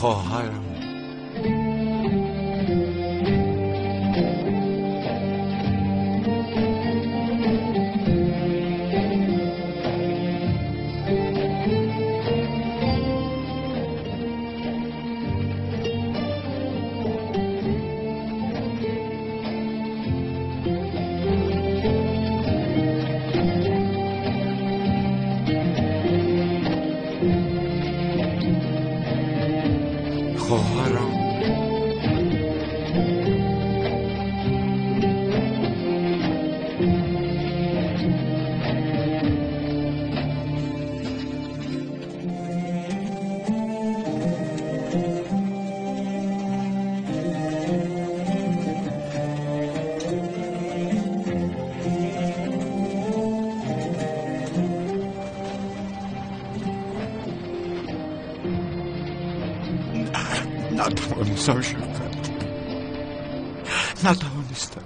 خواهرم. نتوانستم شوکت، نتوانستم.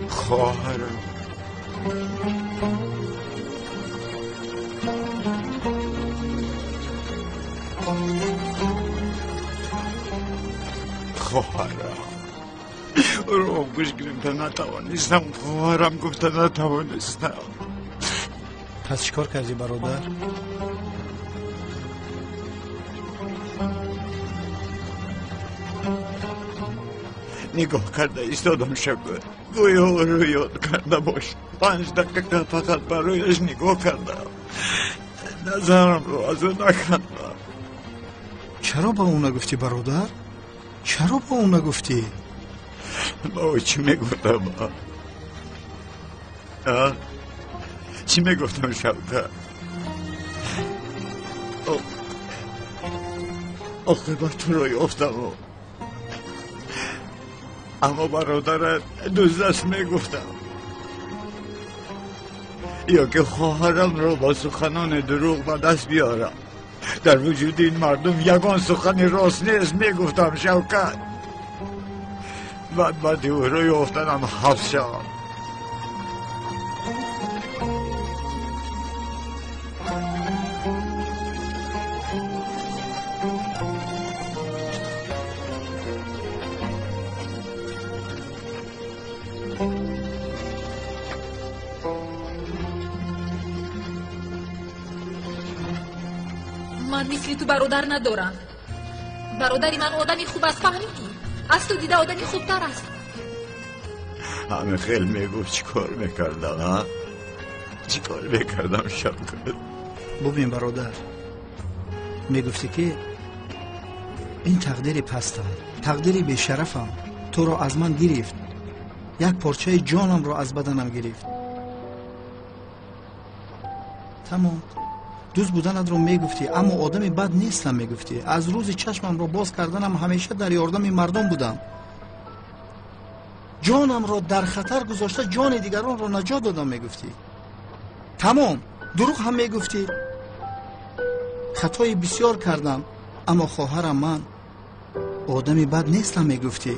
خواهرم، خواهرم رو گوش گرفته نتوانستم. خواهرم گفته نتوانستم. پس چیکار کردی برادر؟ نگاه کرده ایستادم شکر، گویا او رو یاد کرده باش. 5 دقیقه فقط برایش نگاه کردم، نظرم رو از او نکردم. چرا با او نگفتی برادر؟ چرا با اون نگفتی؟ با او چی میگفتم؟ چی میگفتم شوکت؟ عاقبت رو یافتم و اما برادرت دوست میگفتم، یا که خواهرم رو با سخنان دروغ به دست بیارم. در وجود این مردم یگان سخن راست نیست میگفتم شوکت. بعد او رو یافتنم حبس شدم. من مثل تو برادر ندارم. برادری من آدمی خوب است، فهمیدی؟ از تو دیده آدمی خوبتر است. همه خیلی میگفت چی کار میکردم؟ ها؟ چی کار میکردم شوکت؟ ببین برادر، میگفتی که این تقدیر پستم، تقدیر بیشرفم تو رو از من گرفت، یک پارچه جانم رو از بدنم گرفت. تمام. دوست بودنت رو میگفتی، اما آدم بد نیستم میگفتی. از روز چشمم رو باز کردنم همیشه در یاردم مردم بودم. جانم رو در خطر گذاشته جان دیگران رو نجات دادم میگفتی. تمام. دروغ هم میگفتی. خطای بسیار کردم، اما خواهرم من آدم بد نیستم میگفتی.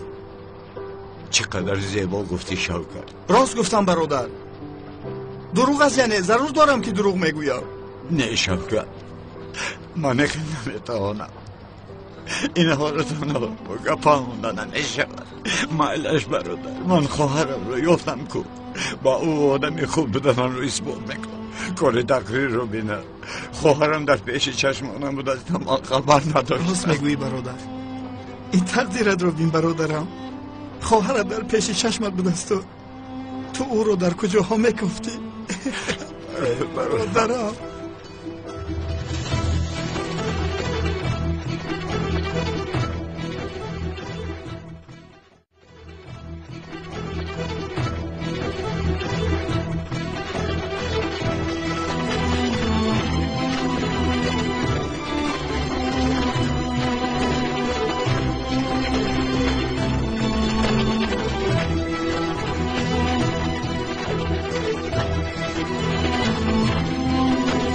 چقدر زیبا گفتی شوکت. راست گفتم برادر. دروغ است یعنی ضرور دارم که دروغ میگویم؟ نه شوکت، من خیلی نمیتوانم. این حالتان با گپا نمیشود. مایلش برادر، من خواهرم رو یافتم کو با او آدم خوب بودنم رو اثبات میکنم. کار تقریر رو بینه، خواهرم در پیش چشمانم بود، از من خبر نداشتم. راست میگویی برادر، این تقدیرت رو بین برادرم. خواهرت در پیش چشمت بود است، تو او رو در کجاها میکفتی؟ برادرم. Thank you.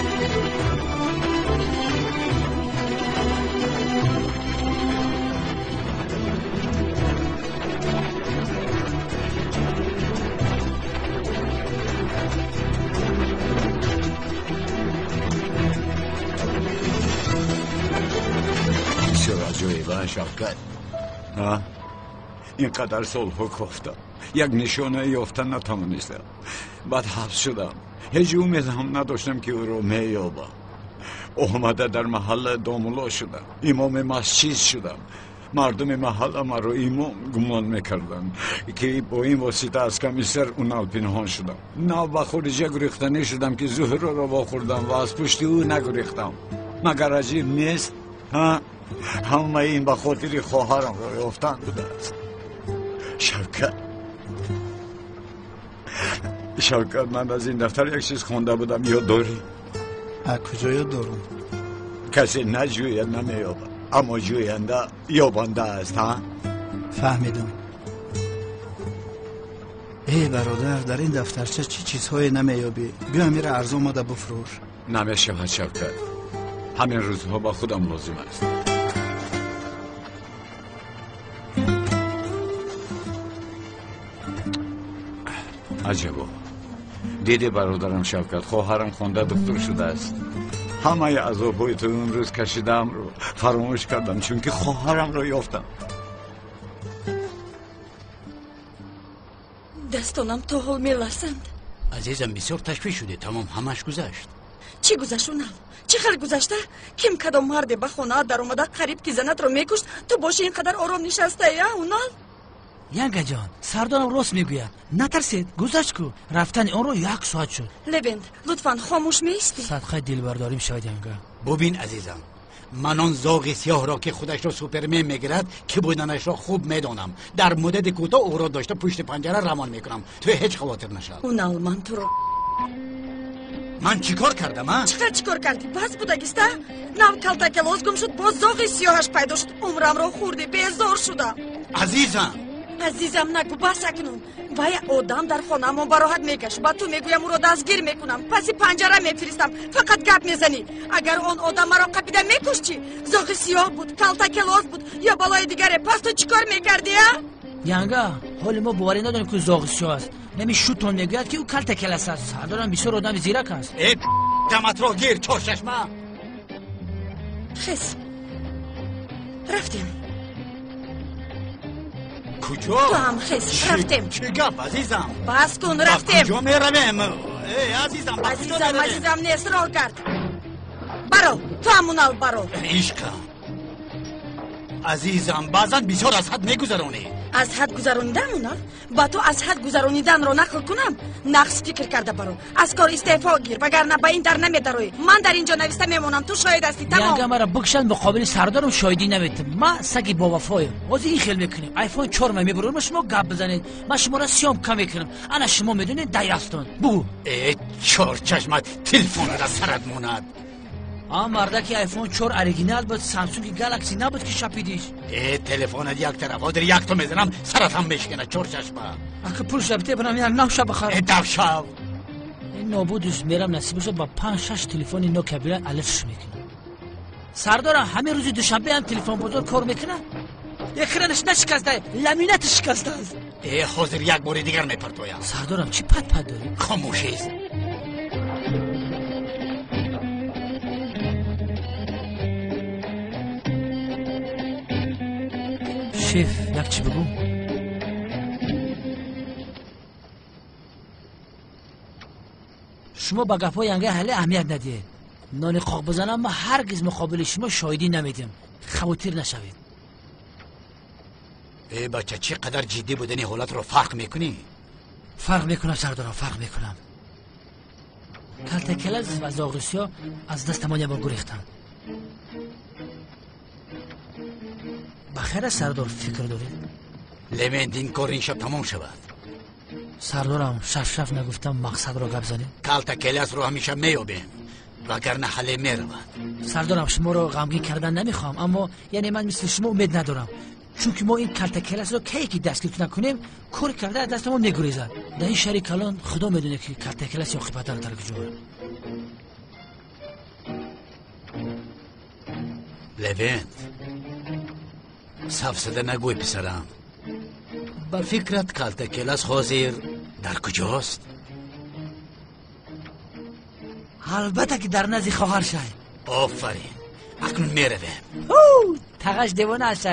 Шавкат? Инқадар солҳо кофтам, як нишона ёфта натавонистам. Баъд ҳабс шудам. Ҳеҷ умедам надоштам, ки ӯро меёбам. Омада дар маҳалла домулло шудам, имоми масҷид шудам. Мардуми маҳалла маро имом гумон мекарданд, ки бо ин восита аз комиссар Унал пинҳон шудам. Нав ба хориҷа гурехтанӣ шудам, ки Зуҳроро вохӯрдам ва аз пушти ӯ нагурехтам. Магар аҷиб нест? Ҳамаи ин ба хотири хоҳарамро ёфтан будааст. Шавкат, Шавкат, ман аз ин дафтар як чиз хонда будам, ёд дорӣ? Куҷо ёд дорам? Касе наҷӯяд намеёбад, аммо ҷӯянда ёбанда аст. Ҳа, фаҳмидам. Эй бародар, дар ин дафтарча чӣ чизҳое намеёбӣ? Биё амира арзон омада буфрӯш. Намешавад, Шавкат, ҳамин рӯзҳо ба худам лозим аст. Аҷабо, диди бародарам Шавкат, хоҳарам хонда духтур шудааст. Ҳамаи азобҳои ту он рӯз кашидаамро фаромӯш кардам, чунки хоҳарамро ёфтам. Дастонам то ҳол меларзанд. Азизам, бисёр ташвиш шудӣ. Тамом, ҳамаш гузашт. Чӣ гузашт, Унал? Чӣ хел гузашта? Ким кадом марде ба хонаат даромада, қариб ки занатро мекушт, ту боши ин қадар ором нишастаи, а, Унал? Янгаҷон, сардорам рост мегӯяд. Натарсед, гузашт ку. Рафтани онро як соат шуд. Левент, лутфан хомӯш меистӣ? Садқаи дилбардорим шавад, Янга. Бубин, азизам, ман он зоғи сиёҳро, ки худашро супермен мегирад, ки буданашро хуб медонам. Дар муддати кӯтоҳ ӯро дошта пушти панҷара равон мекунам. Ту ҳеҷ хавотир нашав. Унал, ман туро... Ман чӣ кор кардам, а? Чӣ хел чӣ кор кардӣ? Бас будагиста? Нав калтакелоз гум шуд, боз зоғи сиёҳаш пайдо шуд. Умрамро хӯрдӣ, безор шудам. Азизам! Азизам нагӯ, бас акнун. Вай одам дар хонаамон бароҳат мегашт. Ба ту мегӯям, ӯро дастгир мекунам, паси панҷара мефиристам. Фақат гап мезанӣ. Агар он одам маро қапида мекушт чӣ? Зоғи сиёҳ буд, калтакелоз буд ё балои дигаре, пас ту чӣ кор мекардӣ, а? Янга, ҳоли мо боварӣ надорем, ки зоғи сиёҳ аст. Нами шутон мегӯяд, ки ӯ калтакелас аст. Сардорам бисёр одами зирак аст. Э, даматро гир, чорчашма. Хез, рафтем. Куҷо? Ту ҳам хез, рафтем. Чӣ гап, азизам? Бас кун, рафтем. Куҷо меравем? Эй, азизам, ба куҷо Азизам, меравем? азизам нест, роҳ кард. Баро, ту ҳам, Унал, баро. Ишқам, азизам, баъзан бисёр аз ҳад мегузаронӣ. Аз ҳад гузаронидан, Унал? Ба ту аз ҳад гузарониданро нақл кунам? Нақс фикр карда баро. Аз кор истеъфо гир, вагарна ба ин дар намедароӣ. Ман дар ин ҷо нависта мемонам, ту шоҳид ҳастӣ, тамом. Янга, мара бикшанд, муқобили сардорам шоҳидӣ наметам. Ман саги бовафоем. Ҳозир ин хел мекунем, айфон чор ма мебурам, шумо гап бизанед, ман шуморо съёмка мекунам. Ана шумо медонед, даястон бугӯ. Э, чорчашмат телефонро сарат монад. А мардаки айфон 4 оригинал буд, самсунги галакси набуд, ки шапидиш. Э, телефонат як тараф, ҳозир якто мезанам, сарат ҳам мешиканад, чорчашма. Ака пул шабте бирам, як нав шаб бихарам. Э, давшав. Ин нобудиш мерам, насиб бошад, ба панҷ шаш телефони Нокия бира алифш мекунам. Сардорам ҳамин рӯзи душанбе ҳам телефонбозор кор мекунад? Экранаш нашикаста, ламинаташ шикастааст. Э, ҳозир як бори дигар мепартоям. Сардорам, чӣ пат пат дорӣ? Хомӯшист. Шеф, як чӣ бигӯ? Шумо ба гапҳои Янгаи ҳале аҳамият надиҳед. Нони қоқ бизанам, ман ҳаргиз муқобили шумо шоҳидӣ намедиҳам. Хавотир нашавед. Э, бача, чӣ қадар ҷиддӣ будани ҳолатро фарқ мекунӣ? Фарқ мекунам, сардорам, фарқ мекунам. Калтакелаз ва зоғи сиёҳ аз дастамон ябор гурехтанд. Ба хайр аст, сардор, фикр доред? Левент, ин кор ин шаб тамом шавад. Сардорам, шафшаф нагуфтам, мақсадро гап занем. Калтакеласро ҳамеша меёбем, вагарна ҳале меравад. Сардорам, шуморо ғамгин кардан намехоҳам, аммо яъне ман мисли шумо умед надорам, чунки мо ин калтакеласро кае ки дастгир накунем, кор карда аз дастамон мегурезад. Дар ин шаҳри калон худо медонад, ки калтакелас оқибатар дар куҷоа. Левент, сафсада нагӯй, писарам. Ба фикрат, калтакелас ҳозир дар куҷост? Албатта, ки дар назди хоҳаршай. Офарин, акнун меравем. Тағаш девона аст.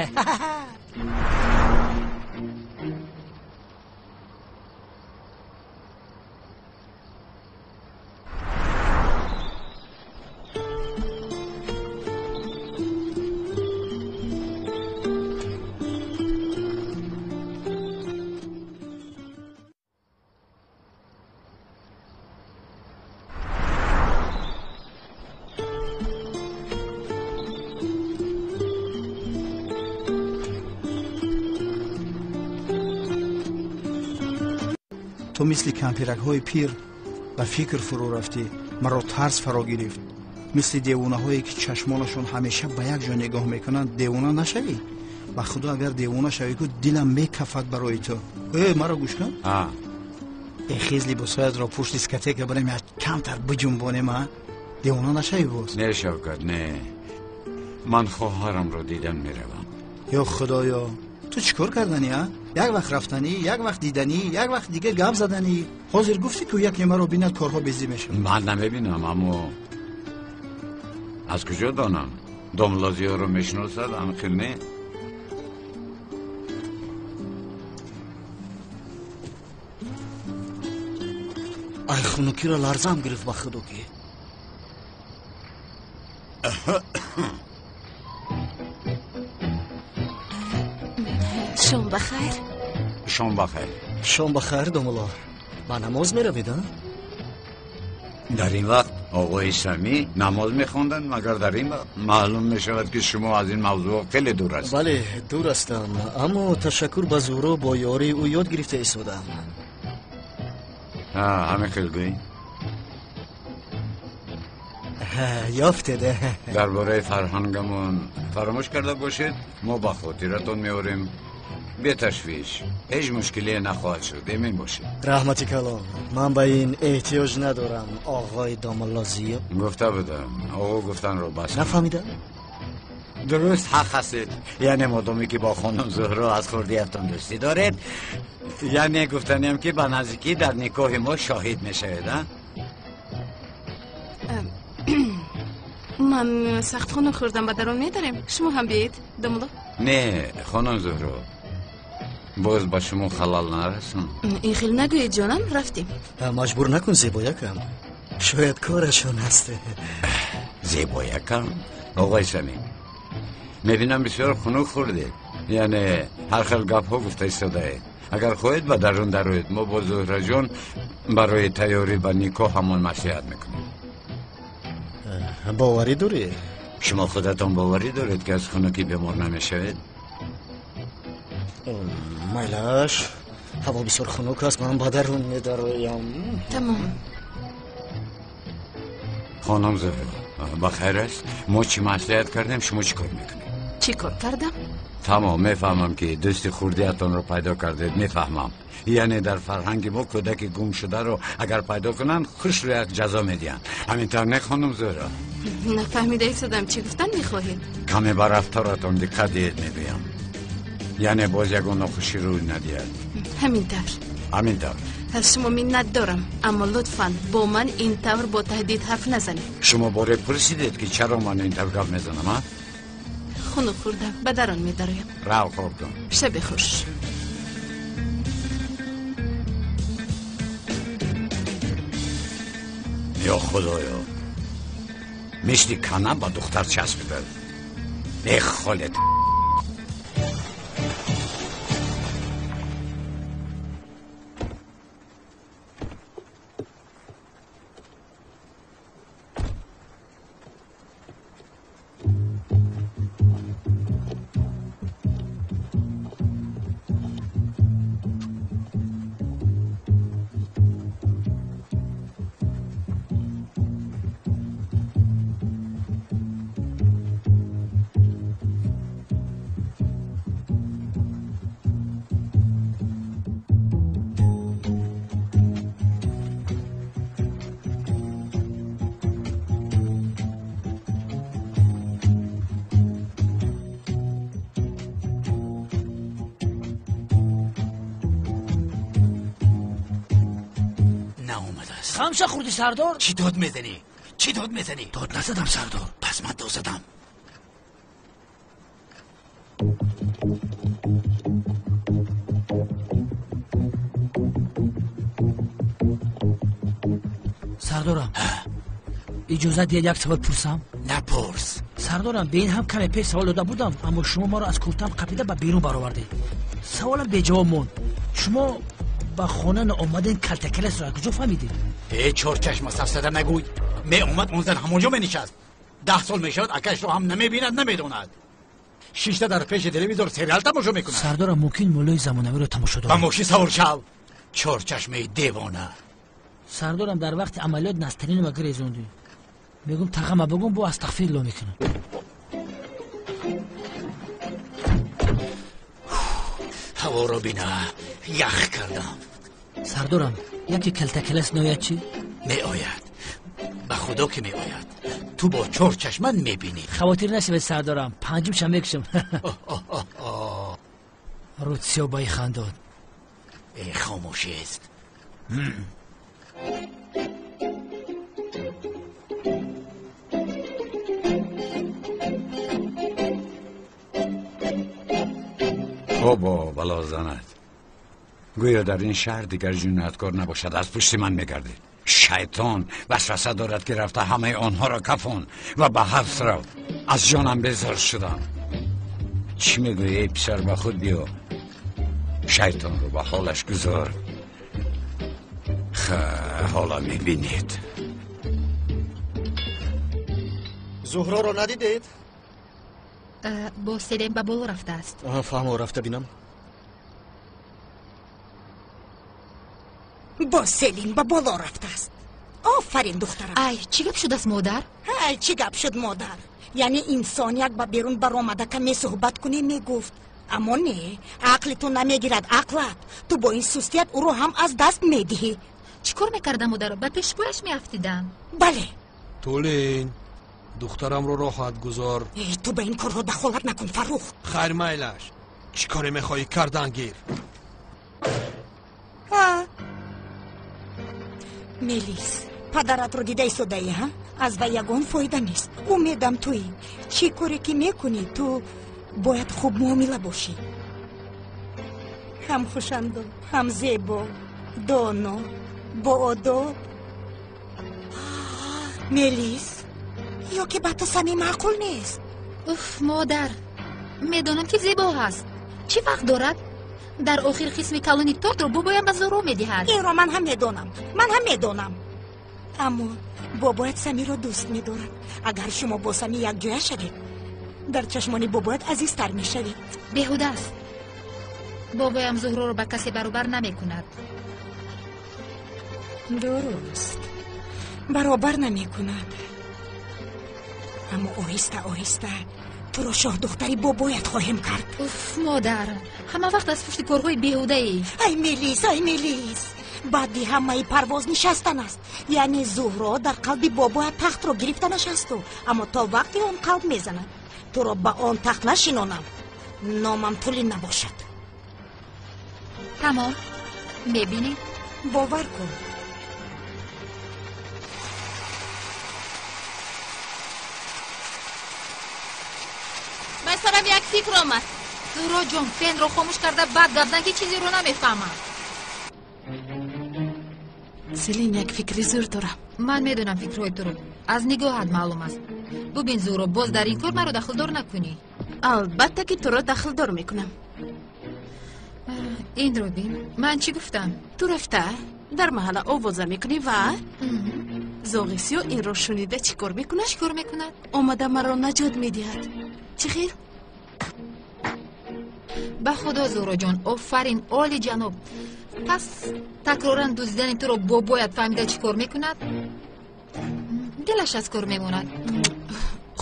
Ту мисли кампиракҳои пир ба фикр фурӯ рафтӣ, маро тарс фаро гирифт. Мисли девонаҳое ки чашмонашон ҳамеша ба як ҷо нигоҳ мекунанд, девона нашавӣ. Ба худо агар девона шавӣ, ку дилам мекафад барои ту. Э, маро гӯш кун. Хез, либосҳоятро пушт дискотека барем, як камтар биҷунбонем, а? Девона нашавӣ боз. Не, Шавкат, не, ман хоҳарамро дидан меравам. Ё худоё, ту чӣ кор карданӣ, а? Як вақт рафтанӣ, як вақт диданӣ, як вақт дигар гап заданӣ. Ҳозир гуфтӣ, ку яке маро бинад, корҳо безӣ мешавад. Ман намебинам, аммо аз куҷо донам? Домлазиёро мешиносад, анхел не? Ай, хунукиро ларзам гирифт, ба худо ки. Шом бахайр. Шом бахайр. Шом бахайр, домулло. Ба намоз меравед, а? Дар ин вақт оғои Самӣ намоз мехонданд, магар дар ин вақт? Маълум мешавад, ки шумо аз ин мавзӯъ хеле дур ҳастед. Бале, дур ҳастам, аммо ташаккур ба Зуҳро, бо ёрии ӯ ёд гирифта истодаам. Ҳамин хел гӯӣ? Ёфтед. Дар бораи фарҳангамон фаромӯш карда бошед, мо ба хотиратон меорем. Беташвиш, ҳеҷ мушкилие нахоҳад шуд, эмин бошед. Раҳмати калон, ман ба ин эҳтиёҷ надорам, оғои домулло Зиё. Гуфта будам, оғо гуфтанро бас. Нафаҳмидам. Дуруст, ҳақ ҳастед. Яъне модоме ки бо хонум Зуҳро аз хурдиятон дӯстӣ доред, яъне гуфтаниям, ки ба наздикӣ дар никоҳи мо шоҳид мешавед, а? Ман сахт хунук хӯрдам, ба дарун медарем. Шумо ҳам биед, домулло. Не, хонум Зуҳро, боз ба шумо халал нарасонам. Ин хел нагӯед, ҷонам, рафтем. Маҷбур накун, зебоякам, шояд корашон ҳаст. Зебоякам? Оғои Самим, мебинам бисёр хунук хӯрдед, яъне ҳар хел гапҳо гуфта истодаед. Агар хоҳед, ба дарун дароед, мо бо Зуҳраҷон барои тайёрӣ ба никоҳ ҳамон маслиҳат мекунем. Боварӣ дорӣ? Шумо худатон боварӣ доред, ки аз хунукӣ бемор намешавед? Майлаш, ҳаво бисёр хунук аст, ман ба дарун медароям. Тамом. Хонум Зуҳро, ба хайр аст? Мо чӣ маслиҳат кардем, шумо чӣ кор мекунед? Чӣ кор кардам? Тамом, мефаҳмам, ки дӯсти хурдиятонро пайдо кардед, мефаҳмам. Яъне дар фарҳанги мо кӯдаки гумшударо агар пайдо кунанд, хушрӯ як ҷазо медиҳанд. Ҳамин тавр не, хонум Зуҳро? Нафаҳмида истодам, чӣ гуфтан мехоҳед? Каме ба рафторатон диққат диҳед, мегӯям. Яъне боз ягон нохушӣ рӯй надиҳад. Ҳамин тавр. Ҳамин тавр. Аз шумо миннат дорам, аммо лутфан бо ман ин тавр бо таҳдид ҳарф назанед. Шумо боре пурсидед, ки чаро ман ин тавр гап мезанам, а? Хунук хӯрдам, ба дарун медароям. Рав, хоб кун. Шаби хуш. Ё худоё, мисли кана ба духтар часпида. Э, холет. Хамша хӯрдӣ, сардор? Чӣ дод мезанӣ? Чӣ дод мезанӣ? Дод назадам, сардор. Пас ман дод задам. Сардорам, иҷозат диҳед як савол пурсам? Напурс. Сардорам, ба ин ҳам каме пеш савол дода будам, аммо шумо маро аз куртам қапида ба берун баровардед. Саволам беҷавоб монд. Шумо ба хона наомаден калтакаласро аз куҷо фаҳмидед? Э, чорчашма, сафсата нагӯй. Меомад, он зан ҳамонҷо менишаст. 10 сол мешавад, акашро ҳам намебинад, намедонад. Шишта дар пеши телевизор сериал тамошо мекунад. Сардорам, мумкин муллои замонавиро тамошо дорад. Ба мошин савор шав, чорчашмаи девона. Сардорам, дар вақти амалиёт насталинова гирезондӣ. Мегум тағама бигум, бо астағфирулло мекунам. Ҳаворо бина, ях кардам. Сардорам, яке калтакалас нояд чӣ? Меояд, ба худо ки меояд. Ту бо чор чашман мебинӣ. Хавотир нашавед, сардорам, панҷумшам мекушам. Рӯдсиё ба хандод. Э, хомӯшист. Обо бало занад. Гӯё дар ин шаҳр дигар ҷинояткор набошад, аз пушти ман мегардид. Шайтон васваса дорад, ки рафта ҳамаи онҳоро кафон ва ба ҳабс рав. Аз ҷонам безор шудам. Чӣ мегӯӣ, эй писар, ба худ биё. Шайтонро ба ҳолаш гузор. Ҳоло мебинед. Зуҳроро надидед? Бо Селим ба боло рафтааст. Фаҳмо, рафта бинам. Бо Селим ба боло рафтааст. Офарин, духтарам. Ай, чӣ гап шудааст, модар? Ай, чӣ гап шуд, модар? Яъне инсон як ба берун баромада каме суҳбат кунӣ мегуфт. Аммо не, ақли ту намегирад, ақлат. Ту бо ин сустият ӯро ҳам аз даст медиҳӣ. Чӣ кор мекардам, модар? Ба пешпояш меафтидам. Бале. Тулин, духтарамро роҳат гузор. Ту ба ин корҳо дахолат накун, Фаррух. Хайр, майлаш. Чӣ коре мехоҳӣ кардан гир? Мелис, падаратро дида истодаӣ, ҳа? Аз вай ягон фоида нест. Умедам туӣ. Чӣ коре ки мекунӣ, ту бояд хуб муомила бошӣ. Ҳам хушандом, ҳам зебо, доно, боодоб. Мелис, ё ки ба ту сами маъқул нест? Уф, модар, медонам ки зебо ҳаст. Чӣ вақт дорад? Дар охир қисми калони тортро бобоям ба Зуҳро медиҳад. Инро ман ҳам медонам, ман ҳам медонам. Аммо бобоят Самиро дӯст медорад. Агар шумо бо Сами якҷоя шавед, дар чашмони бобоят азизтар мешавед. Беҳуда аст. Бобоям Зуҳроро ба касе баробар намекунад. Дуруст, баробар намекунад. Аммо оҳиста оҳиста туро шоҳдухтари бобоят хоҳем кард. Уф, модар, ҳама вақт аз пушти корҳои беҳудаӣ. Ай Мелис, ай Мелис, баъди ҳамаи парвоз нишастан аст. Яъне Зуҳро дар қалби бобоят тахтро гирифта нишасту, аммо то вақте он қалб мезанад, туро ба он тахт нашинонам, номам Тулин набошад. Тамом, мебинӣ? Бовар кун. Ба сарам як фикр омад. Зуҳро ҷон, фенро хомӯш карда баъд гап зан, ки чизеро намефаҳмам. Селин, як фикри зур дорам. Ман медонам фикрҳои туро. Аз нигоҳат маълум аст. Бубин, Зуҳро, боз дар ин кор маро дахлдор накунӣ. Албатта ки туро дахлдор мекунам. Инро бин, ман чӣ гуфтам? Ту рафта дар маҳалла овоза мекунӣ ва зоғи сиёҳ инро шунида чӣ кор мекунад? Чӣ кор мекунад? Омада маро наҷот медиҳад. Чӣ хел? Ба худо, Зуҳроҷон, офарин, оли ҷаноб. Пас такроран дуздидани туро бобоят фаҳмида чӣ кор мекунад? Дилаш аз кор мемонад.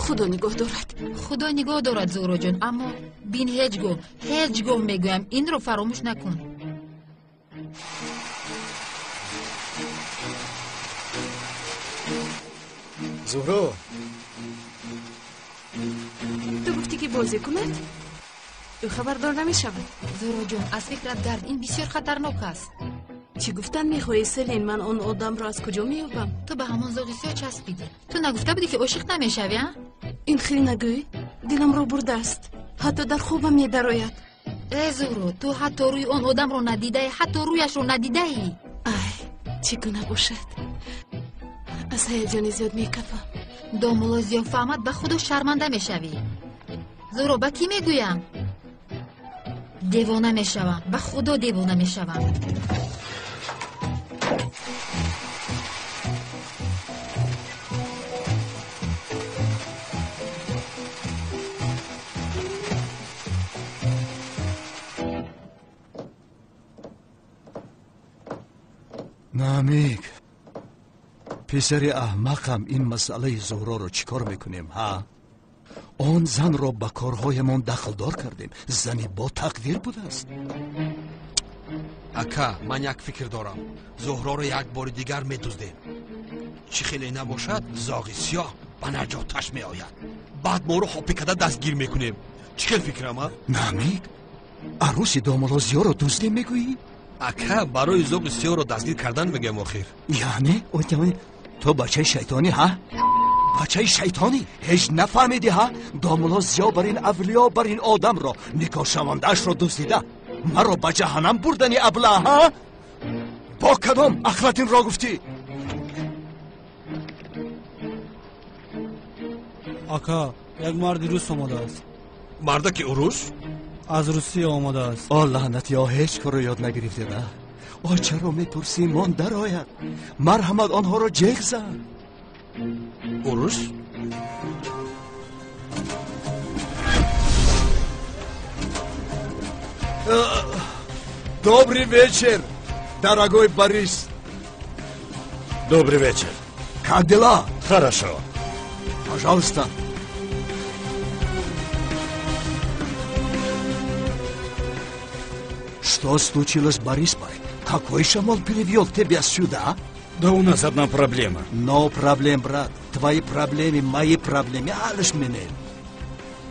Худо нигоҳ дорад. Худо нигоҳ дорад, Зуҳроҷон, аммо бин, ҳеҷ гоҳ, ҳеҷ гоҳ мегӯям, инро фаромӯш накун. Зуҳро, ту гуфтӣ ки бозӣ кунад? Ӯ хабардор намешавад. Зуҳроҷон, аз фикрат гард, ин бисёр хатарнок аст. Чӣ гуфтан мехоҳӣ, Селин? Ман он одамро аз куҷо меёбам? Ту ба ҳамон зоғи сиёҳ часпидӣ. Ту нагуфта будӣ, ки ошиқ намешавӣ, а? Ин хел нагӯй, диламро бурдааст. Ҳатто дар хобам медарояд. Э, Зуҳро, ту ҳатто рӯи он одамро надидаӣ, ҳатто рӯяшро надидаӣ. Ай, чӣ гуна бошад? Аз ҳаяҷони зиёд мекафам. Домулло Зиё фаҳмад, ба худо шарманда мешавӣ. Зуро, ба кӣ мегӯям? Девона мешавам, ба худо девона мешавам. Намик, писари аҳмақам, ин масъалаи Зуҳроро чӣ кор мекунем, ҳа? Он занро ба корҳоямон дахлдор кардем. Зани бо тақдир будааст. Ака, ман як фикр дорам. Зуҳроро як бори дигар медуздем. Чӣ хеле набошад, зоғи сиёҳ ба наҷоташ меояд. Баъд моро ҳопӣ карда дастгир мекунем. Чӣ хел фикрам, а? Намик, арӯси домулло Зиёро дуздем мегӯӣ? Ака, барои зоғи сиёҳро дастгир кардан мегӯям охир. Яъне ту бачаи шайтонӣ, ҳа? Бачаи шайтонӣ, ҳеҷ нафаҳмидӣ, ҳа? Домулло Зиё бар ин авлиё, бар ин одамро, никоҳшавандаашро дуздида, маро ба ҷаҳаннам бурдани абла, ҳа? Бо кадом ақлат инро гуфтӣ? Ака, як марди рус омадааст. Мардаки урус? Аз Русия омадааст. О, лаънатиё, ҳеҷ корро ёд нагирифтед, а? О, чаро мепурсӣ, мон дарояд. Марҳамат, онҳоро ҷеғ зан. Урус? Добрый вечер, дорогой Борис. Добрый вечер. Как дела? Хорошо. Пожалуйста. Что случилось, Борис Бай? Какой шамол перевел тебя сюда? Да у нас одна проблема. No problem, брат. Твои проблемы, мои проблемы. Алиш меня.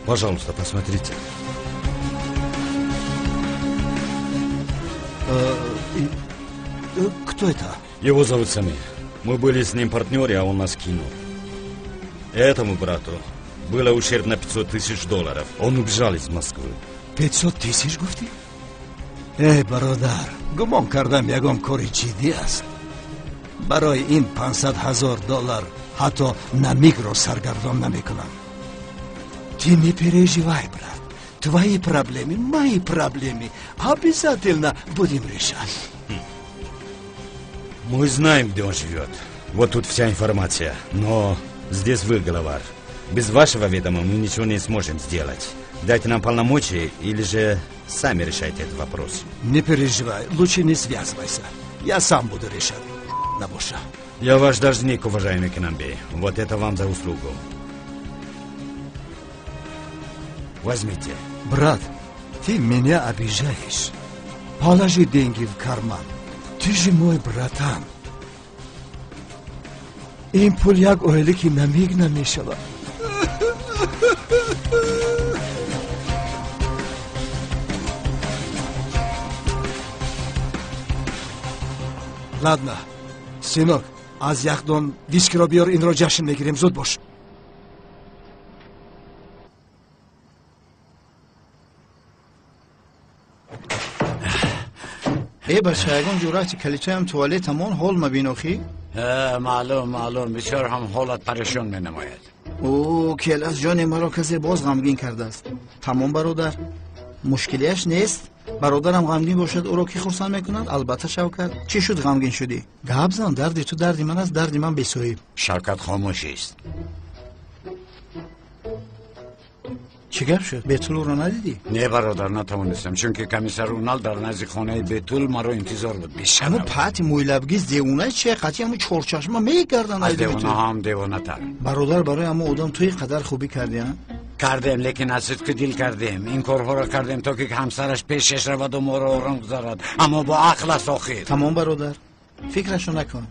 Пожалуйста, посмотрите. Кто это? Его зовут Самир. Мы были с ним партнеры, а он нас кинул. Этому брату было ущерб на 500 тысяч долларов. Он убежал из Москвы. 500 тысяч, гуфти? Эй, бародар, гумон кардам ягон кори ҷиддӣ аст. Барои ин 500 ҳазор доллар ҳатто Намикро саргардон намекунам. Ты не переживай, брат. Твои проблемы, мои проблемы. Обязательно будем решать. Мы знаем, где он живет. Вот тут вся информация. Но здесь вы, главарь. Без вашего ведома мы ничего не сможем сделать. Дайте нам полномочия или же сами решайте этот вопрос. Не переживай, лучше не связывайся. Я сам буду решать. Набоша. Я ваш должник, уважаемый Кинамбей. Вот это вам за услугу. Возьмите. Брат, ты меня обижаешь. Положи деньги в карман. Ты же мой братан. Ин пул як оилаки Намик намешавад. Ладно, сынок, аз яхдон вискиро биёр, инро ҷашн мегирем, зуд бош. Э, бача, ягон ҷуръати калитаям туалетамон ҳол мабин охӣ? Маълум, маълум, бисёр ҳам ҳолат парешон менамояд. О, келас ҷони маро касе боз ғамгин кардааст. Тамом, бародар, мушкилиаш нест. Бародарам ғамгин бошад, ӯро кӣ хурсанд мекунад? Албатта Шавкат. Чӣ шуд ғамгин шудӣ? Гап зан, дарди ту дарди ман аст, дарди ман бесоҳиб. Шавкат хомӯшист. Чӣ гап шуд? Бетул ӯро надидӣ? Не, бародар, натавонистам, чунки комиссар Унал дар назди хонаи Бетул маро интизор буд. Ҳамун пати мӯйлабгиз девона че қати ҳамун чорчашма мегарданд. Аз девона ҳам девонатар. Бародар, барои ҳамун одам ту ин қадар хубӣ кардӣ, а? Кардем, лекин аз сидқи дил кардем. Ин корҳоро кардем, то ки ҳамсараш пешаш раваду моро ором гузарад. Аммо бо ақл аст охир. Тамом, бародар, фикрашо накун.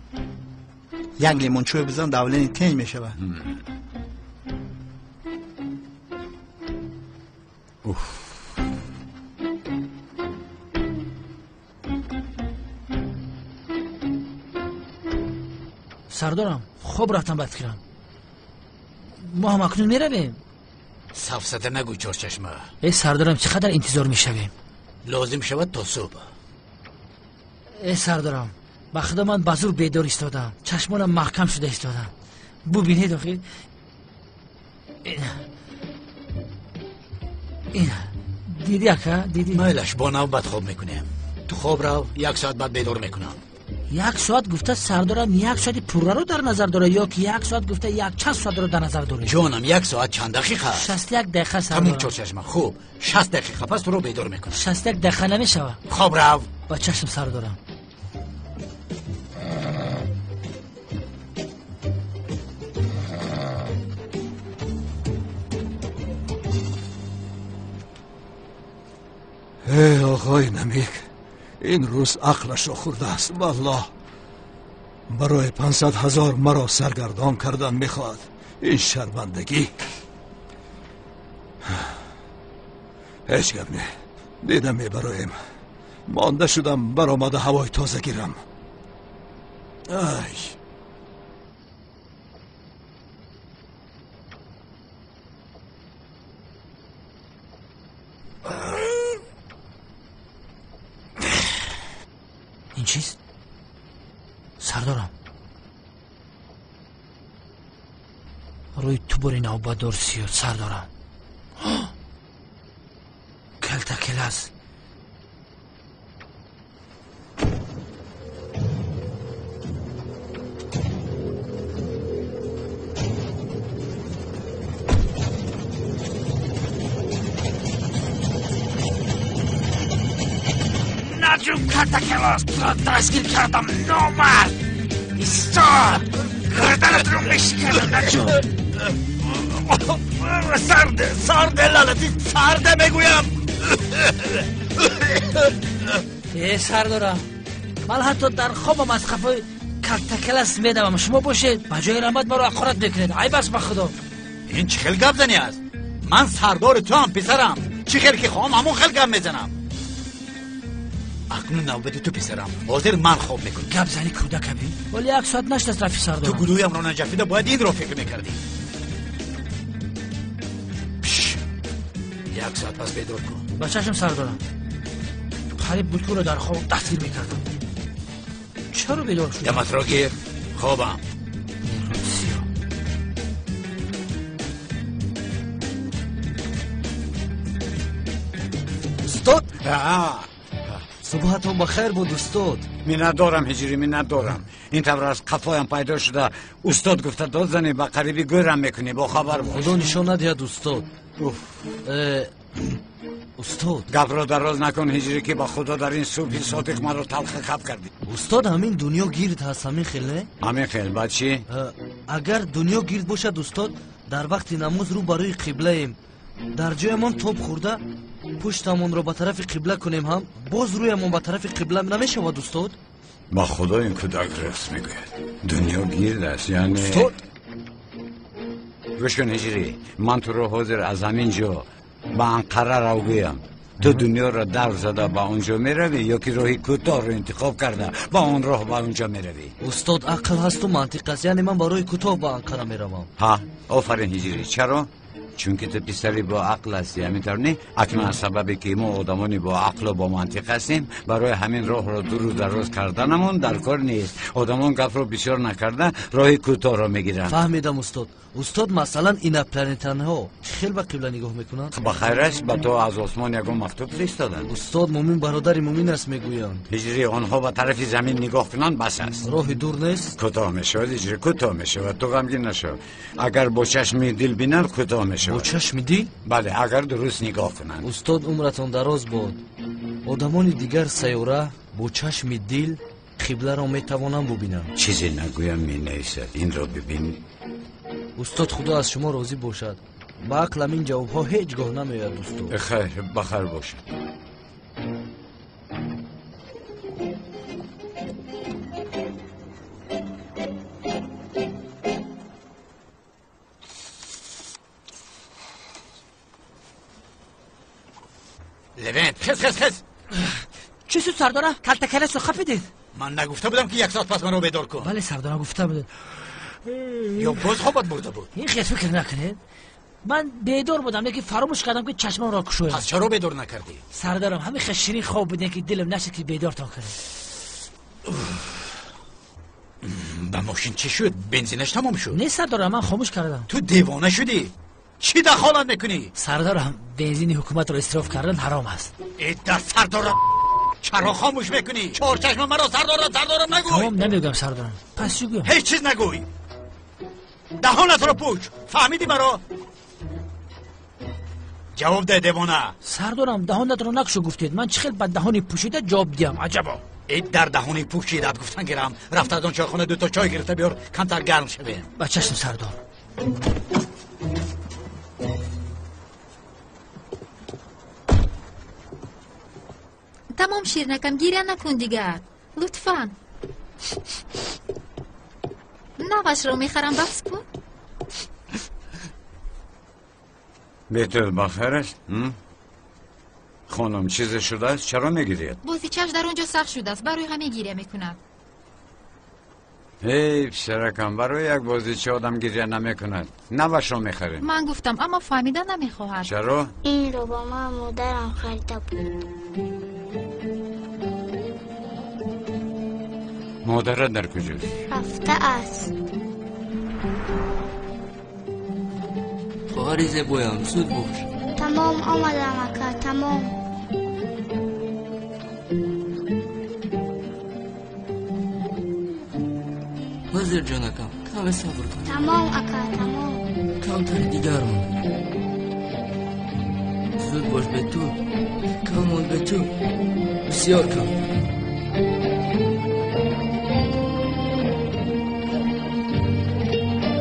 Як лимончой бизан, давлени тенҷ мешавад. Сардорам, хоб рафтам ба фикрам. Мо ҳам акнун меравем. Сафсата нагӯ, Чорчашма. Э, сардорам, чӣ қадар интизор мешавем? Лозим шавад то субҳ. Э, сардорам, Ба худо ман ба зур бедор истодам, чашмонам маҳкам шуда истодам. Бубинед охир. Диди ака, диди? Майлаш, бо навбат хоб мекунем. Ту хоб рав, як соат баъд бедор мекунам. Як соат гуфта сардорам як соати пурраро дар назар дора ё ки як соат гуфта як чанд соатро дар назар доред? Ҷонам, як соат чанд дақиқа аст? 61 дақиқа сардорам. Тамом, чорчашма. Хуб, 60 дақиқа пас туро бедор мекунам. 61 дақиқа намешавад. Хоб рав. Ба чашм сардорам. Эй оғои Намик, ин рӯз ақлашро хӯрдааст. Валлоҳ, барои 500 ҳазор маро саргардон кардан мехоҳад. Ин шармандагӣ. Ҳеҷ гап не, дида мебароем. Монда шудам, баромада ҳавои тоза гирам. Ай, ин чист? Сардорам, рӯи ту бори навбатдор сиёд сардорам. Калтакелас. Наҷум, калтакелас, туро дастгир кардам, номард! Истод! Гарданатро мешиканам, наҷум! Сарде, сарде, лаълати, сарде мегӯям! Э, сардорам, ман ҳатто дар хобам аз қафои калтакелас медавам. Шумо бошед, ба ҷои раҳмат маро ҳақорат мекунед. Айб аст ба худо. Ин чӣ хел гапзанӣ аст? Ман сардори туам, писарам. Чӣ хел ки хоҳам, ҳамон хел гап мезанам. Акнун навбати ту, писарам. Ҳозир ман хоб мекунам. Гап зани кӯдака бин. Вале як соат нашдаст рафи сардорам. Ту гулӯямро наҷафида бояд инро фикр мекардӣ. Як соат пас бедор кун. Ба чашм сардорам. Қариб буд ки ӯро дар хоб дастгир мекардам. Чаро бедор шудам? Даматро гир, хобам. Устод? Субҳатон ба хайр буд, устод. Миннатдорам, ҳиҷрӣ, миннатдорам. Ин тавр аз қафоям пайдо шуда устод гуфта дод занӣ, ба қариби гӯрам мекунӣ, бохабар бош. Худо нишон надиҳад, устод. Устод, гапро дароз накун, ҳиҷрӣ, ки ба худо дар ин субҳи содиқ маро талха хаб кардӣ. Устод, ҳамин дунё гирд ҳаст, ҳамин хел не? Ҳамин хел, баъд чӣ? Агар дунё гирд бошад, устод, дар вақти намоз рӯ барои қиблаем, дар ҷоямон тоб хӯрда пуштамонро ба тарафи қибла кунем ҳам боз рӯямон ба тарафи қибла намешавад, устод? Ба худо ин кӯдак рост мегӯяд. Дунё гирд аст, яъне устод, гӯш кун, ҳиҷрӣ, ман туро ҳозир аз ҳамин ҷо ба Анқара рав гӯям. Ту дунёро давр зада ба он ҷо меравӣ ё ки роҳи кӯтоҳро интихоб карда ба он роҳ ба он ҷо меравӣ? Устод, ақл ҳасту мантиқ аст, яъне ман барои кӯтоҳ ба Анқара меравам. Ҳа, офарин, ҳиҷрӣ. Чаро? Чунки ту писари бо ақл ҳастӣ, ҳамин тавр не? Акнун аз сабабе ки мо одамони бо ақлу бо мантиқ ҳастем, барои ҳамин роҳро дуру дароз карданамон дар кор нест. Одамон гапро бисёр накарда роҳи кӯтоҳро мегиранд. Фаҳмидам, устод. Устод, масалан, инопланетянҳо чӣ хел ба қибла нигоҳ мекунанд? Ба хайр аст, ба ту аз осмон ягон мактуб фиристоданд? Устод, мӯмин бародари мӯмин аст мегӯянд. Ҳиҷрӣ, онҳо ба тарафи замин нигоҳ кунанд, бас аст. Роҳи дур нест? Кӯтоҳ мешавад, ҳиҷрӣ, кӯтоҳ мешавад. Ту ғамгин нашав. Агар бо чашми дил бинанд, кӯтоҳ мешавад. Бо чашми дил? Бале, агар дуруст нигоҳ кунанд. Устод, умратон дароз бод. Одамони дигар сайёра бо чашми дил қибларо метавонанд бубинанд. Чизе нагӯям, менависад. Инро бибин. Устод, худо аз шумо розӣ бошад. Ба ақлам ин ҷавобҳо ҳеҷ гоҳ намеояд, устод. Хайр, ба хайр бошад. Левент, хез, хез, хез. Чӣ суд, сардора? Калтакеласро хапидед? Ман нагуфта будам, ки як соат пас маро бедор кун? Бале, сардора, гуфта будед. Ё боз хобат бурда буд? Ин хел фикр накунед. Ман бедор будам, лекин фаромӯш кардам, ки чашмамро кушоям. Пас чаро бедор накардӣ? Сардарам, ҳамин хел ширин хоб будем, ки дилам нашид, ки бедортон кунем. Ба мошин чӣ шуд? Бензинаш тамом шуд? Не сардорам, ман хомӯш кардам. Ту девона шудӣ? Чӣ дахолат мекунӣ? Сардорам, бензини ҳукуматро исроф кардан ҳаром аст. Э дар сардорам, чаро хомӯш мекунӣ? Чорчашма маро сардорам сардорам нагӯй. Тамом, намегӯям сардорам. Пас чӣ гӯям? Ҳеҷ чиз нагӯй. Даҳонатро пӯш. Фаҳмидӣ маро? Ҷавоб деҳ, девона. Сардорам, даҳонатро накушо гуфтед. Ман чӣ хел ба даҳони пӯшида ҷавоб диҳам? Аҷабо. Э дар даҳони пӯшидат гуфтан гирам. Рафта аз он чойхона дуто чой гирифта биёр, камтар гарм шавем. Ба чашм сардор. Тамом ширнакам, гиря накун дигар. Лутфан. Навашро мехарам, баҳс кун. Бетул бахайр аст? Хонум, чизе шудааст? Чаро мегирияд? Бозичааш дар он ҷо сахт шудааст, барои ҳамин гиря мекунад. Эй писаракам, барои як бозича одам гиря намекунад. Навашро мехарем. Ман гуфтам, аммо фаҳмида намехоҳад. Чаро? Инро ба ман модарам харида буд. Модарат дар куҷост? Рафта аст. Хоҳари зебоям, зуд бош. Тамом омадам, ака, тамом. Вазир ҷонакам, каме сабр кун. Тамом, ака, тамом. Камтари дигар монд. Зуд бош, Бетул. Кам монд, Бетул. Бисёр кам.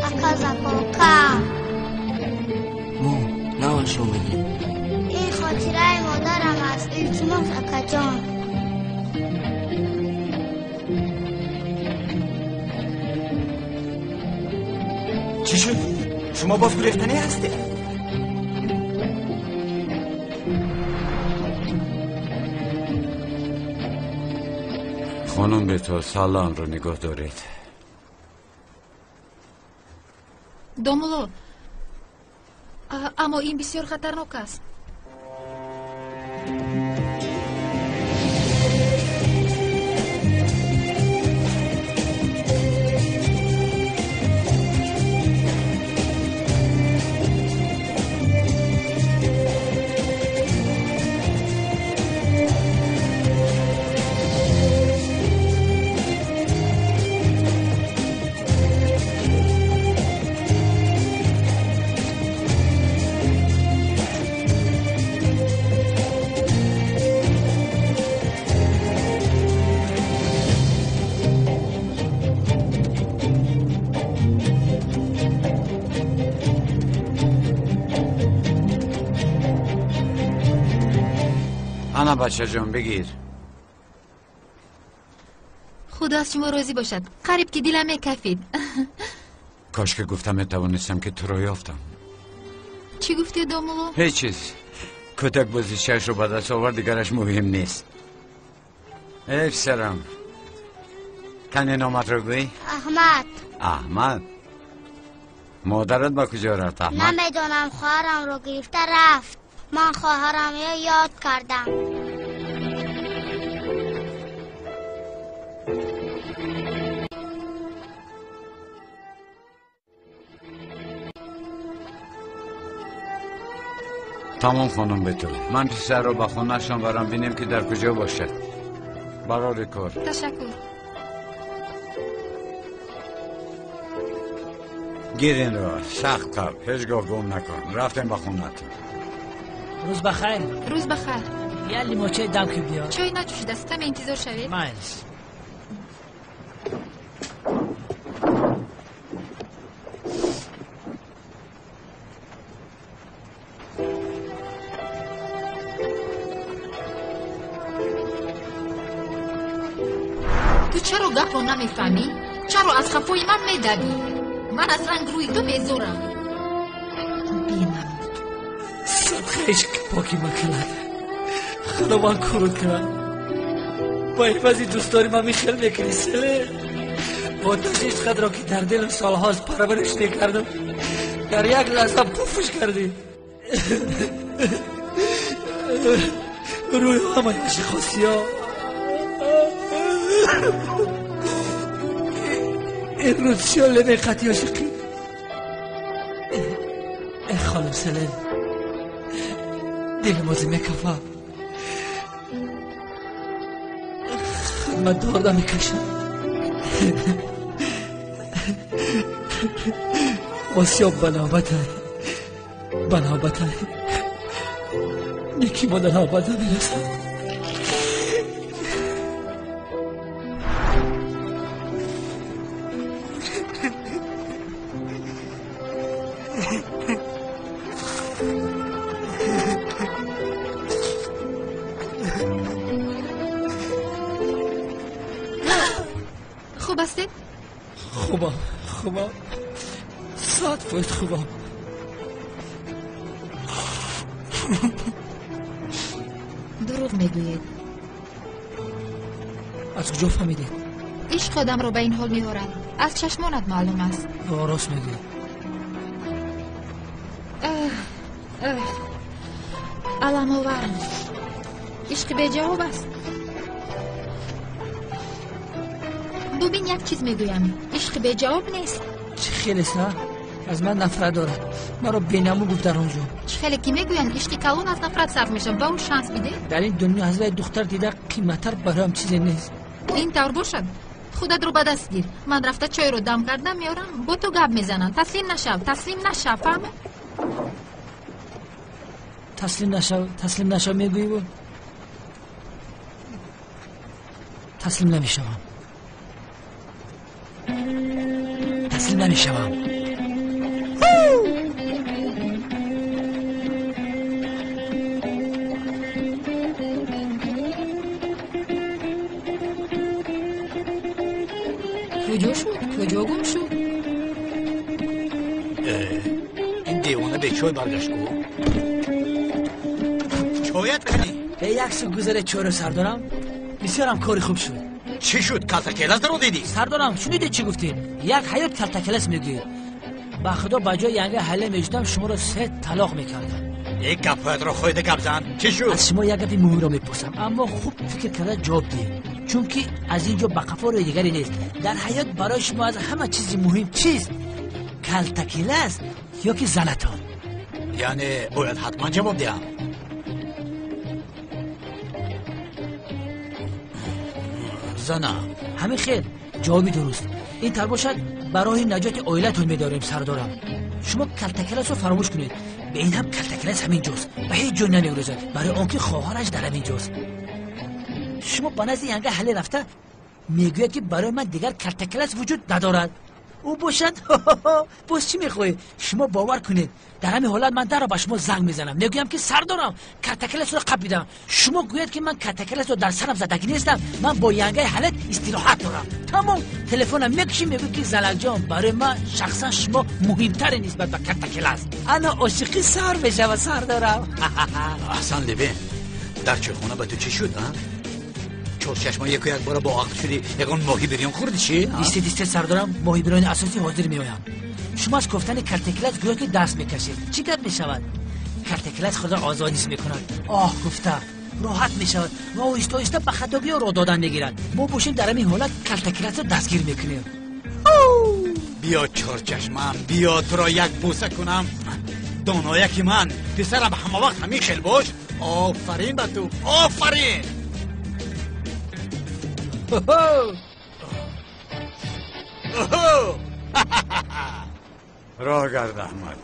Ака, закока. Мо навашро мегирем. Ин хотираи модарам аст. Илтимос, акаҷон. Чӣ шуд? Шумо боз гурехтанӣ ҳастед? Хонум Бетул, салонро нигоҳ доред. Домулло, аммо ин бисёр хатарнок аст. Ана бачаҷон, бигир. Худо аз шумо розӣ бошад. Қариб ки дилам мекафид. Кош ки гуфта метавонистам ки туро ёфтам. Чӣ гуфтӣ, домулло? Ҳеҷ чиз. Кӯдак бозичаашро ба даст овард, дигараш муҳим нест. Эй писарам, кане номатро гӯй? Аҳмад. Аҳмад? Модарат ба куҷо рафт, Аҳмад? Намедонам, хоҳарамро гирифта рафт. Ман хоҳарамро ёд кардам. Тамом хонум Бетул, ман писарро ба хонаашон барам, бинем ки дар куҷо бошад. Барори кор. Ташаккур. Гир инро, сахт қаб, ҳеҷ гоҳ гум накун. Рафтем ба хонаатон. Рӯз бахайр. Рӯз бахайр. Як лимочаи дам ки биёр. Чой наҷӯшидааст, каме интизор шавед. Майлиш. Ту чаро гапро намефаҳмӣ? Чаро аз хафои ман медавӣ? Ман аз ранг рӯи ту безорам. Бенамуд. Садқаиш поки макунад. Худованд курут кунад. Ба ивази дӯстдори ман михел мекунӣ, селе? Бо ташвиш қадро ки дар дилам солҳост парвариш мекардам, дар як лаҳза пуфш кардӣ. Рӯи ҳамаи ошиқосиё. Русиё лемеқати ошиқӣ. Э хонум Селен, дилам озӣ мекафа. Хидмат дорда мекашам. Осиё ба навбата, ба навбата. Неки мо дар навбат намерасад. Хуб ҳастед? Хубам, хубам, 100% хубам. Дурӯғ мегӯед. Аз куҷо фаҳмидед? Ишқ одамро ба ин ҳол меорад. Аз чашмонат маълум аст. Рост мегӯед. Аламовар. Ишқи беҷавоб аст. Бубин, як чиз мегӯям. Ишқи беҷавоб нест. Чӣ хелест, а? Аз ман нафрат дорад. Маро бенаму гуфт дар он ҷо. Чӣ хеле ки мегӯянд, ишқи калон аз нафрат сарф мешавад. Ба ӯ шанс бидеҳ. Дар ин дунё аз вай духтар дида қиматтар бароям чизе нест. Ин тавр бошад, худатро ба даст гир. Ман рафта чойро дам кардам, меорам, бо ту гап мезанам. Таслим нашав, таслим нашав, фаҳмед? Таслим нашав, таслим нашав мегӯӣ? Таслим намешавам. Таслим намешавам. Куҷо шуд? Куҷо гум шуд? Ин девона бе чой баргашт ку. Чоят кани? Бе як су гузаре чойро сардорам. Бисёрам кори хуб шуд. Чӣ шуд? Калтакелас даро дидӣ? Сардорам, шунидед чӣ гуфтед? Як ҳаёт калтакелас мегӯед. Ба худо ба ҷои янга ҳале мешудам, шуморо се талоқ мекардам. Э гапҳоятро хоида гап зан. Чӣ шуд? Аз шумо як гапи муҳимро мепурсам, аммо хуб фикр карда ҷавоб диҳед. Чунки аз ин ҷо ба қафо рӯи дигаре нест. Дар ҳаёт барои шумо аз ҳама чизи муҳим чист? Калтакелас ё ки занатон? Яъне бояд ҳатман ҷавоб диҳам. Занам. Ҳамин хел, ҷавоби дуруст. Ин тар бошад, ба роҳи наҷоти оилатон медорем, сардорам. Шумо калтакеласро фаромӯш кунед. Ба ин ҳам калтакелас ҳамин ҷост. Ба ҳеҷ ҷой намегурезад, барои он ки хоҳараш дар ҳамин ҷост. Шумо ба назди янга ҳале рафта мегӯяд, ки барои ман дигар калтакелас вуҷуд надорад. Ӯ бошад, боз чӣ мехоҳед? Шумо бовар кунед, дар ҳамин ҳолат ман дарро ба шумо занг мезанам. Мегӯям, ки сардорам, калтакеласро қапидам. Шумо гӯяд, ки ман калтакеласро дар сарам задагӣ нестам, ман бо янгаи ҳалет истироҳат дорам. Тамом, телефонам мекушӣ, мегӯй, ки залалҷон, барои ман шахсан шумо муҳимтаре нисбат ба калтакелас. Ана ошиқӣ сар мешавад, сардорам. Аҳсан Левен, дар чойхона ба ту чӣ шуд, а? Чорчашма яку як бора бо ақл шудӣ, ягон моҳи бирён хӯрдӣ чӣ? Дисте, дисте, сардорам, моҳи бирёни асосӣ ҳозир меоянд. Шумо аз кофтани калтакелас гӯё ки даст мекашед. Чӣ гап мешавад? Калтакелас худро озод ҳис мекунад. Оҳ гуфта роҳат мешавад ва оҳиста оҳиста ба хатогиҳо роҳ додан мегирад. Мо бошем дар ҳамин ҳолат калтакеласро дастгир мекунем. Биё чорчашмам, биё туро як бӯса кунам. Донояки ман, писарам, ҳама вақт ҳамин хел бош. Офарин ба ту, офарин! Роҳ гард, Аҳмад.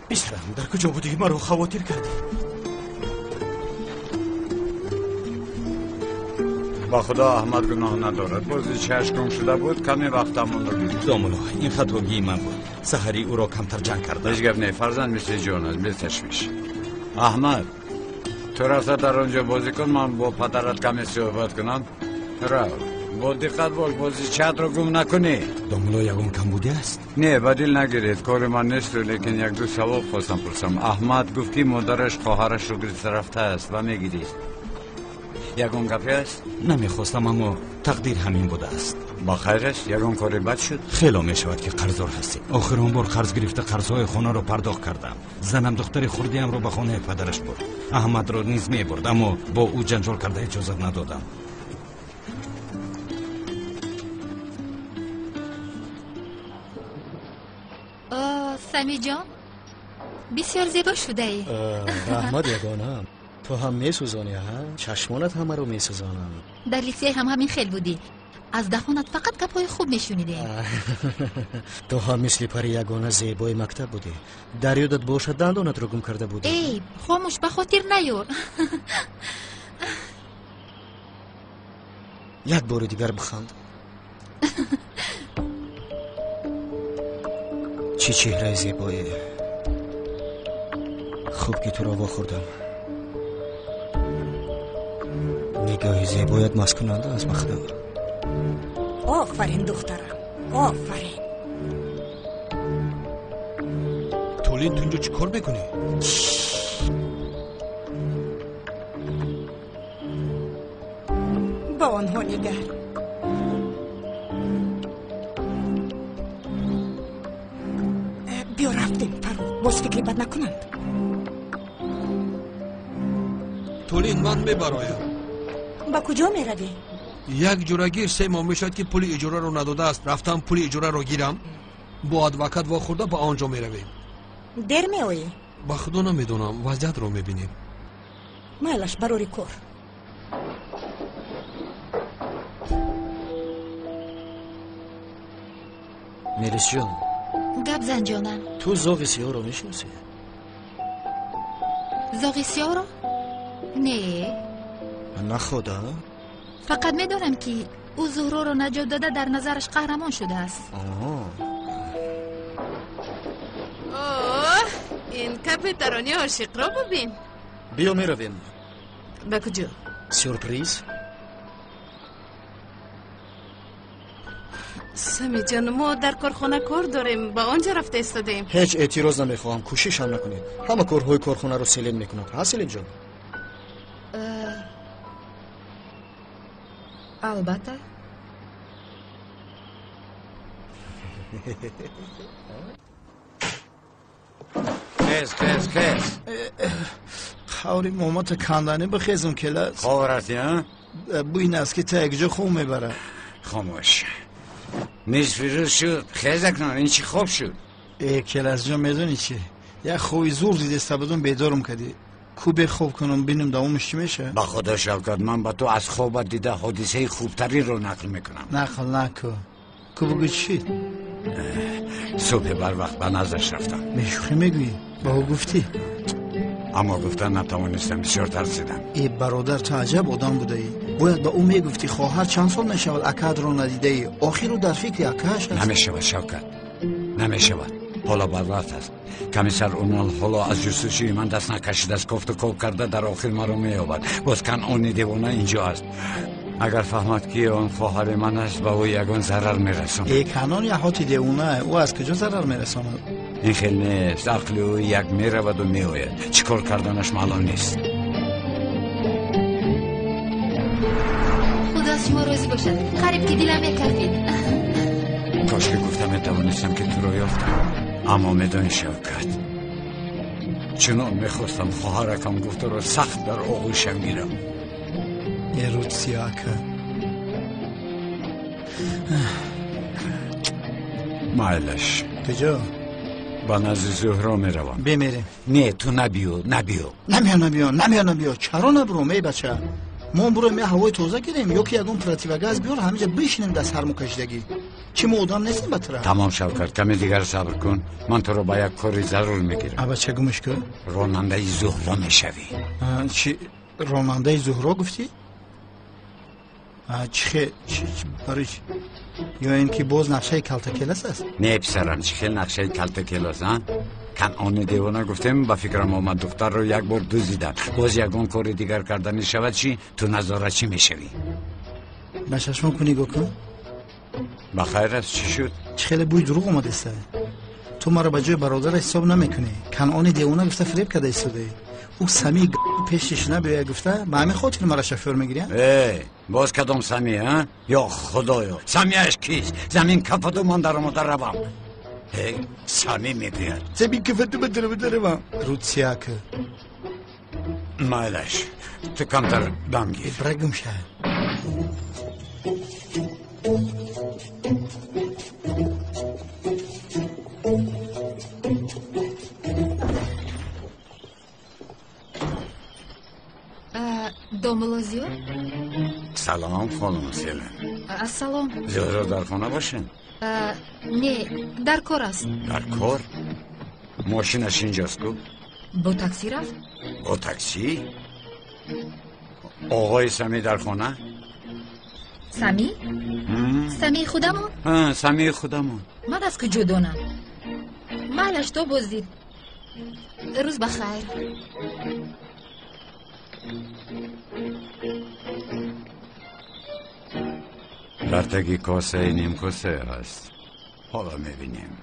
Писарам, дар куҷо будӣ? Маро хавотир кардӣ. Ба худо Аҳмад гуноҳ надорад. Бозичааш гум шуда буд, каме вақтамонро гирифт. Домулло, ин хатогии ман буд. Саҳарӣ ӯро камтар ҷанг кардам. Ҳеҷ гап не, фарзанд мисли ҷон аст, беташвиш. Аҳмад, ту рафта дар он ҷо бозӣ кун, ман бо падарат каме суҳбат кунам. Рав, бо диққат бош, бозичаатро гум накунӣ. Домулло, ягон камбудӣ аст? Не, ба дил нагиред, кори ман несту, лекин як-ду савол хостам пурсам. Аҳмад гуфт, ки модараш хоҳарашро гирифта рафтааст ва мегирист. Ягон гапе аст? Намехостам, аммо тақдир ҳамин будааст. Ба хайр аст? Ягон кори бад шуд? Хело мешавад, ки қарздор ҳастем. Охир он бор қарз гирифта қарзҳои хонаро пардохт кардам. Занам духтари хурдиамро ба хонаи падараш бурд. Аҳмадро низ мебурд, аммо бо ӯ ҷанҷол карда иҷозат надодам. Самиҷон, бисёр зебо шудаӣ. Раҳмат ягонам. Ту ҳам месӯзонӣ, ҳа? Чашмонат ҳамаро месӯзонанд. Дар литсей ҳам ҳамин хел будӣ. Аз даҳонат фақат гапҳои хуб мешунидем. Ту ҳам мисли пари ягона зебои мактаб будӣ. Дар ёдат бошад, дандонатро гум карда будӣ. Эй, хомӯш, ба хотир наёр. Як бори дигар биханд. Чӣ чеҳраи зебое. Хуб ки туро вохӯрдам. Нигоҳи зебоят масткунанда аст, ба худо. Офарин, духтарам, офарин. Толин, ту инҷо чӣ кор мекунӣ? Ба онҳо нигар. Биё рафтем, Фаррух, боз фикри бад накунанд. Толин, ман мебароям. Ба куҷо меравӣ? Як ҷурагир 3 моҳ мешавад ки пули иҷораро надодааст. Рафтам пули иҷораро гирам, бо адвокат вохӯрда ба он ҷо меравем. Дер меоӣ? Ба худо намедонам, вазъиятро мебинем. Майлаш, барори кор. Мелисҷон. Гап зан, ҷонам. Ту зоғи сиёҳро мешиносӣ? Зоғи сиёҳро? Не. Находа? Фақат медонам ки ӯ Зуҳроро наҷот дода, дар назараш қаҳрамон шудааст. Оҳ, ин капитарони ошиқро бубин. Биё меравем. Ба куҷо? Сюрприз. Самиҷон, мо дар корхона кор дорем, ба он ҷо рафта истодаем. Ҳеҷ эътироз намехоҳам, кӯшиш ҳам накунед. Ҳама корҳои корхонаро Селин мекунад. Ҳа, Селинҷон? Албатта. Хез, хез, хез. Қаври момата канданӣ бихезум, келас. Хоб рафтӣ, а? Бӯи аст ки та якҷо хоб мебарад. Хомӯш. Нисфи рӯз шуд. Хез акнун, ин чӣ хоб шуд? Э, келасҷон, медонӣ чӣ? Як хоби зур дидеста будум, бедорум кардӣ. Ку бехоб кунам, бинем давомаш чӣ мешавад? Ба худо, Шавкат, ман ба ту аз хобат дида ҳодисаи хубтаринро нақл мекунам. Нақл наку. Ку бугӯ чӣ? Субҳи барвақт ба наздаш рафтам. Бешӯхӣ мегӯӣ? Ба ӯ гуфтӣ? Аммо гуфтан натавонистам, бисёр тарсидам. Э, бародар, ту аҷаб одам будаӣ. Бояд ба ӯ мегуфтӣ, хоҳар чанд сол мешавад акаатро надидаӣ. Охир ӯ дар фикри акааш аст. Намешавад, Шавкат, намешавад. Ҳоло барвақт аст. Комиссар Унал ҳоло аз ҷустуҷӯи ман даст накашидааст. Кофту ков карда дар охир маро меёбад. Боз Канъони девона инҷо аст. Агар фаҳмад ки он хоҳари ман аст, ба ӯ ягон зарар мерасонад. Э, Канъон яҳоти девона, ӯ аз куҷо зарар мерасонад? Ин хел нест. Ақли ӯ як мераваду меояд. Чӣ кор карданаш маълум нест. Худо аз шумо розӣ бошад. Қариб ки дилам мекафид. Кош ки гуфта метавонистам ки туро ёфтам. Аммо медонӣ, Шавкат, чунон мехостам хоҳаракам гуфтаро сахт дар оғӯшам гирам. Э, Рутсия ака. Майлаш. Куҷо? Ба назди Зуҳро меравам. Бемерем. Не, ту набиё, набиё. Намеё, набиё, намеё, набиё. Чаро набуром, эй бача? Мо буроем я ҳавои тоза гирем, ё ки ягон противогаз биёр, ҳаминҷа бишинем дар сармокашидагӣ. Чӣ мо одам нестем ба тура? Тамом, Шавкат, каме дигар сабр кун. Ман туро ба як кори зарур мегирам. А бача, гумш кун. Ронандаи Зуҳро мешавӣ. Чӣ ронандаи Зуҳро гуфтӣ? Чӣ барои чӣ? Ё ин ки боз нақшаи калтакелас аст? Не, писарам, чӣ хел нақшаи калтакелас, а? Канъони девона гуфтем, ба фикрам омад духтарро як бор дуздидан. Боз ягон кори дигар карданӣ шавад чӣ? Ту назоратчӣ мешавӣ. Ба чашмон ку нигоҳ кун. Ба хайр аст, чӣ шуд? Чӣ хеле бӯи дурӯғ омадаста. Ту маро ба ҷои бародар ҳисоб намекунӣ. Канъони девона гуфта фиреб карда истодаӣ. Ӯ Самии пешиш набиёя гуфта, ба ҳамин хотир маро шофёр мегирӣ? Э, боз кадом Самӣ, а? Ё худоё, Самияш кист? Замин кафаду ман даромада равам. Э, Самӣ мегӯяд. Замин кафаду ман даромада равам. Рутсияк. Майлаш, ту камтар дам гир. Бира гум ша. Салом хонум Селин. Ассалом. Зуҳро дар хона бошед? Не, дар кор аст. Дар кор? Мошинаш инҷост ку? Бо такси рафт. Бо такси? Оғои Самӣ дар хона? Самӣ? Самии худамон? Самии худамон. Ман аз куҷо донам? Майлаш то боздид. Рӯз ба хайр. Дар таги косаи нимкоса аст. Ҳоло мебинем.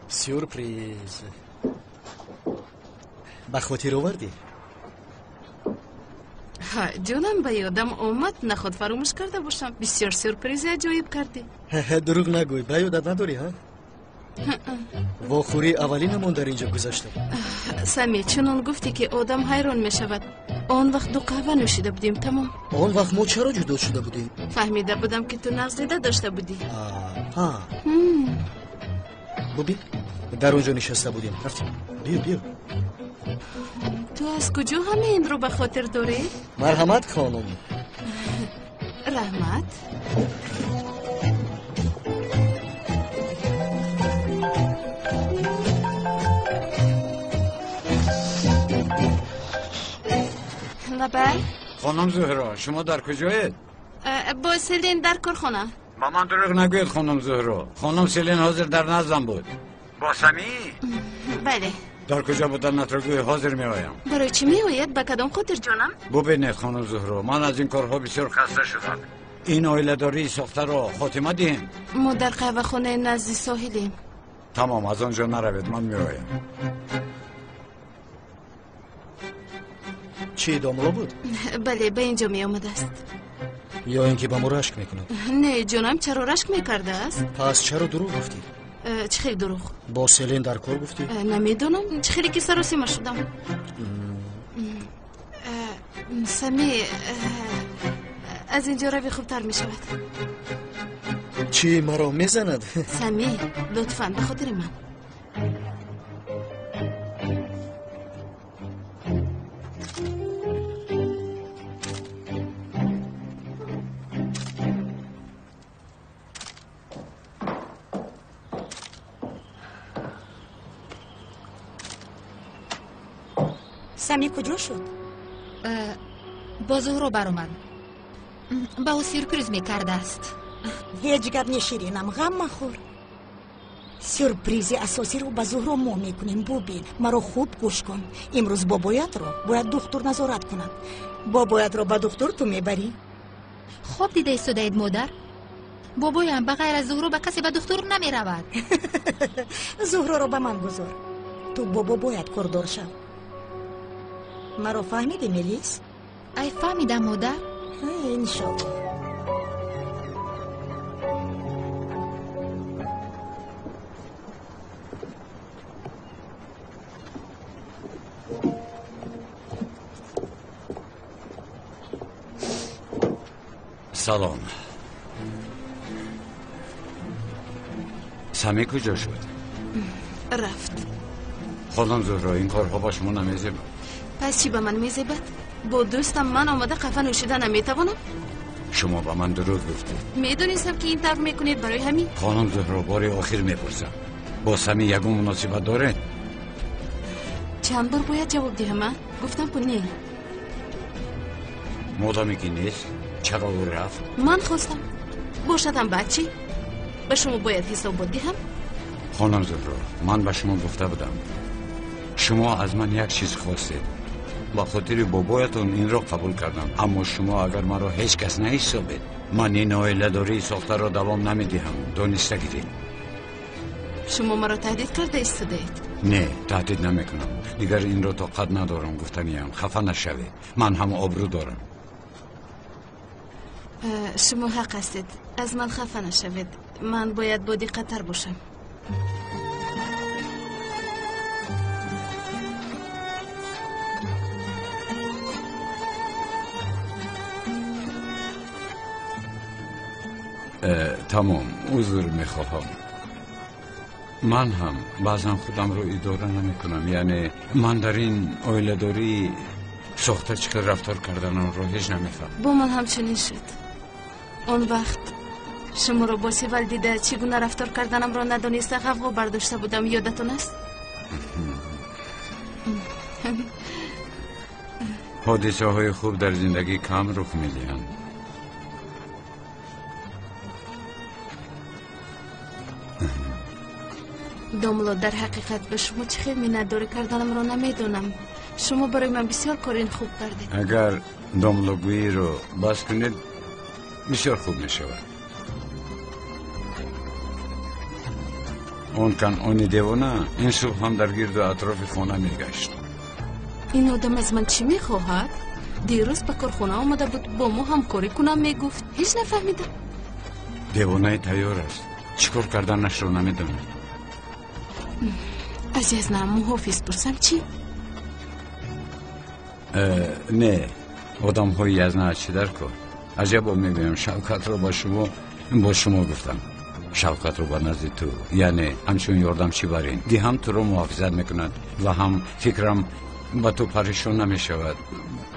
Сюрприз. Ба хотир овардӣ? Ҳа, ҷонам, ба ёдам омад, наход фаромӯш карда бошам. Бисёр сюрпризи аҷоиб кардӣ. Дурӯғ нагӯй, ба ёдат надорӣ, ҳа? Вохӯрии аввалинамон дар инҷо гузашта. Сами, чунон гуфтӣ, ки одам ҳайрон мешавад. Он вақт ду қаҳва нӯшида будем, тамом. Он вақт мо чаро ҷудо шуда будем? Фаҳмида будам, ки ту нағз дида дошта будӣ. Ҳа. Бубин, дар он ҷо нишаста будем. Рафтем. Биё, биё. Ту аз куҷо ҳама инро ба хотир дорӣ? Марҳамат, хонум. Раҳмат. Лабай. Хонум Зуҳро, шумо дар куҷоед? Бо Селин дар корхона. Ба ман дурӯғ нагӯед, хонум Зуҳро. Хонум Селин ҳозир дар наздам буд. Бо Самӣ? Бале. Дар куҷо буданатро гӯй, ҳозир меоям. Барои чӣ меояд? Ба кадом хотир, ҷонам? Бубинед, хонум Зуҳро, ман аз ин корҳо бисёр хаста шудам. Ин оиладории сохтаро хотима диҳем. Мо дар қаҳвахонаи назди соҳилем. Тамом, аз он ҷо наравед, ман меоям. Чӣ, домло буд? Бале, ба ин ҷо меомадааст. Ё ин ки ба мо рашк мекунад? Не, ҷонам, чаро рашк мекардааст? Пас чаро дурӯғ гуфтӣ? Чӣ хел дурӯғ? Бо Селин дар кор гуфтӣ? Намедонам, чӣ хеле ки саросима шудам. Сами, аз ин ҷо рави хубтар мешавад. Чӣ, маро мезанад? Сами, лутфан, ба хотири ман. Сами куҷо шуд? Бо Зуҳро баромад. Ба ӯ сюрприз мекардааст. Ҳеҷ гап не, Ширинам, ғам махӯр. Сюрпризи асосиро ба Зуҳро мо мекунем. Бубин, маро хуб гӯш кун. Имрӯз бобоятро бояд духтур назорат кунад. Бобоятро ба духтур ту мебарӣ. Хоб дида истодаед, модар? Бобоям ба ғайр аз Зуҳро ба касе ба духтур намеравад. Зуҳроро ба ман гузор. Ту бо бобоят кордор шав. Маро фаҳмидӣ, Мелис? Ай, фаҳмидам, модар. Иншолло. Салом. Сами куҷо шуд? Рафт. Хонум Зуҳро, ин корҳо ба шумо намезебад. Пас чӣ ба ман мезебад? Бо дӯстам ман омада қафа нӯшида наметавонам? Шумо ба ман дурӯғ гуфтед. Медонистам, ки ин тавр мекунед, барои ҳамин. Хонум Зуҳро, бори охир мепурсам. Бо Сами ягон муносибат доред? Чанд бор бояд ҷавоб диҳам, а? Гуфтам ку не. Модоме ки нест, чаро ӯ рафт? Ман хостам. Бошадам, баъд чӣ? Ба шумо бояд ҳисобот диҳам? Хонум Зуҳро, ман ба шумо гуфта будам. Шумо аз ман як чиз хостед. Ба хотири бобоятон инро қабул кардам. Аммо шумо агар маро ҳеҷ кас наҳисобед, ман ин оиладории сохтаро давом намедиҳам. Дониста гиред. Шумо маро таҳдид карда истодаед? Не, таҳдид намекунам. Дигар инро тоқат надорам, гуфтаниям. Хафа нашавед. Ман ҳам обрӯ дорам. Шумо ҳақ ҳастед. Аз ман хафа нашавед. Ман бояд бодиққаттар бошам. Тамом, узр мехоҳам. Ман ҳам баъзан худамро идора намекунам. Яъне ман дар ин оиладорӣ сохта чӣ хел рафтор карданамро ҳеҷ намефаҳмам. Бо ман ҳамчунин шуд. Он вақт шуморо бо Севал дида чӣ гуна рафтор карданамро надониста ғавғо бардошта будам, ёдатон аст? Ҳодисаҳои хуб дар зиндагӣ кам рух медиҳанд. Домло, дар ҳақиқат ба шумо чӣ хел миннатдорӣ карданамро намедонам. Шумо барои ман бисёр корин хуб кардед. Агар домлогӯиро бас кунед, бисёр хуб мешавад. Он канъони девона ин субҳ ҳам дар гирду атрофи хона мегашт. Ин одам аз ман чӣ мехоҳад? Дирӯз ба корхона омада буд, бо мо ҳамкорӣ кунам мегуфт. Ҳеҷ нафаҳмидам. Девонаи тайёр аст. Чӣ кор карданашро намедонад. Аз язнам муҳофиз пурсам чӣ? Не, одамҳои язна чӣ дар кор? Аҷабо мегӯям, Шавкатро ба шумо бо шумо гуфтам. Шавкатро ба назди ту, яъне ҳамчун ёрдамчӣ барин. Ди ҳам туро муҳофизат мекунад ва ҳам фикрам ба ту парешон намешавад.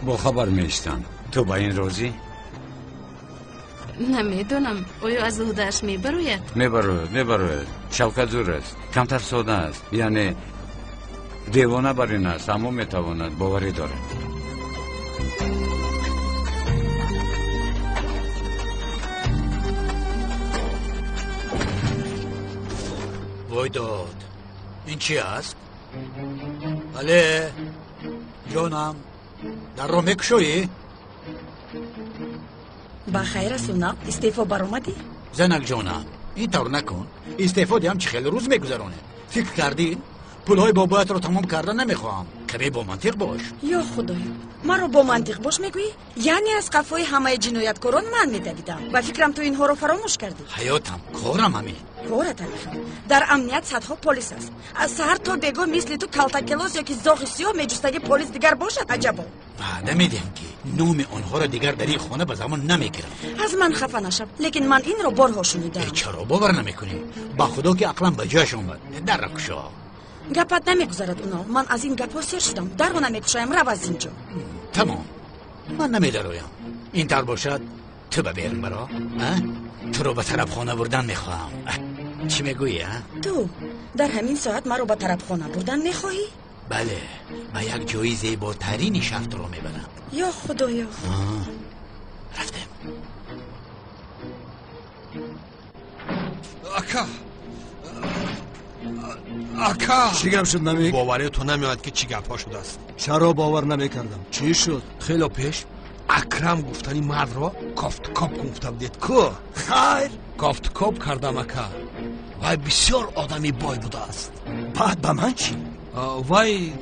Бохабар меистанд. Ту ба ин розӣ? Намедонам, оё аз уҳдааш мебарояд? Мебарояд, мебарояд. Шавкат зур аст, камтар сода аст, яъне девона бар ин аст, аммо метавонад, боварӣ дорад. Вой дод, ин чӣ аст? Бале, ҷонам, дарро мекушоӣ? Ба хайр аст, Унал, истеъфо баромадӣ? Занак ҷонам, ин тавр накун. Истеъфо диҳам чӣ хеле рӯз мегузаронем. Фикр кардӣ? Пулҳои бобоятро тамом карда намехоҳам. Каме бо мантиқ бош. Ё худоё, маро бо мантиқ бош мегӯӣ? Яъне аз қафои ҳамаи ҷинояткорон ман медавидам. Ба фикрам ту инҳоро фаромӯш кардӣ. Ҳаётам, корам ҳамин. Корат ҳамин. Дар амният садҳо полис аст. Аз саҳар то бегоҳ мисли ту калтакелос ё ки зоғи сиёҳ меҷустаги полис дигар бошад аҷабо. Ваъда медиҳам ки номи онҳоро дигар дар ин хона ба замон намегирам. Аз ман хафа нашав, лекин ман инро борҳо шунидам. Чаро бовар намекунӣ? Ба худо ки ақлам ба ҷояш омад. Дарро кушо. Гапат намегузарад, Унал. Ман аз ин гапҳо сер шудам. Дарро намекушоям, рав аз ин ҷо. Тамом, ман намедароям. Ин тавр бошад, ту ба берун баро. Туро ба тарабхона бурдан мехоҳам. Чӣ мегӯӣ, а? Ту дар ҳамин соат маро ба тарабхона бурдан мехоҳӣ? Бале, ба як ҷои зеботарини шаҳр туро мебарам. Ё худоё. Рафтем. Ака, ака, чӣ гап шуд намек? Боварӣ ту намеояд ки чӣ гапҳо шудааст. Чаро бовар намекардам? Чӣ шуд? Хело пеш Акрам гуфтани мардро кофткоп гуфта будед ку? Хайр, кофткоп кардам ака. Вай бисёр одами бой будааст. Баъд ба ман чӣ? Вай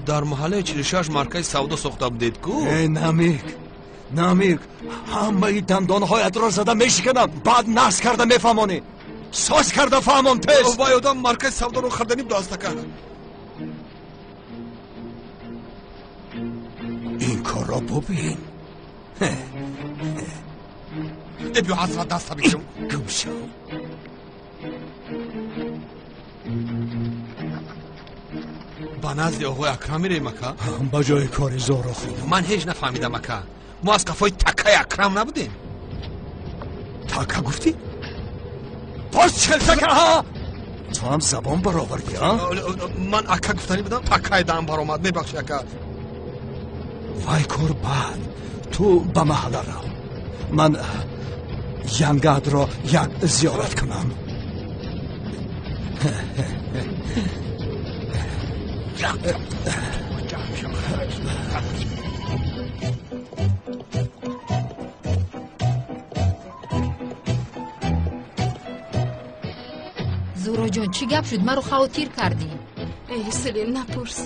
дар маҳаллаи 46 маркази савдо сохта будед ку? Э, Намик, Намик, ҳамаи дандонҳоятро зада мешиканам. Баъд наск карда мефаҳмонӣ. Соз карда фаҳмон тез. Вай одам маркази савдоро харданӣ будааст ака. Ин корро бубин. Э, биё ҳазрат даста бигирам. Гум шав. Ба назди оғои Акрам мерем ака? Ба ҷои кори зоро худам. Ман ҳеҷ нафаҳмидам ака. Мо аз қафои такаи Акрам набудем. Така гуфтӣ? Боз чӣ хел така, ҳа? Ту ҳам забон баровардӣ, а? Ман ака гуфтанӣ будам, такаи даҳам баромад. Мебахши ака. Вай кор бад. Ту ба маҳалла рав. Ман янгадро як зиёрат кунам. Зуроҷон, чӣ гап шуд? Маро хавотир кардӣ. Эй Селин, напурс.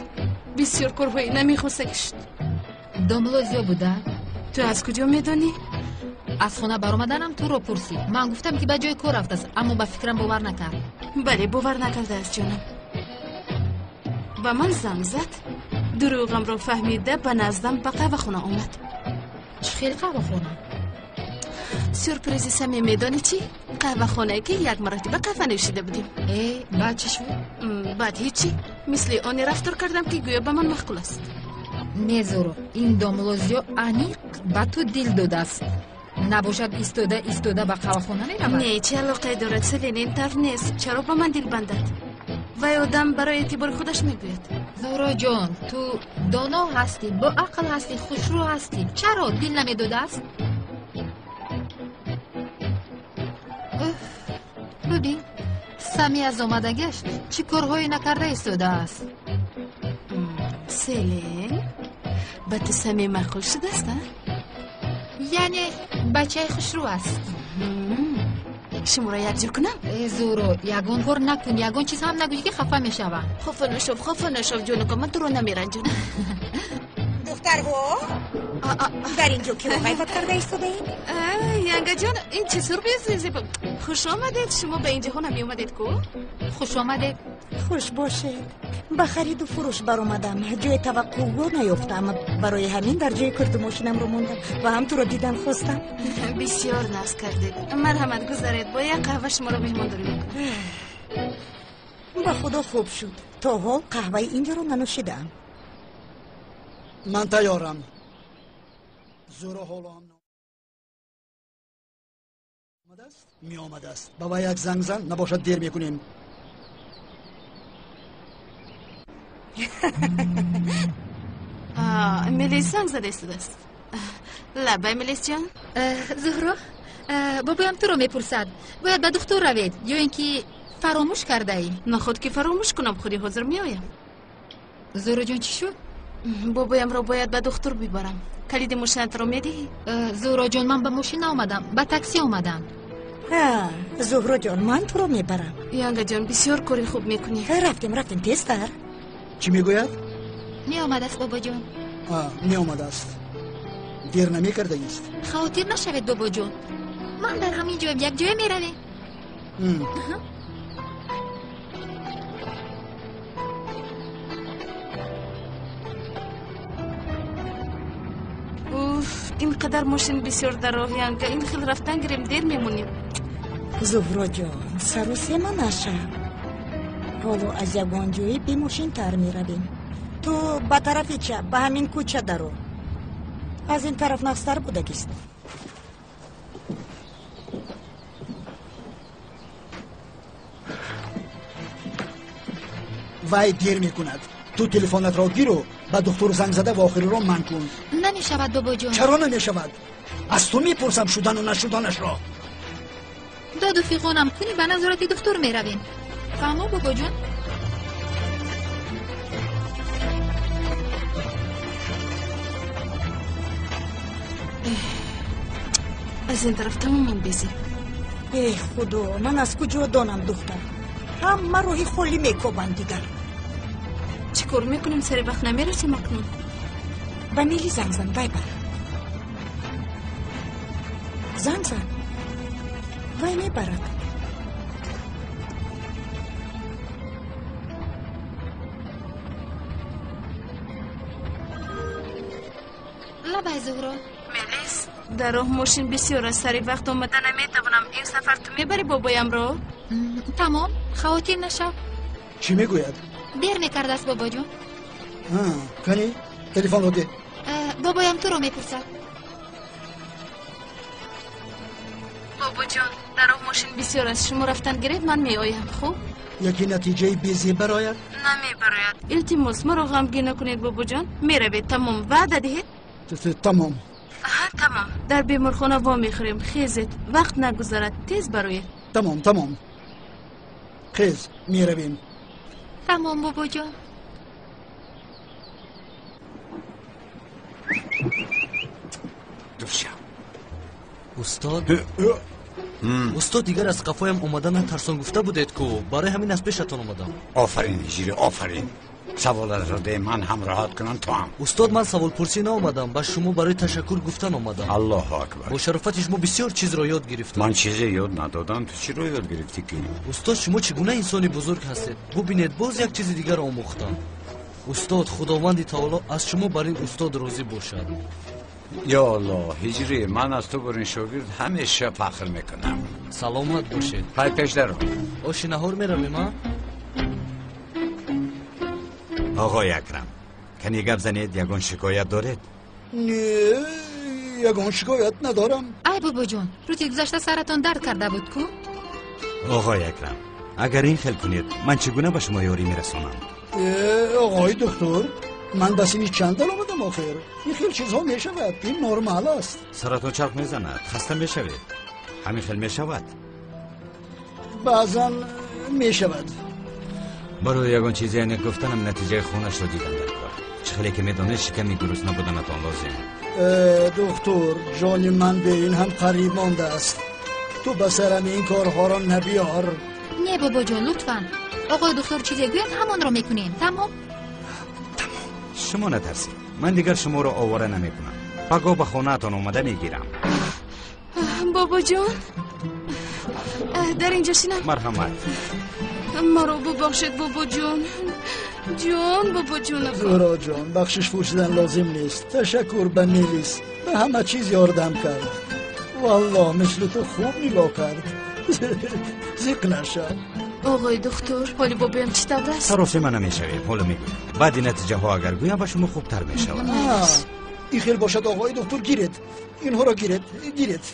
Бисёр корҳои намехоста ки шуд. Домло зиё буда? Ту аз куҷо медонӣ? Аз хона баромаданам туро пурсид. Ман гуфтам ки ба ҷои кор рафтааст, аммо ба фикрам бовар накард. Бале, бовар накардааст ҷонам. Ба ман занг зад. Дурӯғамро фаҳмида ба наздам ба қаҳвахона омад. Чӣ хел қаҳвахона? Сюрпризи Самим медонӣ чӣ? Қаҳвахонае ки як маротиба қаҳва нӯшида будем. Баъд чӣ шуд? Баъд ҳечи. Мисли оне рафтор кардам ки гӯё ба ман маъқул аст. Не, Зуро, ин домлозиё аниқ ба ту дил додааст. Набошад истода истода ба қаҳвахона меравад? Не, чӣ алоқае дорад, Селин, ин тавр нест. Чаро ба ман дил бандад? Вай одам барои эътибори худаш мегӯяд. Зуроҷон, ту доно ҳастӣ, бо ақл ҳастӣ, хушрӯ ҳастӣ. Чаро дил намедодааст? Бибин, Сами аз омадагиаш чӣ корҳое накарда истодааст. Селин, ба ту Сами маъқул шудааст, а? Яъне бачаи хушрӯ аст. Шуморо якҷо кунам? Зуро, ягон кор накун, ягон чиз ҳам нагӯӣ ки хафа мешавам. Хафа нашав, хафа нашав, ҷонакам, ман туро намеранҷонам. Духтарҳо, дар инҷо киро ғайбат карда истодаед? Янгаҷон, ин чӣ сюрприз зебо. Хуш омадед, шумо ба ин ҷаҳон ҳам меомадед ку? Хуш омадед. Хуш бошед. Ба хариду фурӯш баромадам, ҷои таваққуъгоҳ наёфтам. Барои ҳамин дар ҷои курту мошинамро мондам ва ҳам туро дидан хостам. Бисёр нағз кардед. Марҳамат, гузаред, бо як қаҳва шуморо меҳмондорӣ мекунам. Ба худо хуб шуд. То ҳол қаҳваи инҷоро нанӯшидаам. Ман тайёрам. Зуро ҳоло ҳам омадааст? Меомадааст. Ба вай як занг зан, набошад дер мекунем. Мелис занг зада истодааст. Лабай, Мелисҷон. Зуҳро, бобоям туро мепурсад. Бояд ба духтур равед ё ин ки фаромӯш кардаӣ? Наход ки фаромӯш кунам, худи ҳозир меоям. Зуҳроҷон, чӣ шуд? Бобоямро бояд ба духтур бибарам. Калиди мошинатро медиҳӣ? Зуҳроҷон, ман ба мошин наомадам, ба такси омадам. Зуҳроҷон, ман туро мебарам. Янгаҷон, бисёр кори хуб мекунӣ. Рафтем, рафтем, тезтар. Чӣ мегӯяд? Меомадааст, бобоҷон. Меомадааст. Дер намекардаист? Хавотир нашавед, бобоҷон. Ман дар ҳамин ҷоям, якҷоя меравем. Уф, ин қадар мошин бисёр дар роҳ, Янга. Ин хел рафтан гирем, дер мемонем. Зуҳроҷон, сарусема нашав. Ҳоло аз ягон ҷое бемошинтар меравем. Ту ба тарафи чап, ба ҳамин кӯча даро. Аз ин тараф нағзтар будагист. Вай дер мекунад. Ту телефонатро гиру ба духтур занг зада вохириро ман кун. Намешавад, бобоҷон. Чаро намешавад? Аз ту мепурсам шудану нашуданашро. Доду фиғонам кунӣ, ба назорати духтур меравем. Фаҳмо, бобоҷон? Аз ин тараф тамоман безеб. Эй худо, ман аз куҷо донам, духтар? Ҳама роҳи холӣ мекобанд дигар. Чӣ кор мекунем, сари вақт намерасем акнун? Ба Мели занг зан, вай бар. Занг зан, вай мебарад. Лабай, Зуҳро. Мелис, дар роҳ мошин бисёр аст, сари вақт омада наметавонам. Ин сафар ту мебарӣ бобоямро? Тамом, хавотир нашав. Чӣ мегӯяд? Дер мекардааст, бобоҷон. Кани, телефонро деҳ. Бобоям туро мепурсад. Бобоҷон, дар роҳ мошин бисёр аст, шумо рафтан гиред, ман меоям, хуб? Яке натиҷаи безеб барояд? Намебарояд. Илтимос, маро ғамгин накунед, бобоҷон. Меравед, тамом, ваъда диҳед. Тамом. Тамом. Дар беморхона вомехӯрем. Хезед, вақт нагузарад, тез бароед. Тамом, тамом. Хез, меравем. Тамом, бобоҷон. Устод, устод, дигар аз қафоям омада натарсон гуфта будед ку, барои ҳамин аз пешатон омадам. Офарин, ҳиҷрӣ, офарин. Саволатро де, ман ҳам роҳат кунам, ту ҳам. Устод, ман саволпурсӣ наомадам, ба шумо барои ташаккур гуфтан омадам. Аллоҳу акбар. Бо шарофати шумо бисёр чизро ёд гирифтам. Ман чизе ёд надодам, ту чиро ёд гирифтӣ ки? Устод, шумо чӣ гуна инсони бузург ҳастед? Бубинед, боз як чизи дигар омӯхтам. Устод, Худованди таоло аз шумо бар ин устод розӣ бошад. Ё Аллоҳ, ҳиҷрӣ, ман аз ту бурин шогирд ҳамеша фахр мекунам. Саломат бошед. Пай пеш даро. Оши наҳор меравем, а? Оғои Акрам, кани гап занед, ягон шикоят доред? Не, ягон шикоят надорам. Ай бобоҷон, рӯзи гузашта саратон дард карда буд ку? Оғои Акрам, агар ин хел кунед, ман чӣ гуна ба шумо ёрӣ мерасонам? Оғои духтур, ман ба синни чанд омадам охир? Ин хел чизҳо мешавад, ин нормал аст. Саратон чарх мезанад, хаста мешавед. Ҳамин хел мешавад? Баъзан мешавад. Барои ягон чизе яъне гуфтанам натиҷаи хунашро дидам дар кор. Чӣ хеле ки медонед, шиками гурусна буданатон лозим. Духтур, ҷони ман бе ин ҳам қариб мондааст. Ту ба сарам ин корҳоро набиёр. Не бобоҷон, лутфан. Оғои духтур чизе гӯяд, ҳамонро мекунем. Тамом? Шумо натарсед, ман дигар шуморо овора намекунам. Пагоҳ ба хонаатон омада мегирам. Бобоҷон, дар инҷо шинам. Марҳамат. Маро бубахшед, бобоҷон. Ҷон, бобоҷонам. Зуҳроҷон, бахшиш пурсидан лозим нест. Ташаккур ба Мелис, ба ҳама чиз ёрдам кард. Валлоҳ, мисли ту хуб нигоҳ кард. Зиқ нашав. Оғои духтур, ҳоли бобоям чӣ тавр аст? Саросема намешавем, ҳоло мегӯям. Баъди натиҷаҳо агар гӯям, ба шумо хубтар мешавад. Ин хел бошад, оғои духтур, гиред. Инҳоро гиред, гиред.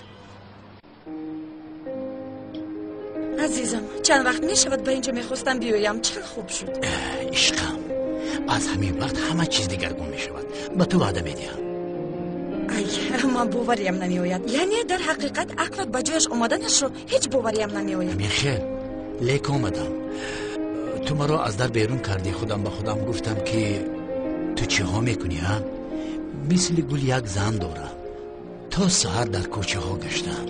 Азизам, чанд вақт мешавад ба инҷо мехостам биёям. Чӣ хел хуб шуд. Ишқам, аз ҳамин вақт ҳама чиз дигаргун мешавад. Ба ту ваъда медиҳам. Ай, ман бовариям намеояд. Яъне дар ҳақиқат ақлат ба ҷояш омаданашро ҳеҷ бовариям намеояд. Ҳамин хел, лек омадам. Ту маро аз дар берун кардӣ. Худам ба худам гуфтам, ки ту чиҳо мекунӣ, а? Мисли гул як зан дорам. То саҳар дар кӯчаҳо гаштам.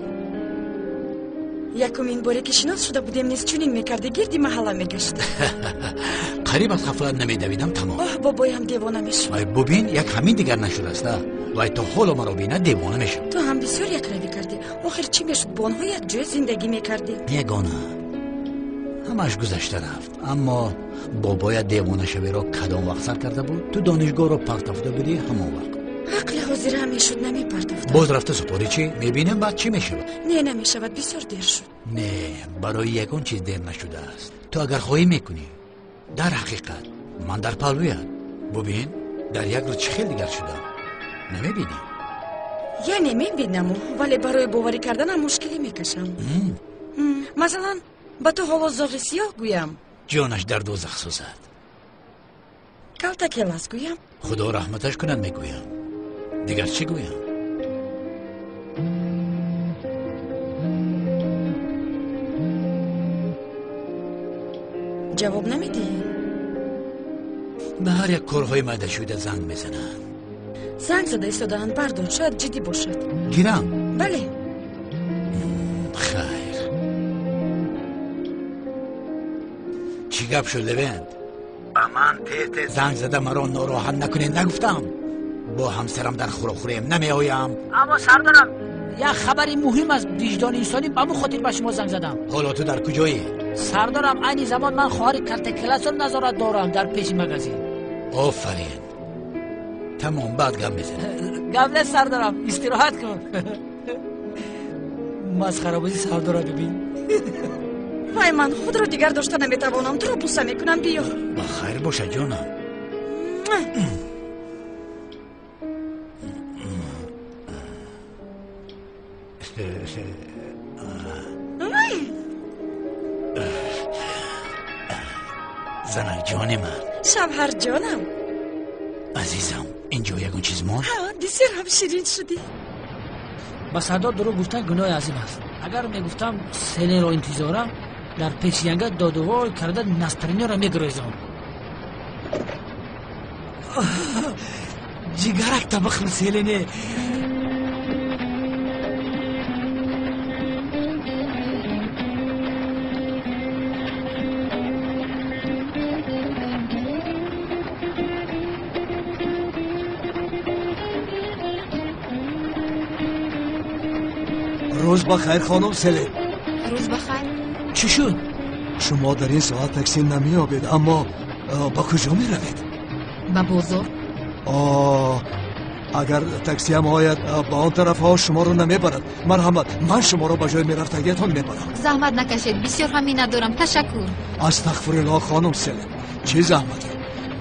Якумин боре ки шинос шуда будем, низ чунин мекардӣ, гирди маҳалла мегашт. Қариб аз ғафлат намедавидам, тамом. Оҳ, бобоям девона мешуд. Вай, бубин, як ҳамин дигар нашудааст, а? Вай то ҳоло маро бинад девона мешавад. Ту ҳам бисёр якравӣ кардӣ. Охир чӣ мешуд, бо онҳо якҷоя зиндагӣ мекардӣ? Ягона, ҳамаш гузашта рафт. Аммо бобоят девонашавиро кадом вақт сар карда буд? Ту донишгоҳро партофта будӣ ҳамон вақт. Ақли ҳозира мешуд, намепартофтам. Боз рафта супорӣ чӣ? Мебинем баъд чӣ мешавад. Не, намешавад, бисёр дер шуд. Не, барои ягон чиз дер нашудааст. Ту агар хоҳӣ мекунӣ. Дар ҳақиқат ман дар паҳлӯят. Бубин, дар як рӯз чӣ хел дигар шудам. Намебинӣ? Яъне мебинаму, вале барои боварӣ карданам мушкилӣ мекашам. Масалан, ба ту ҳоло зоғи сиёҳ гӯям. Ҷонаш дар дӯзах сӯзад. Калтакелас гӯям. Худо раҳматаш кунад мегӯям. Дигар чӣ гӯям? Ҷавоб намедиҳӣ? Ба ҳар як корҳои майдашуда занг мезананд. Занг зада истодаанд, бардор, шояд ҷиддӣ бошад. Гирам? Бале. Хайр. Чӣ гап шуд, Левент? Ба ман тез-тез занг зада маро нороҳат накунед нагуфтам? Бо ҳамсарам дар хӯрокхӯрием намеоям. Аммо сардарам, як хабари муҳим аст. Виҷдони инсонӣ ба мо хотир ба шумо занг задам. Ҳоло ту дар куҷоӣ? Сардарам, айни замон ман хоҳари калтакеласро назорат дорам дар пеши магазин. Офарин. Тамом, баъд гап мезанем. Гап нест, сардарам, истироҳат кун. Масхарабозӣ сардора бибин. Вай, ман худро дигар дошта наметавонам. Туро буса мекунам, биё. Ба хайр боша, ҷонам. Занак ҷони ман. Шавҳар ҷонам. Азизам, инҷо ягон чиз монд? Ҳа, бисёр ҳам ширин шудӣ. Ба сардор дурӯғ гуфтан гуноҳи азим аст. Агар мегуфтам селеро интизорам, дар пеши янга додувой карда настроениеро мегурезам. Ҷигарак табахр селене. Рӯз ба хайр, хонум Селен. Рӯз ба хайр. Чӣ шуд? Шумо дар ин соат такси намеёбед, аммо ба куҷо меравед? Ба бозор. Агар таксиам ояд ба он тарафҳо шуморо намебарад. Марҳамат, ман шуморо ба ҷои мерафтагиятон мебарам. Заҳмат накашед, бисёр ҳам миннатдорам. Ташаккур. Астағфируллоҳ, хонум Селен, чӣ заҳмате?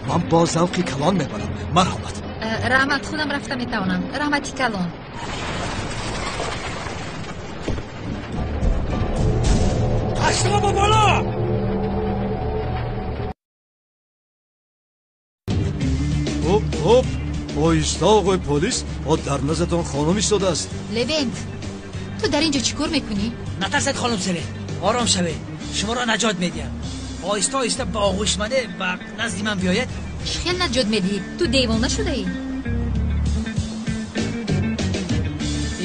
Ман бо завқи калон мебарам. Марҳамат. Раҳмат, худам рафта метавонам. Раҳмати калон. Қаштоба боло! Оп, оп, оҳиста, оғои полис, о дар назатон хонум истодааст. Левент, ту дар ин ҷо чӣ кор мекунӣ? Натарсед, хонум Селен, ором шавед, шуморо наҷот медиҳам. Оҳиста оҳиста ба оғӯш мане ба назди ман биёед. Чӣ хел наҷот медиҳӣ? Ту девона шудаӣ?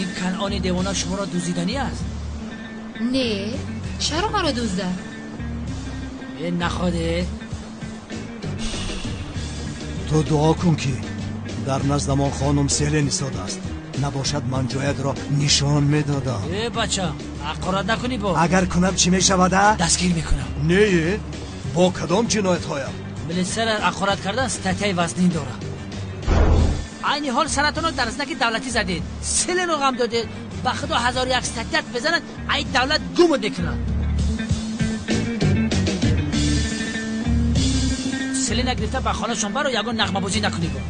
Ин канъони девона шуморо дуздиданӣ аст? Не, чаро маро дуздад? Е, находе. Ту дуо кун, ки дар наздамон хонум Селен истодааст. Набошад, ман ҷоятро нишон медодам. Э, бача, ҳақорат накунӣ бо. Агар кунам, чӣ мешавад, а? Дастгир мекунам. Не, бо кадом ҷиноятҳоям? Милитсияро ҳақорат кардан статьяи вазнин дорад. Айни ҳол саратонро дар знаки давлатӣ задед, Селену ғам додед. Ба худо 1001 статьят бизанад, ай давлат гумот мекунад. Селена гирифта ба хонашон баро, ягон нағмабозӣ накунӣ бо.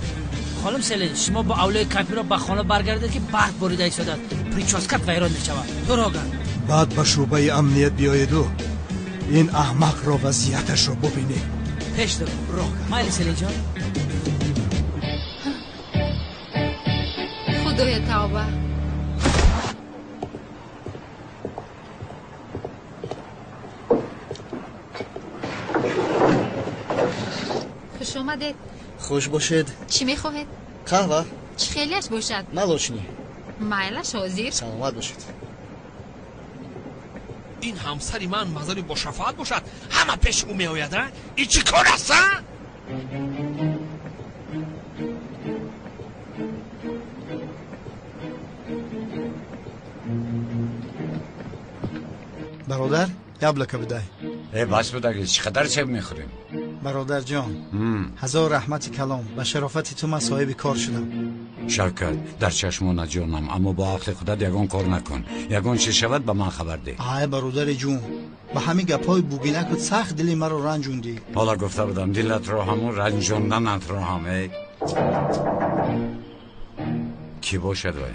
Хонум Селен, шумо бо авлои кампиро ба хона баргардед, ки барф борида истодааст, прическат вайрон мешавад. Дурога. Баъд ба шӯъбаи амният биёеду ин аҳмақро вазъияташро бубинед. Пеш дур. Майли, Селенҷон. Худоя, тавба. Хуш омадед. Хуш бошед. Чӣ мехоҳед? Қаҳва. Чӣ хелиаш бошад? Молочный. Майлаш, ҳозир. Саломат бошед. Ин ҳамсари ман мазари бошафоат бошад, ҳама пеши ӯ меояд, а? Ин чӣ кор аст, а? Бародар, яблоко бидай. Э, бас будаги, чӣ қадар себ мехӯрем? Бародарҷон, ҳазор раҳмати калом, ба шарофати ту ман соҳиби кор шудам. Шавкат, дар чашмона ҷонам, аммо бо ақли худат ягон кор накун. Ягон чиз шавад, ба ман хабар деҳ. Ай, бародари ҷун, ба ҳамин гапҳои бугинакут сахт дили маро ранҷондӣ. Ҳола гуфта будам, дилатро ҳаму ранҷонданатро ҳам. Эй, кӣ бошад вай?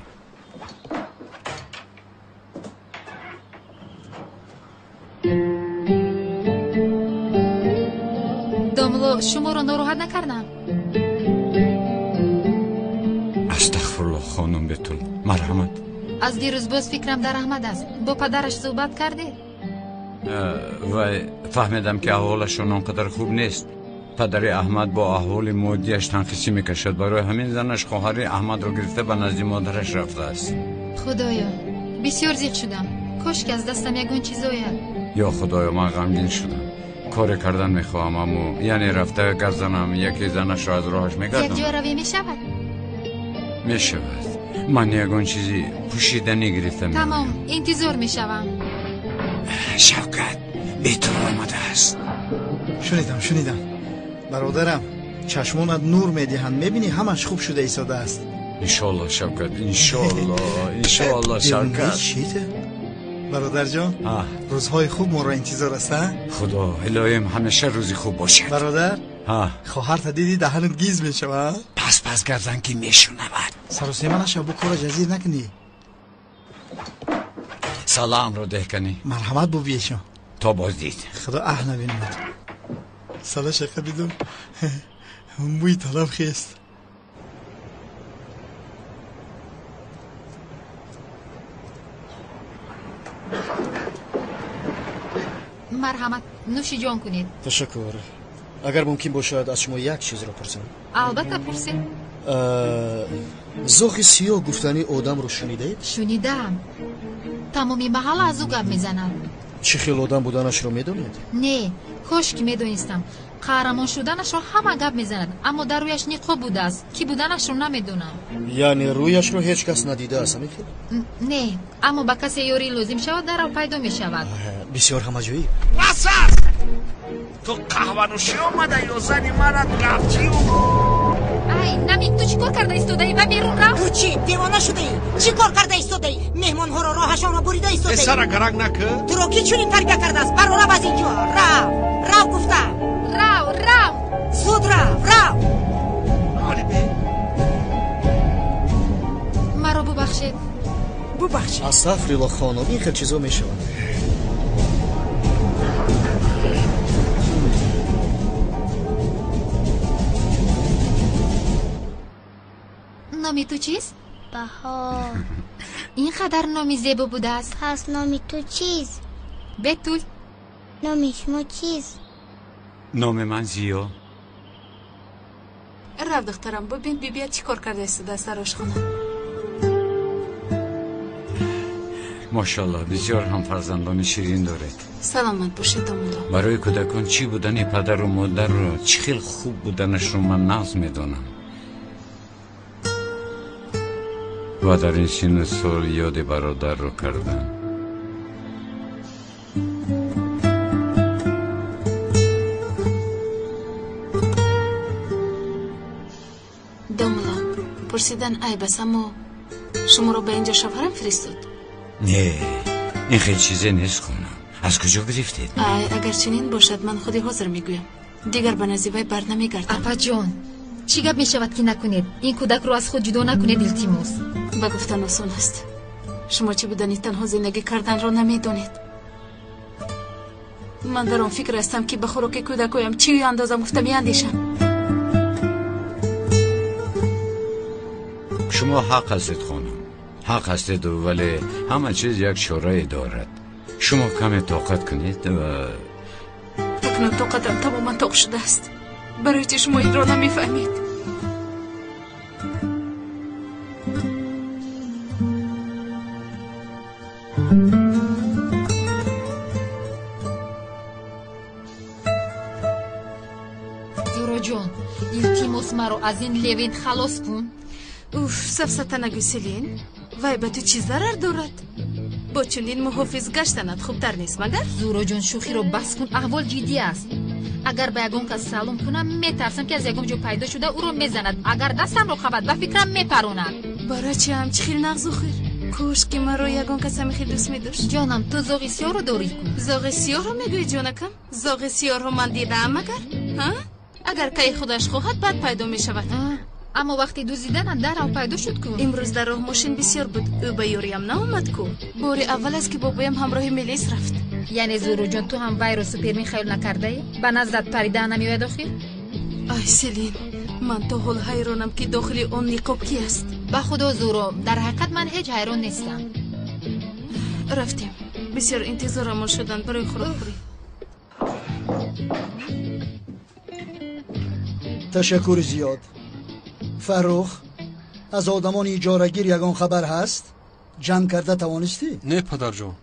Домло, шуморо нороҳат накардам? Астағфируллоҳ, хонум Бетул, марҳамат. Аз дирӯз боз фикрам дар Аҳмад аст. Бо падараш суҳбат кардед? Вай, фаҳмидам, ки аҳволашон он қадар хуб нест. Падари Аҳмад бо аҳволи моддиаш танқисӣ мекашад. Барои ҳамин занаш хоҳари Аҳмадро гирифта ба назди модараш рафтааст. Худоё, бисёр зиқ шудам. Кош ки аз дастам ягон чиз ояд. Ё худоё, ман ғамгин шудам. Коре кардан мехоҳам, аммо яъне рафта гап занам, яке занашро аз роҳаш мегардонам. Якҷоя равӣ мешавад? Мешавад. Ман ягон чизи пӯшиданӣ гирифта меоям. Тамом, интизор мешавам. Шавкат, Бетул омадааст. Шунидам, шунидам. Бародарам, чашмонат нур медиҳанд. Мебинӣ, ҳамаш хуб шуда истодааст. Иншоалло, Шавкат, иншоалло, иншоалло, Шавкат. Чита? Бародарҷон, рӯзҳои хуб моро интизор аст, а? Худо, илоҳим, ҳамеша рӯзи хуб бошад. Бародар, хоҳарта дидӣ, даҳанат гиз мешава. Пас пас гап зан, ки мешунавад. Саросема нашав, бу кора ҷазир накунӣ. Саламро деҳ канӣ. Марҳамат, бубиешон. То боздид. Худо аҳ набинад. Сала шақа бидум, мӯи талаб хест. Марҳамат, нӯши ҷон кунед. Ташаккур. Агар мумкин бошад, аз шумо як чизро пурсам. Албатта, пурсед. Зоғи сиёҳ гуфтани одамро шунидаед? Шунидаам. Тамоми маҳалла аз ӯ гап мезанад. Чӣ хел одам буданашро медонед? Не, кош ки медонистам. Қаҳрамон шуданашро ҳама гап мезанад, аммо дар рӯяш ниқоб будааст, кӣ буданашро намедонам. Яъне рӯяшро ҳеҷ кас надидааст, ҳамин хел? Не, аммо ба касе ёрӣ лозим шавад, даррав пайдо мешавад. Бисёр ҳамаҷоиб. Бас аст! Ту қаҳванӯшӣ омада ё зани мара гапчию? Ай, Намик, ту чӣ кор карда истодаӣ? Ва берун рав. Ту чӣ, девона шудаӣ? Чӣ кор карда истодаӣ? Меҳмонҳоро роҳашонро бурида истодаӣ. Сара гаранг накӣ. Туро кӣ чунин тарбия кардааст? Баро, рав аз ин ҷо. Рав, рав гуфтам. Рав, рав. Зуд рав, рав. Маро бубахшед. Бубахшед. Астағфируллоҳ, хонум, ин хел чизо мешавад. Номи ту чист? Баҳор. Ин қадар номи зебо будааст. Пас номи ту чист? Бетул. Номи шумо чист? Номи ман Зиё. Рав, духтарам, бибин бибия чӣ кор карда истодааст дар ошхона. Мошаллоҳ, бисёр ҳам фарзандони ширин доред. Саломат бошед, домулло. Барои кӯдакон чӣ будани падару модарро, чӣ хел хуб буданашро ман нағз медонам. Ва дар ин синну сол ёди бародарро кардам. Домулло, пурсидан айб аст, аммо шуморо ба инҷо шавҳарам фиристод? Не, ин хел чизе нест, хонам. Аз куҷо гирифтед? Ай, агар чунин бошад, ман худи ҳозир мегӯям. Дигар ба назди вай бар намегардам. Апаҷон, чӣ гап мешавад ки накунед? Ин кӯдакро аз худ ҷудо накунед, илтимос. Ба гуфтан осон аст. Шумо чӣ будани танҳо зиндагӣ карданро намедонед. Ман дар он фикр ҳастам, ки ба хӯроки кӯдакоям чӣ андозам гуфта меандешам. Шумо ҳақ ҳастед, хонум, ҳақ ҳастед, вале ҳама чиз як чорае дорад. Шумо каме тоқат кунед ва акнун тоқатам тамоман тоқ шудааст. Барои чӣ шумо инро намефаҳмед? Зуроҷон, илтимос, маро аз ин Левент халос кун. Уф, сафсата нагӯ, Селин. Вай ба ту чӣ зарар дорад? Бо чунин муҳофиз гаштанат хубтар нест, магар? Зуроҷон, шӯхиро бас кун, аҳвол ҷиддӣ аст. Агар ба ягон кас салом кунам, метарсам, ки аз ягон ҷо пайдо шуда ӯро мезанад. Агар дастамро қабад, ба фикрам мепаронад. Барачам, чӣ хел нағзу хир. Кош ки маро ягон кас ҳами хел дӯст медошт. Ҷонам, ту зоғи сиёҳро дорӣ ку? Зоғи сиёҳро мегӯӣ, ҷонакам? Зоғи сиёҳро ман дидаам, магар? Ҳа? Агар кай худаш хоҳад, баъд пайдо мешавад. Аммо вақти дуздиданам дарҳол пайдо шуд ку. Имрӯз дар роҳ мошин бисёр буд, ӯ ба ёриям наомад ку. Бори аввал аст, ки бобоям ҳамроҳи милис рафт. Яъне, Зуроҷон, ту ҳам вайро супермен хаёл накардаӣ? Ба наздат парида намеояд охир? Ай, Селин, ман то ҳол ҳайронам, ки дохили он ниқоб ки аст. Ба худо, Зуро, дар ҳақиқат ман ҳеҷ ҳайрон нестам. Рафтем, бисёр интизорамон шуданд барои хӯрокхӯрӣ. Ташаккури зиёд. Фаррух, аз одамони иҷорагир ягон хабар ҳаст? Ҷамъ карда тавонистӣ? Не, падарҷон,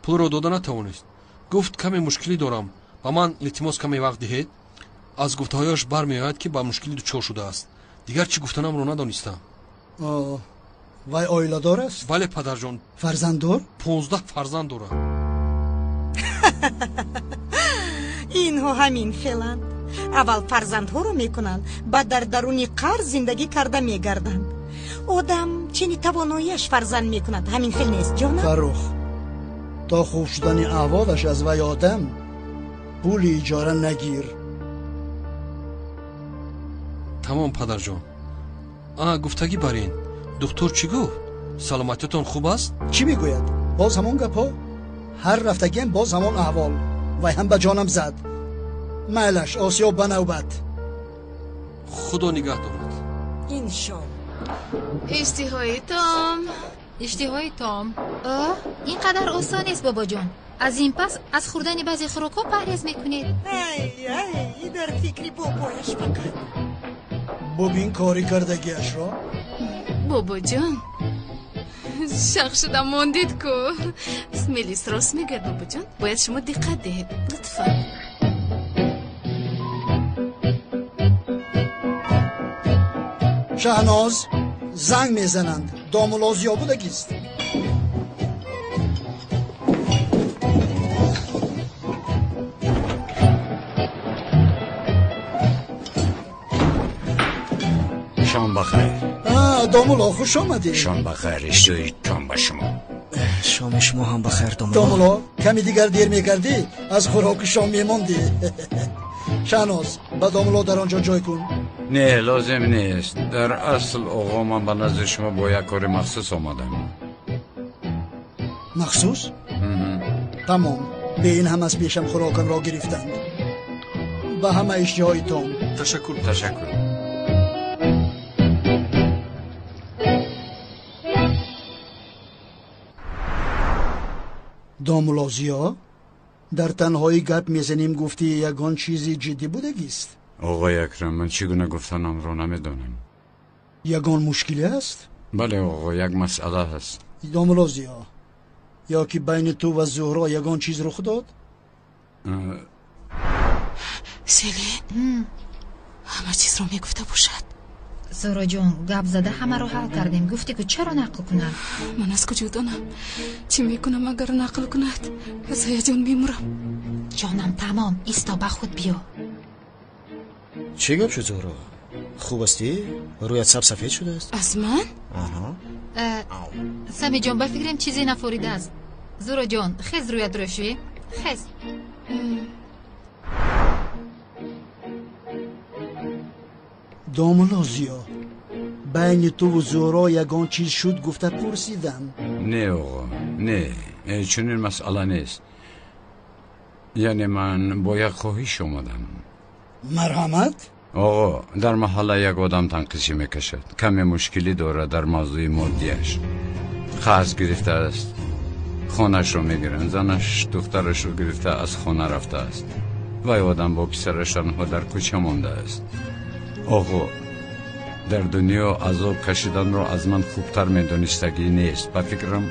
пулро дода натавонист. Гуфт, каме мушкилӣ дорам, ба ман илтимос каме вақт диҳед. Аз гуфтаҳояш бармеояд, ки ба мушкилӣ дучор шудааст. Дигар чӣ гуфтанамро надонистам. Вай оиладор аст? Бале, падарҷон. Фарзанддор? 15 фарзанд дорад. Инҳо ҳамин хеланд. Аввал фарзандҳоро мекунанд, баъд дар даруни қарз зиндагӣ карда мегарданд. Одам чини тавоноияш фарзанд мекунад, ҳамин хел нест, ҷонам? Фаррух, то хуб шудани аҳволаш аз вай одам пули иҷора нагир. Тамом, падарҷон. Гуфтагӣ бар ин, духтур чӣ гуфт? Саломатиятон хуб аст? Чӣ мегӯяд? Боз ҳамон гапҳо? Ҳар рафтагиам боз ҳамон аҳвол. Вай ҳам ба ҷонам зад. Майлаш, осиё ба навбат. Худо нигаҳ дорад. Иншоалло. Иштиҳои том. Иштиҳои том. Ин қадар осон нест, бобоҷон. Аз ин пас аз хӯрдани баъзе хӯрокҳо парҳез мекунед. Ай, ай, дар фикри бобояш фақат. Бубин кори кардагиашро. Бобоҷон, шақ шуда мондед ку. Мелис рост мегӯяд, бобоҷон. Бояд шумо диққат диҳед, лутфан. Шаҳноз, занг мезананд. Домулло Зиё будагист. Бахайр. Домулло, хуш омадед. Шом бахайр, иштиҳои том ба шумо. Шоми шумо ҳам бахайр, домулло. Домулло, ками дигар дер мекардӣ, аз хӯроки шом мемондӣ. Шаҳноз, ба домулло дар он ҷо ҷой кун. Не, лозим нест. Дар асл, оғо, ман ба назди шумо бо як кори махсус омадам. Махсус? Тамом, бе ин ҳам аз пешам хӯрокамро гирифтанд. Ба ҳама иштиҳои том. Ташаккур. Ташаккур. Домулло Зиё, дар танҳоӣ гап мезанем, гуфтӣ, ягон чизи ҷиддӣ будагист? Оғои Акрам, ман чӣ гуна гуфтанамро намедонам. Ягон мушкиле аст? Бале, оғо, як масъала ҳаст. Домулло Зиё, ё ки байни ту ва Зуҳро ягон чиз рух дод? Селин, ҳама чизро мегуфта бошад. Зуҳроҷон, гап зада ҳамаро ҳал кардем. Гуфтӣ ку, чаро нақл кунад? Ман аз куҷо донам? Чӣ мекунам, агар нақл кунад? Аз ҳаяҷон мемурам. Ҷонам, тамом, исто, ба худ биё. Чӣ гап шуд, Зуҳро? Хуб ҳастӣ? Рӯят саб сафед шудааст. Аз ман? Аҳа. Самиҷон, ба фикрам чизе нафоридааст. Зуҳроҷон, хез, рӯятро шӯӣ. Хез. Домулло Зиё, байни туву Зуҳро ягон чиз шуд, гуфта пурсидам. Не, оғо, не, чунин масъала нест. Яъне ман бо як хоҳиш омадам. Марҳамат. Оғо, дар маҳалла як одам танқисӣ мекашад. Каме мушкилӣ дорад дар мавзӯи моддиаш. Қарз гирифтааст, хонаашро мегиранд, занаш духтарашро гирифта аз хона рафтааст. Вай одам бо писараш танҳо дар кӯча мондааст. Оғо, дар дунё азоб кашиданро аз ман хубтар медонистагӣ нест. Ба фикрам,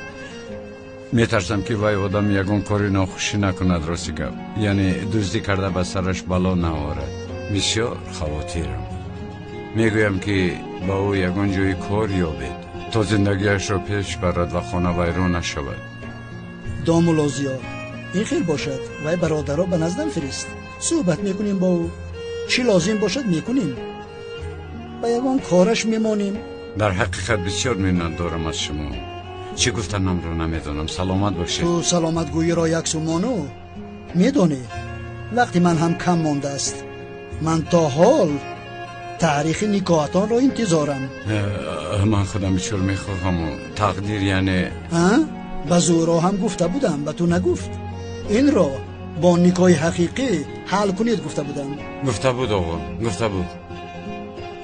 метарсам, ки вай одам ягон кори нохушӣ накунад, рости гап, яъне дуздӣ карда ба сараш бало наорад. Бисёр хавотирам. Мегӯям, ки ба ӯ ягон ҷои кор ёбед, то зиндагиашро пеш барад ва хона вайрон нашавад. Домулло Зиё, ин хел бошад, вай бародаро ба наздам фирист, суҳбат мекунем бо ӯ. Чӣ лозим бошад, мекунем, ба ягон кораш мемонем. Дар ҳақиқат бисёр миннатдорам аз шумо. Чӣ гуфтанамро намедонам. Саломат бошед. Ту саломатгӯиро як сумону медонӣ, вақти ман ҳам кам мондааст. Ман то ҳол таърихи никоҳатонро интизорам. Ман худам бисёр мехоҳаму тақдир, яъне. Ба Зуҳро ҳам гуфта будам, ба ту нагуфт? Инро бо никоҳи ҳақиқӣ ҳал кунед, гуфта будам. Гуфта буд, оғо, гуфта буд.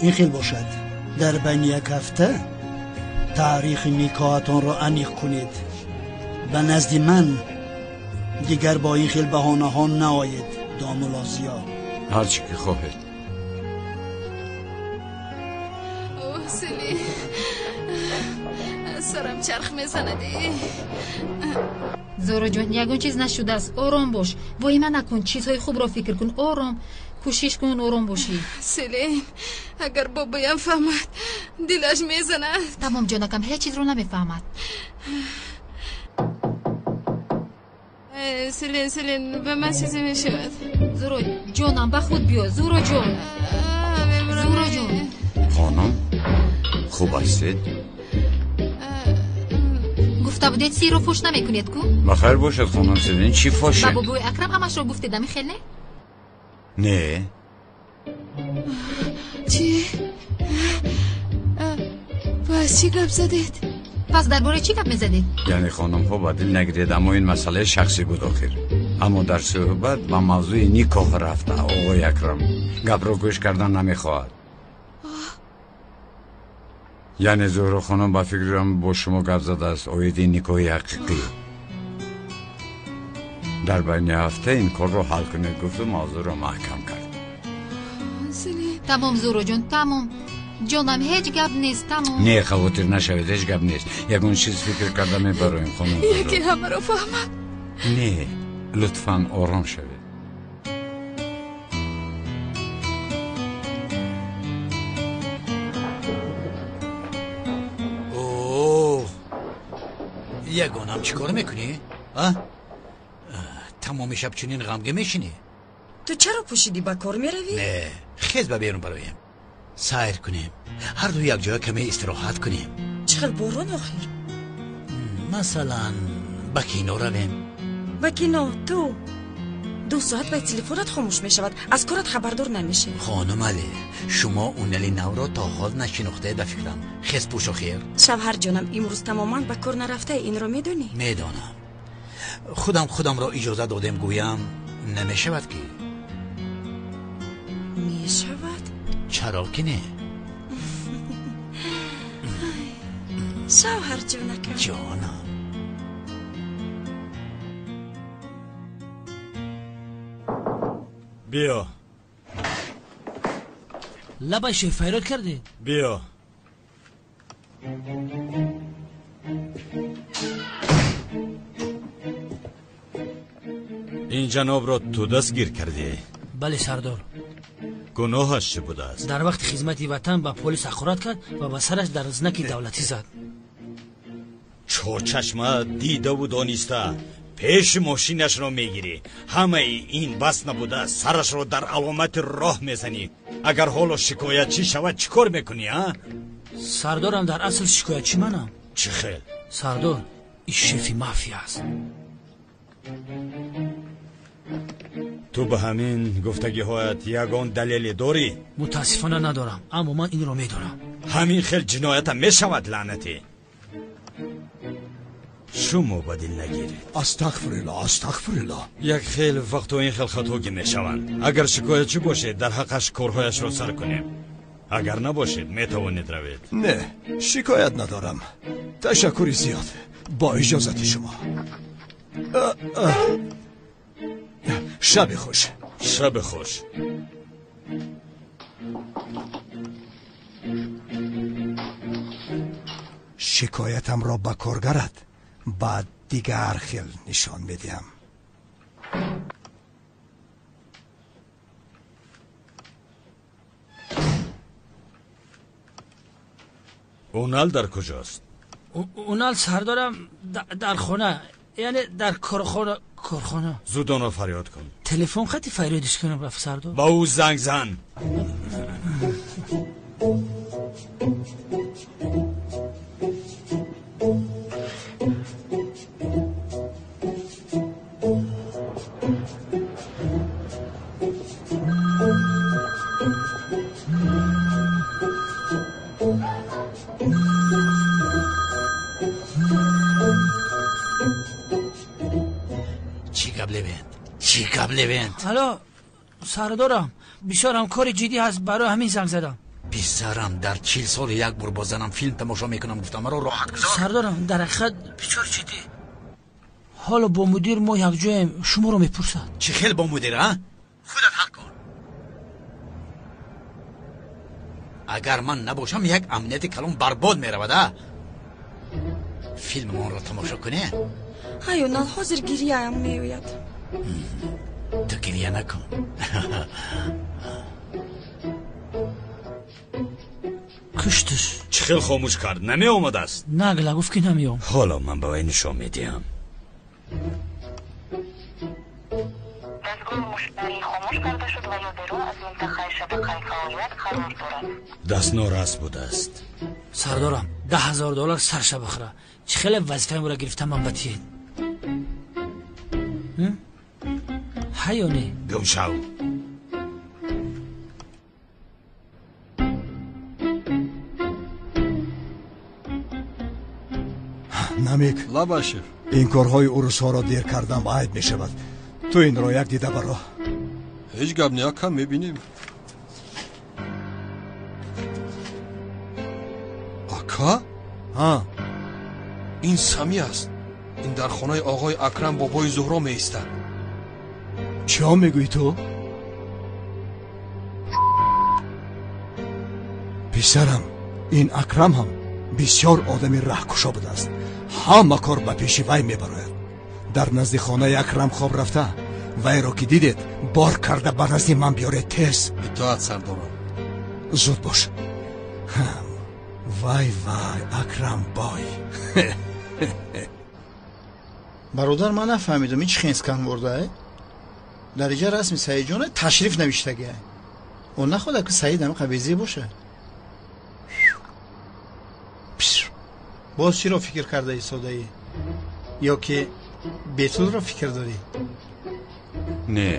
Ин хел бошад, дар байни як ҳафта таърихи никоҳатонро аниқ кунед. Ба назди ман дигар бо ин хел баҳонаҳо наоед, домулло Зиё. Ҳар чӣ ки хоҳед. Сели, сарам чарх мезанад. Зуҳроҷон, ягон чиз нашудааст, ором бош, воҳима накун, чизҳои хубро фикр кун, ором, кӯшиш кун ором бошӣ. Селин, агар бобоям фаҳмад, дилаш мезанад. Тамом, ҷонакам, ҳеҷ чизро намефаҳмад. Селин, Селин, ба ман чизе мешавад. Зуҳро ҷонам, ба худ биё. Зуҳро ҷон, Зуҳро ҷон. Хонум, хуб ҳастед? Гуфта будед, сирро фош намекунед ку? Ба хайр бошад, хонум Селин, чӣ фоше? Ба бобои Акрам ҳамашро гуфтед, ами хел не? Не. Чӣ? Пас чӣ гап задед? Пас дар бораи чӣ гап мезадед? Яъне, хонумҳо, ба дил нагиред, аммо ин масъалаи шахсӣ буд охир. Аммо дар суҳбат ба мавзӯи никоҳ рафта, оғои Акрам гапро гӯш кардан намехоҳад. Яъне Зуҳро хонум ба фикрам бо шумо гап задааст оиди никоҳи ҳақиқӣ. Дар байни ҳафта ин корро ҳал кунед, гуфту мавзӯъро маҳкам кард. Тамом, Зуҳроҷон, тамом, ҷонам, ҳеҷ гап нест, тамом. Не, хавотир нашавед, ҳеҷ гап нест. Ягон чиз фикр карда мебароем, хонум. Яке ҳамаро фаҳмад. Не, лутфан ором шавед. Ягонам, чӣ кор мекунӣ? Тамоми шаб чунин ғамгин мешинӣ? Ту чаро пӯшидӣ, ба кор меравӣ? Не, хез, ба берун бароем. Сайр кунем, ҳарду якҷоя каме истироҳат кунем. Чӣ хел борон охир? Масалан, ба кино равем. Ба кино? Ту 2 соат бай телефонат хомӯш мешавад, аз корат хабардор намешавӣ. Хонум Али, шумо унали навро то ҳол нашинохтаед ба фикрам. Хез пӯш охир. Шавҳарҷонам, имрӯз тамоман ба кор нарафтаи, инро медонӣ? Медонам. Худам худамро иҷоза додем, гӯям намешавад ки. Мешавад. Чаро ки не? Шавҳарҷонакам. Ҷонам. Биё. Лабай шеф, файрод кардед? Биё. Ин ҷанобро ту дастгир кардӣ? Бале, сардор. Гуноҳаш чӣ будааст? Дар вақти хизмати ватан ба полис ҳақорат кард ва ба сараш дар знаки давлатӣ зад. Чорчашма дидаву дониста пеши мошинашро мегирӣ. Ҳамаи ин бас набуда, сарашро дар аломати роҳ мезанӣ. Агар ҳоло шикоятчӣ шавад, чӣ кор мекунӣ, а? Сардорам, дар асл шикоятчӣ манам. Чӣ хел? Сардор, ин шефи мафия аст. Ту ба ҳамин гуфтагиҳоят ягон далеле дорӣ? Мутаассифона надорам, аммо ман инро медонам. Ҳамин хел ҷиноятам мешавад, лаънатӣ. Шумо ба дил нагиред. Астағфируллоҳ, астағфируллоҳ. Як хел вақтҳо ин хел хатогӣ мешаванд. Агар шикоятчӣ бошед, дар ҳаққаш корҳояшро сар кунем. Агар набошед, метавонед равед. Не, шикоят надорам. Ташаккури зиёд. Бо иҷозати шумо. Шаби хуш. Шаби хуш. Шикоятамро ба коргарат ба дигар хел нишон медиҳам. Унал дар куҷост? Унал сардорам дар хона, яъне дар корхона. Корхона. Зуд онро фарёд кун. Телефон хати фарёдиш кунам, рафт сардор. Ба ӯ занг зан. Алло, сардорам, бисёрам кори ҷиддӣ ҳаст, барои ҳамин занг задам. Писарам, дар 40 сол як бор бо занам филм тамошо мекунам, гуфтам маро роҳат гузор. Сардорам, дар ҳақиқат бисёр ҷиддӣ. Ҳоло бо мудир мо якҷоем, шуморо мепурсад. Чӣ хел бо мудир, а? Худат ҳал кун. Агар ман набошам, як амнияти калон барбод меравад, а? Филмонро тамошо кунем? Ҳай, Унал, ҳозир гирияам меояд. Ту гирия накун. Кушташ. Чӣ хел хомӯш кард? Намеомадааст? Нагла, гуфт ки намеом. Ҳоло ман ба вай нишон медиҳам. Даст нораст будааст. Сардорам, $10,000 сарша бихӯра. Чӣ хеле вазифаамро гирифтам ман ба тиед. Ҳа ё не? Гум шав. Намик. Лабай, шеф. Ин корҳои урусҳоро дер кардам айб мешавад. Ту инро як дида баро. Ҳеҷ гап не, акам, мебинем. Ака? Ҳа. Ин Сами аст. Ин дар хонаи оғои Акрам бобои Зуҳро меистад. Чӣ мегӯӣ ту? Писарам, ин Акрам ҳам бисёр одами раҳкушо будааст. Ҳама кор ба пеши вай мебарояд. Дар назди хонаи Акрам хоб рафта, вайро ки дидед, бор карда ба назди ман биёред тез. Итоат, сардорам. Зуд бош. Вай вай, Акрам бой. Бародар, ман нафаҳмидам ин чӣ хинскан бурдае? Дар иҷа расми Саидҷона ташриф навиштагия. Он нахоҳад ки Саид ҳамин қабизӣ боша. Боз чиро фикр карда истодаӣ? Ё ки Бетулро фикр дорӣ? Не,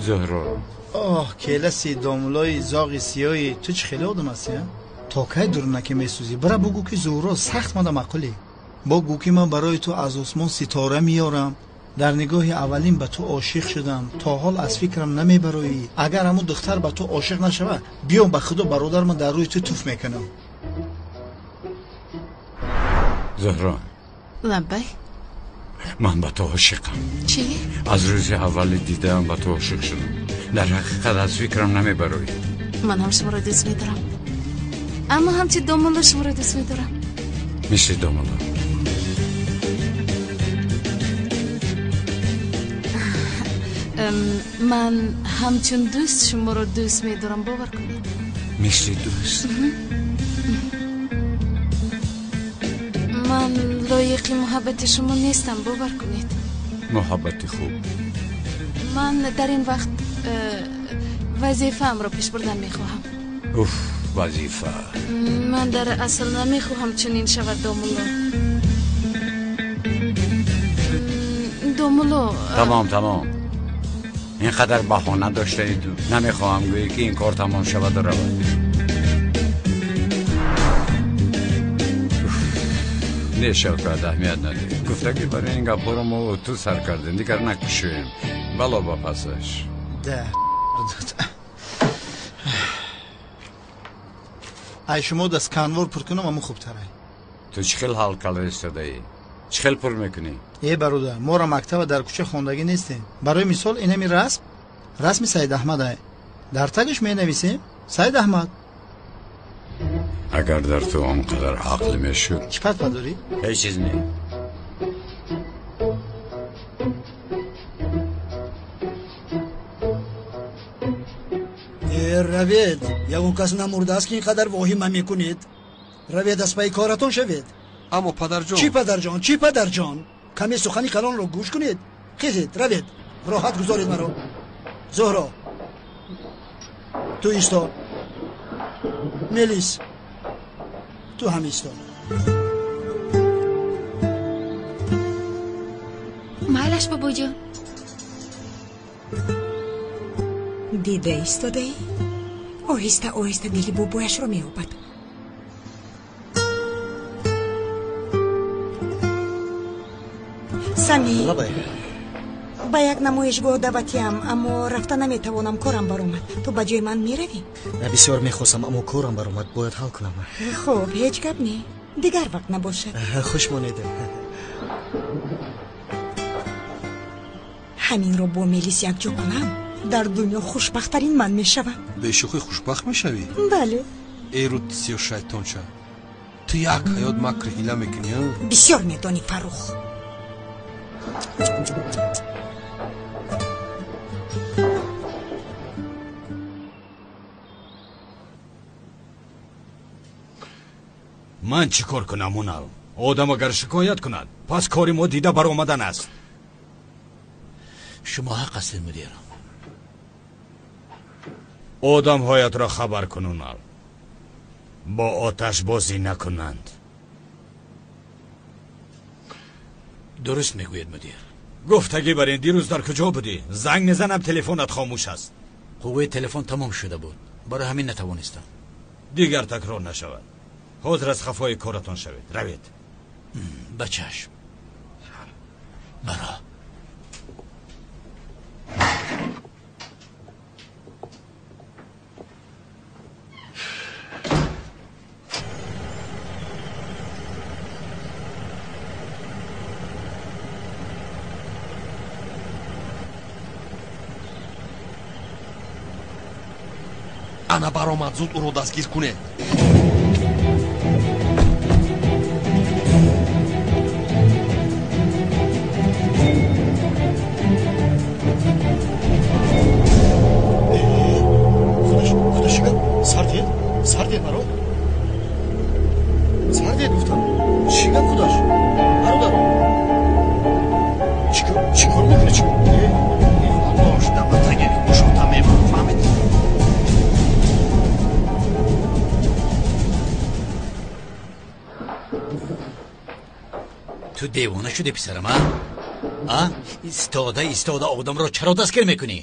Зуҳроро. Оҳ, келаси домулои зоғи сиёҳи ту чӣ хеле одам ҳастӣ, а? То кай дурунаки месӯзӣ? Бира бугӯ ки Зуҳро сахт мада маъқулӣ. Бо гӯ ки ман барои ту аз осмон ситора меорам. Дар нигоҳи аввалин ба ту ошиқ шудам. То ҳол аз фикрам намебароӣ. Агар ҳамун духтар ба ту ошиқ нашавад, биё ба худо бародар ман дар рӯи ту туф мекунам. Зуҳро. Лаббай. Ман ба ту ошиқам. Чӣ? Аз рӯзи аввали дидаам ба ту ошиқ шудам. Дар ҳақиқат аз фикрам намебароӣ. Ман ҳам шуморо дӯст медорам. Аммо ҳамчун домулло шуморо дӯст медорам. Мисли домулло. Ман ҳамчун дӯст шуморо дӯст медорам, бовар кунед. Мисли дӯст? Ман лоиқи муҳаббати шумо нестам, бовар кунед. Муҳаббати хуб. Ман дар ин вақт вазифаамро пеш бурдан мехоҳам. Уф, вазифа. Ман дар асл намехоҳам чунин шавад, домулло. Домулло. Тамом, тамом. Ин қадар баҳона доштаи ту. Намехоҳам гӯӣ ки ин кор тамом шавад ва равад. Не, Шавкат, аҳамият надиҳ. Гуфтагӣ барои ин гапҳоро мо ту сар кардем, дигар накушоем. Бало ба пасаш. Да. Ай шумо даст канвор пур кунам, аму хубтарай. Ту чӣ хел ҳал карда истодаӣ? Чӣ хел пур мекунӣ? Э бародар, моро мактаба дар кӯча хондагӣ нестем. Барои мисол инами расм, расми Саид Аҳмад ай. Дар тагиш менависем Саид Аҳмад. Агар дар ту он қадар ақл мешуд. Чӣ пат дорӣ? Ҳеҷ чиз не. Равед, ягон кас намурдааст ки ин қадар воҳима мекунед. Равед, аз пайи коратон шавед. Аммо падарҷон. Чӣ падарҷон, чӣ падарҷон? Каме сухани калонро гӯш кунед. Хезед, равед, роҳат гузоред маро. Зуҳро, ту исто. Мелис, ту ҳам исто. Майлаш, бобоҷон. Дида истодаӣ? Оҳиста оҳиста дили бобояшро меёбад. Сами, ба як намоишгоҳ даъватиам, аммо рафта наметавонам, корам баромад. Ту ба ҷои ман меравӣ? Бисёр мехостам, аммо корам баромад, бояд ҳал кунам. Хуб, ҳеҷ гап не, дигар вақт набошад. Хуш монед. Ҳаминро бо Мелис якҷо кунам, дар дунё хушбахттарин ман мешавам. Бешӯхӣ хушбахт мешавӣ? Бале. Эй рӯд сиё шайтонча, ту як ҳаёт макр ҳила мекунӣ? Бисёр медонӣ, Фаррух. Ман чӣ кор кунам, Унал? Одам агар шикоят кунад, пас кори мо дида баромадан аст. Шумо ҳақ ҳастед, мудир. Одамҳоятро хабар кун, Унал. Бо оташ бозӣ накунанд. Дуруст мегӯед, мудир. Гуфтагӣ бар ин дирӯз дар куҷо будӣ? Занг мезанам, телефонат хомӯш аст. Қувваи телефон тамом шуда буд, барои ҳамин натавонистам. Дигар такрор нашавад. Ҳозир аз хафои коратон шавед. Равед. Ба чашм. Баро. Ана баромад, зуд ӯро дастгир кунед. Сар диҳед, сар диҳед маро. Сар диҳед гуфтам. Чӣ гап худаш? Бародар. Чӣ кор мекунӣ? Чӣ? Бош, давлатаге гӯшота мемон, фаҳмидӣ? Ту девона шуди писарам, а? А? Истода истода одамро чаро дастгир мекунӣ?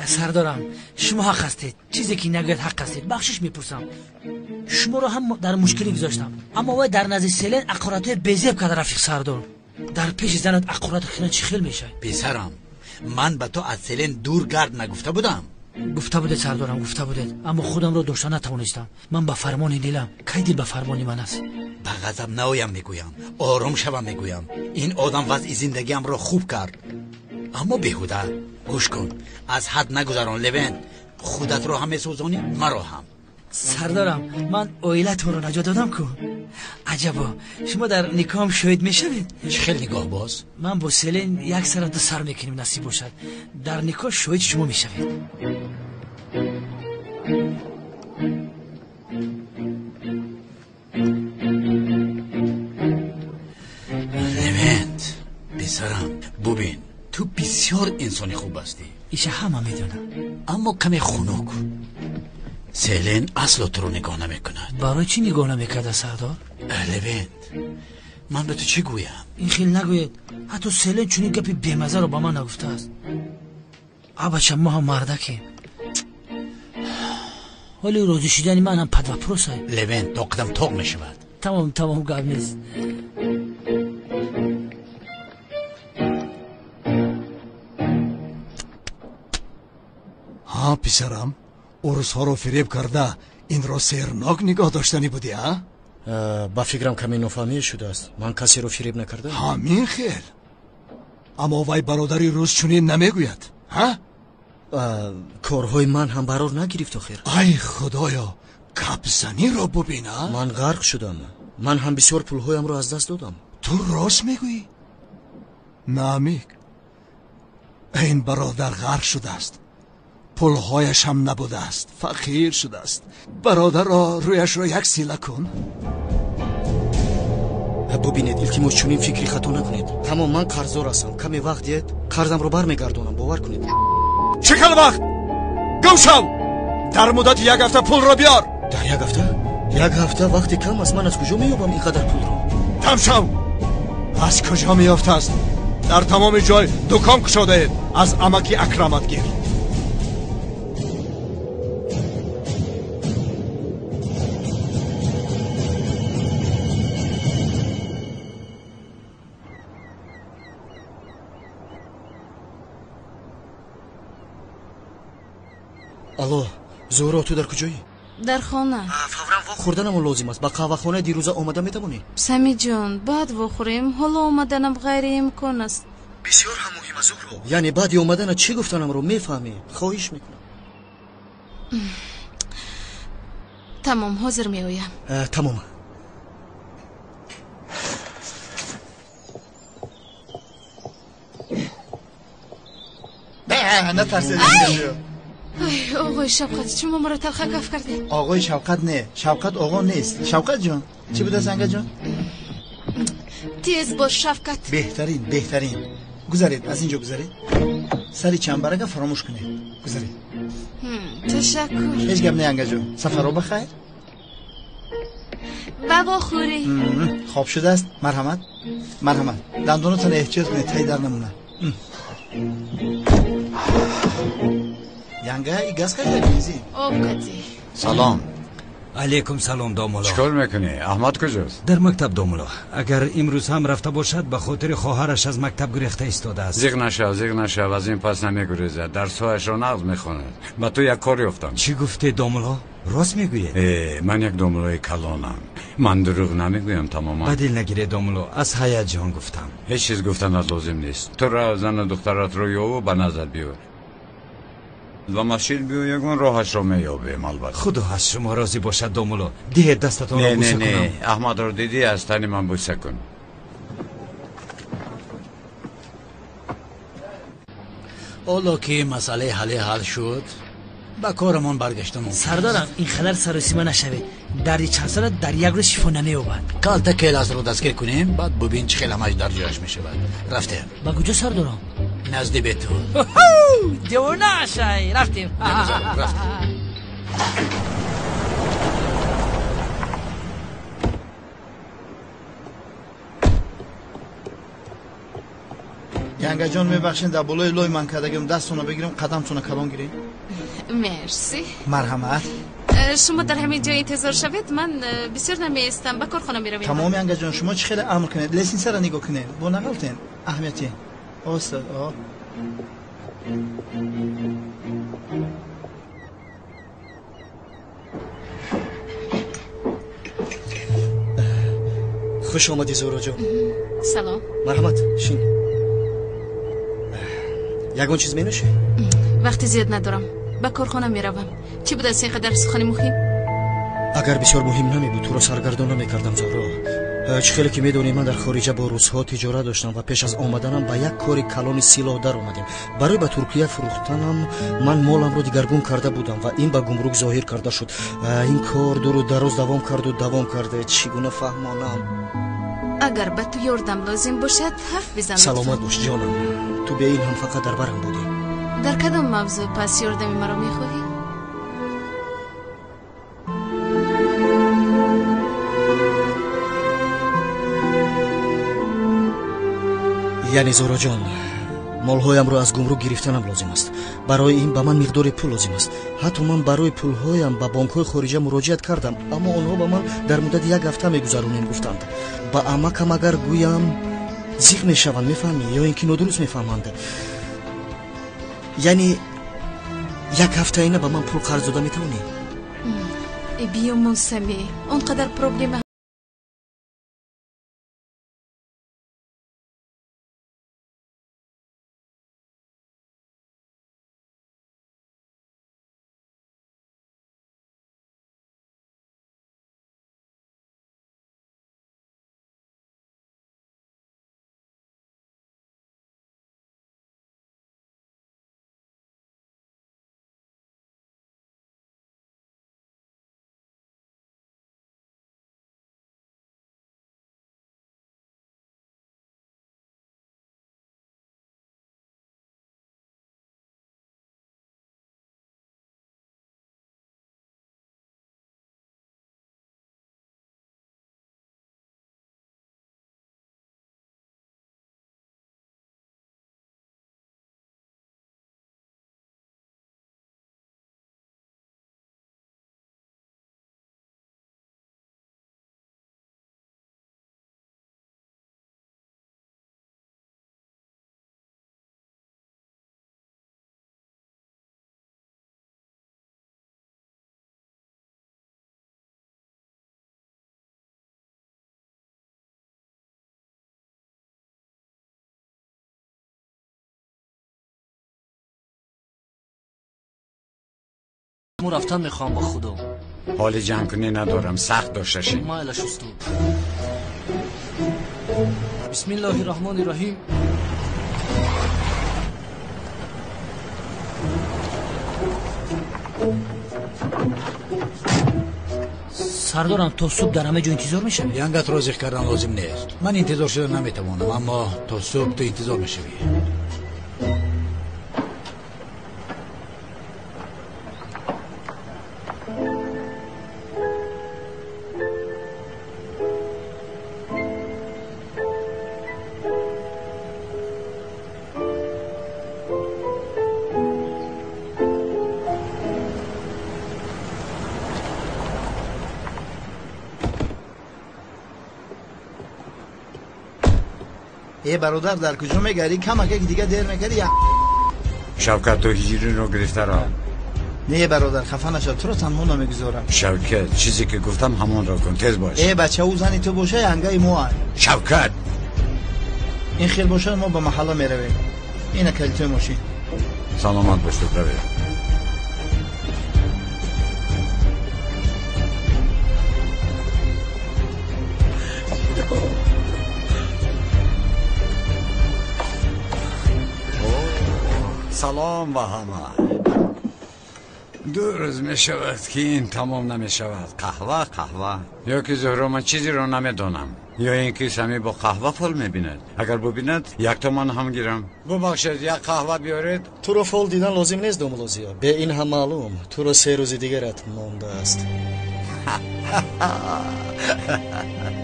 Сардорам, шумо ҳақ ҳастед. Чизе ки нагӯяд ҳақ ҳастед. Бахшиш мепурсам. Шуморо ҳам дар мушкилӣ гузоштам. Аммо вай дар назди Селен ақоратҳои безеб карда, рафиқ сардор. Дар пеши занат ақорат хина чӣ хел мешавад? Писарам, ман ба ту аз Селен дур гард нагуфта будам. Гуфта будед сардорам, гуфта будед. Аммо худамро дошта натавонистам. Ман ба фармони дилам. Кай дил ба фармони ман аст? Ба ғазаб наоям мегӯям, ором шавам мегӯям. Ин одам вазъи зиндагиамро хуб кард, аммо беҳуда. Гӯш кун, аз ҳад нагузарон Левент. Худатро ҳам месӯзонӣ, маро ҳам. Сардорам, ман оилатонро наҷот додам ку. Аҷабо, шумо дар никоҳам шоҳид мешавед? Чӣ хел нигоҳ боз? Ман бо Селен як сара ду сар мекунем, насиб бошад. Дар никоҳ шоҳид шумо мешавед. Левент, писарам, бубин, ту бисёр инсони хуб ҳастӣ. Иша ҳама медонам. Аммо каме хунук. Селен асло туро нигоҳ намекунад. Барои чӣ нигоҳ намекарда, сардор? Левент, ман ба ту чӣ гӯям? Ин хел нагӯед. Ҳатто Селен чунин гапи бемазаро ба ман нагуфтааст. Абача, мо ҳам мардакем. Ҳоли розӣ шудани ман ҳам под вопросай. Левент, тоқидам тоқ мешавад. Тамом, тамом, гап нест. Ҳа, писарам, урусҳоро фиреб карда инро сернок нигоҳ доштанӣ будӣ, а? Ба фикрам каме нофаҳмие шудааст. Ман касеро фиреб накардам. Ҳамин хел. Аммо вай бародари рус чунин намегӯяд, ҳа? Корҳои ман ҳам барор нагирифт охир. Ай худоё, капзаниро бубин, а? Ман ғарқ шудам. Ман ҳам бисёр пулҳоямро аз даст додам. Ту рост мегӯӣ? Намик, ин бародар ғарқ шудааст. Пулҳояш ҳам набудааст, фақир шудааст. Бародарро рӯяшро як сила кун. Бубинед, илтимос, чунин фикри хато накунед. Тамом, ман қарздор ҳастам. Каме вақт диҳед, қарзамро бармегардонам, бовар кунед. Чӣ хел вақт? Гум шав! Дар муддати як ҳафта пулро биёр. Дар як ҳафта? Як ҳафта вақти кам аст. Ман аз куҷо меёбам ин қадар пулро? Дам шав! Аз куҷо меёфтааст? Дар тамоми ҷой дукон кушодаед. Аз амаки Акрамат гир. Алло, Зуҳро, ту дар куҷоӣ? Дар хона. Фавран вохӯрданамон лозим аст. Ба қаҳвахонаи дирӯза омада метавонӣ? Самиҷон, баъд вохӯрем. Ҳоло омаданам ғайриимкон аст. Бисёр ҳам муҳим аст, Зуҳро. Яъне баъди омадана чӣ гуфтанамро мефаҳмӣ? Хоҳиш мекунам. Тамом, ҳозир меоям. Тамом. Натарсед. Оғои Шавқат, шумо маро талха каф кардед. Оғои Шавқат не, Шавқат оғо нест. Шавқат ҷон, чӣ будааст анга ҷон? Тез бош, Шавкат. Беҳтарин, беҳтарин. Гузаред, аз инҷо гузаред. Сари чамбарага фаромӯш кунед. Гузаред. Ташаккур. Ҳеҷ гап не, анга ҷон. Сафаро ба хайр. Ба вохӯрӣ. Хоб шудааст. Марҳамат, марҳамат. Дандонатон эҳтиёт кунед, тай дар намонад. Янга, и газ кати бензин? Об кати. Салом. Алейкум салом, домулло. Чӣ кор мекунӣ? Аҳмад куҷост? Дар мактаб, домулло. Агар имрӯз ҳам рафта бошад, ба хотири хоҳараш аз мактаб гурехта истодааст. Зиғ нашав, зиғ нашав, аз ин пас намегурезад. Дарсҳояшро нағз мехонад. Ба ту як кор ёфтам. Чӣ гуфте, домулло? Рост мегӯед? Ман як домуллои калонам. Ман дурӯғ намегӯям тамоман. Ба дил нагире, домулло, аз ҳаяҷон гуфтам. Ҳеҷ чиз гуфтанат лозим нест. Ту ра зану духтаратро ёву ба назар биёр. Ба масҷид биё, ягон роҳашро меёбем, албатта. Худо аз шумо розӣ бошад, домулло. Диҳед дастатонро бӯса кунам. Не, Аҳмадро дидӣ, аз тани ман бӯса кун. Ҳоло ки масъалаи ҳале ҳал шуд, ба корамон баргаштан мумкин. Сардорам, ин қадар саросима нашавед. Дарди чандсола дар як рӯз шифо намеёбад. Калта келасро дастгир кунем, баъд бубин чӣ хел ҳамаш дар ҷояш мешавад. Рафтем. Ба куҷо, сардорам? Назди бету. Девона шай, рафтем. Рафтем. Янгаҷон, мебахшед, дар болои лой ман кардагим, дастона бигирам, қадамтона калон гирем. Мерси. Марҳамат. Шумо дар ҳамин ҷо интизор шавед, ман бисёр намеистам, ба корхона меравем. Тамом, янгаҷон, шумо чӣ хеле амр кунед? Лестницаро нигоҳ кунед, бо нағалтен. Аҳамияти. Оста, о. Хуш омадӣ, Зуҳроҷон. Салом. Марҳамат, шин. Ягон чиз менӯшӣ? Вақти зиёд надорам, ба корхона меравам. Чӣ будааст ин қадар сухани муҳим? Агар бисёр муҳим намебуд, туро саргардон намекардам, Зуҳро. Чӣ хеле ки медонӣ, ман дар хориҷа бо русҳо тиҷорат доштам ва пеш аз омаданам ба як кори калони силоҳ даромадем. Барои ба Туркия фурӯхтанам ман моламро дигаргун карда будам ва ин ба гумрук зоҳир карда шуд. Ин кор дуру дароз давом карду давом карда. Чӣ гуна фаҳмонам? Агар ба ту ёрдам лозим бошад, ҳарф бизан. Саломат бош, ҷонам. Ту бе ин ҳам фақат дар барам будӣ. Дар кадом мавзӯъ пас ёрдами маро мехоҳӣ? Яъне, Зуҳроҷон, молҳоямро аз гумрук гирифтанам лозим аст. Барои ин ба ман миқдори пул лозим аст. Ҳатто ман барои пулҳоям ба бонкҳои хориҷа муроҷиат кардам, аммо онҳо ба ман дар муддати як ҳафта мегузаронем гуфтанд. Ба амакам агар гӯям, зиқ мешаванд, мефаҳмӣ, ё ин ки нодуруст мефаҳманд. Яъне як ҳафтаина ба ман пул қарз дода метавонӣ? Биё, Мунсами, он қадар проблема Мо рафтан мехоҳам ба худо. Ҳоли ҷангкунӣ надорам, сахт дошта шин. Майлаш, устод. Бисмиллоҳи раҳмони раҳим. Сардорам, то субҳ дар ҳама ҷо интизор мешавӣ? Янгатро зиқ кардан лозим нест. Ман интизор шуда наметавонам, аммо то субҳ ту интизор мешавӣ. Э бародар, дар куҷо мегарӣ? Камак як дига дер мекардӣ. Шавкат, ту ҳиҷриро гирифта рав. Не бародар, хафа нашав, туро танҳо намегузорам. Шавкат, чизе ки гуфтам ҳамонро кун, тез бош. Э бача, ӯ зани ту боша, янгаи мо ай. Шавкат, ин хел бошад, мо ба маҳалла меравем. Ина калитои мошин. Саломат бош, равед. Салом ба ҳама. Ду рӯз мешавад, ки ин тамом намешавад. Қаҳва, қаҳва. Ё ки Зуҳро, ман чизеро намедонам, ё ин ки Сами бо қаҳва фол мебинад. Агар бубинад, якто ман ҳам гирам. Бубахшед, як қаҳва биёред. Туро фол дидан лозим нест, домулозиё. Бе ин ҳам маълум, туро се рӯзи дигарат мондааст.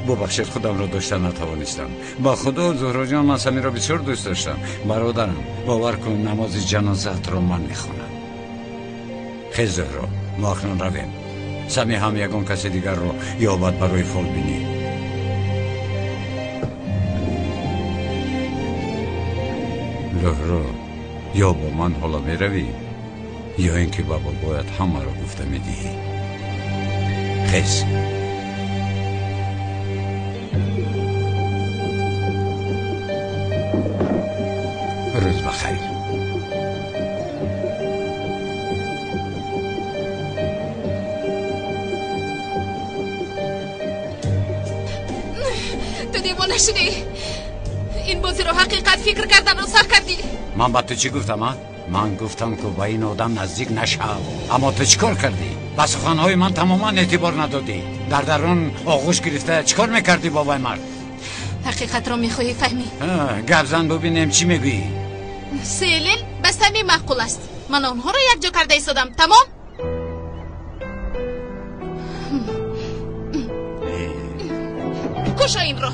Бубахшед, худамро дошта натавонистам. Ба худо, Зуҳроҷон, ман Самиро бисёр дӯст доштам. Бародарам, бовар кун, намози ҷанозаатро ман мехонам. Хез, Зуҳро, мо акнун равем. Сами ҳам ягон каси дигарро ёбад барои фолбинӣ. Зуҳро, ё бо ман ҳоло меравӣ, ё ин ки ба бобоят ҳамаро гуфта медиҳӣ. Хез. Рӯз ба хайр. Ту девона шудӣ. Ин бозиро ҳақиқат фикр карданро сар кардӣ. Ман ба ту чӣ гуфтам, а? Ман гуфтам, ки ба ин одам наздик нашав. Аммо ту чӣ кор кардӣ? Ба суханҳои ман тамоман эътибор надодӣ. Дар дарун оғӯш гирифта чӣ кор мекардӣ бо вай мард? Ҳақиқатро мехоҳӣ фаҳмӣ? Гап зан, бубинем чӣ мегӯӣ. Селин ба Сами маъқул аст. Ман онҳоро якҷо карда истодам. Тамом? Кушо инро.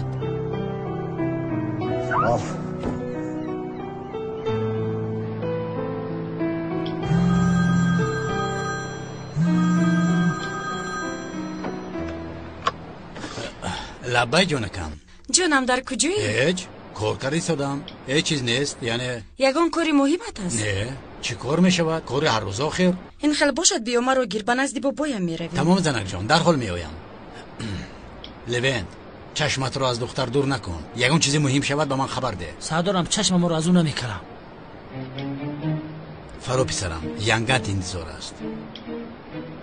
Лаббай, ҷонакам. Ҷонам, дар куҷоӣ? Ҳеҷ, кор карда истодам. Ҳеҷ чиз нест, яъне. Ягон кори муҳимат аст? Не, чӣ кор мешавад? Кори ҳаррӯза охир. Ин хел бошад, биё маро гир, ба назди бобоям меравем. Тамом, занакҷон, дарҳол меоям. Левент, чашматро аз духтар дур накун. Ягон чизи муҳим шавад, ба ман хабар деҳ. Сардорам, чашмаморо аз ӯ намекарам. Фаро, писарам, янгат интизор аст.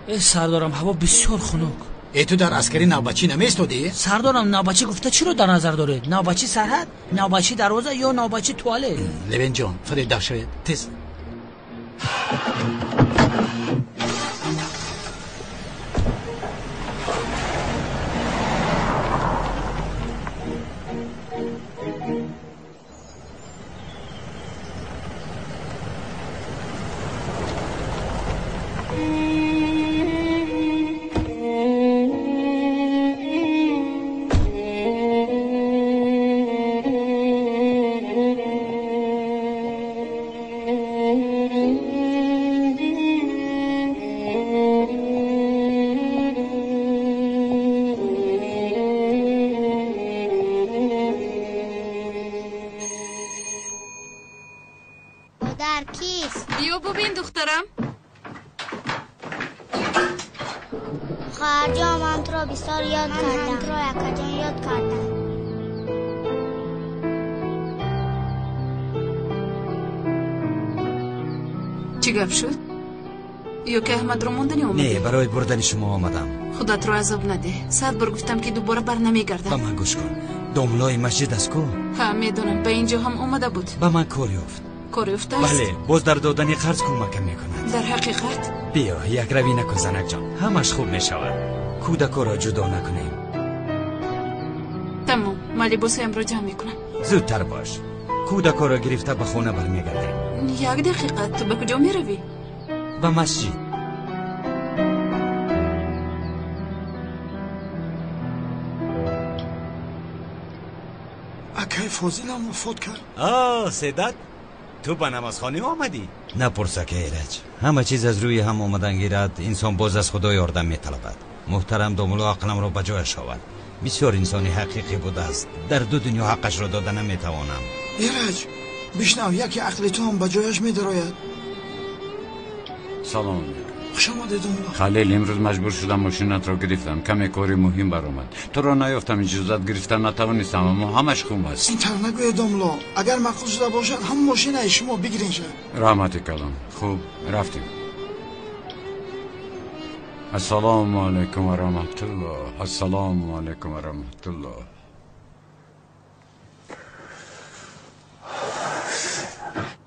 Э, сардорам, ҳаво бисёр хунук. Э, ту дар аскари навбатчӣ намеистодӣ? Сардорам, навбатчӣ гуфта чиро дар назар доред? Навбатчи сарҳад, навбатчи дарвоза ё навбатчи туалет? Левентҷон, фаред, даф шавед, тез. Чӣ гап шуд? Ё ки Аҳмадро монданӣ омадӣ? Не, барои бурдани шумо омадам. Худатро азоб надеҳ. 100 бор гуфтам, ки дубора бар намегардам. Ба ман гӯш кун. Домлои масҷид аст ку? Ҳа, медонам, ба ин ҷо ҳам омада буд. Ба ман кор ёфт. Кор ёфтааст? Бале, боз дар додани қарз кӯмакам мекунад. Дар ҳақиқат? Биё, якравӣ накун, занакҷон. Ҳамаш хуб мешавад. Кӯдакоро ҷудо накунем. Тамом, ман либосҳоямро ҷамъ мекунам. Зудтар бош. Кӯдакоро гирифта ба хона бармегардем. Як дақиқа, ту ба куҷо меравӣ? Ба масҷид. Акай Фозилам вафот кард. О, Седат, ту ба намозхонӣ омадӣ? Напурс, ака Эраҷ. Ҳама чиз аз рӯи ҳам омадан гирад, инсон боз аз Худо ёрдам металабад. Муҳтарам домулло ақламро ба ҷояш овард. Бисёр инсони ҳақиқӣ будааст. Дар ду дунё ҳаққашро дода наметавонам. Эраҷ, бишнав, яке ақли ту ҳам ба ҷояш медарояд. Салом. Хуш омадед, домулло. Халил, имрӯз маҷбур шудам мошинатро гирифтам. Каме кори муҳим баромад. Туро наёфтам, иҷозат гирифта натавонистам, аммо ҳамаш хуб аст. Ин тавр нагӯед, домулло. Агар маъқул шуда бошад, ҳам мошинаи шумо бигирен шад. Раҳмати калон. Хуб, рафтем. Ассалому алайкум ва раҳматуллоҳ. Ассалому алайкум ва раҳматуллоҳ.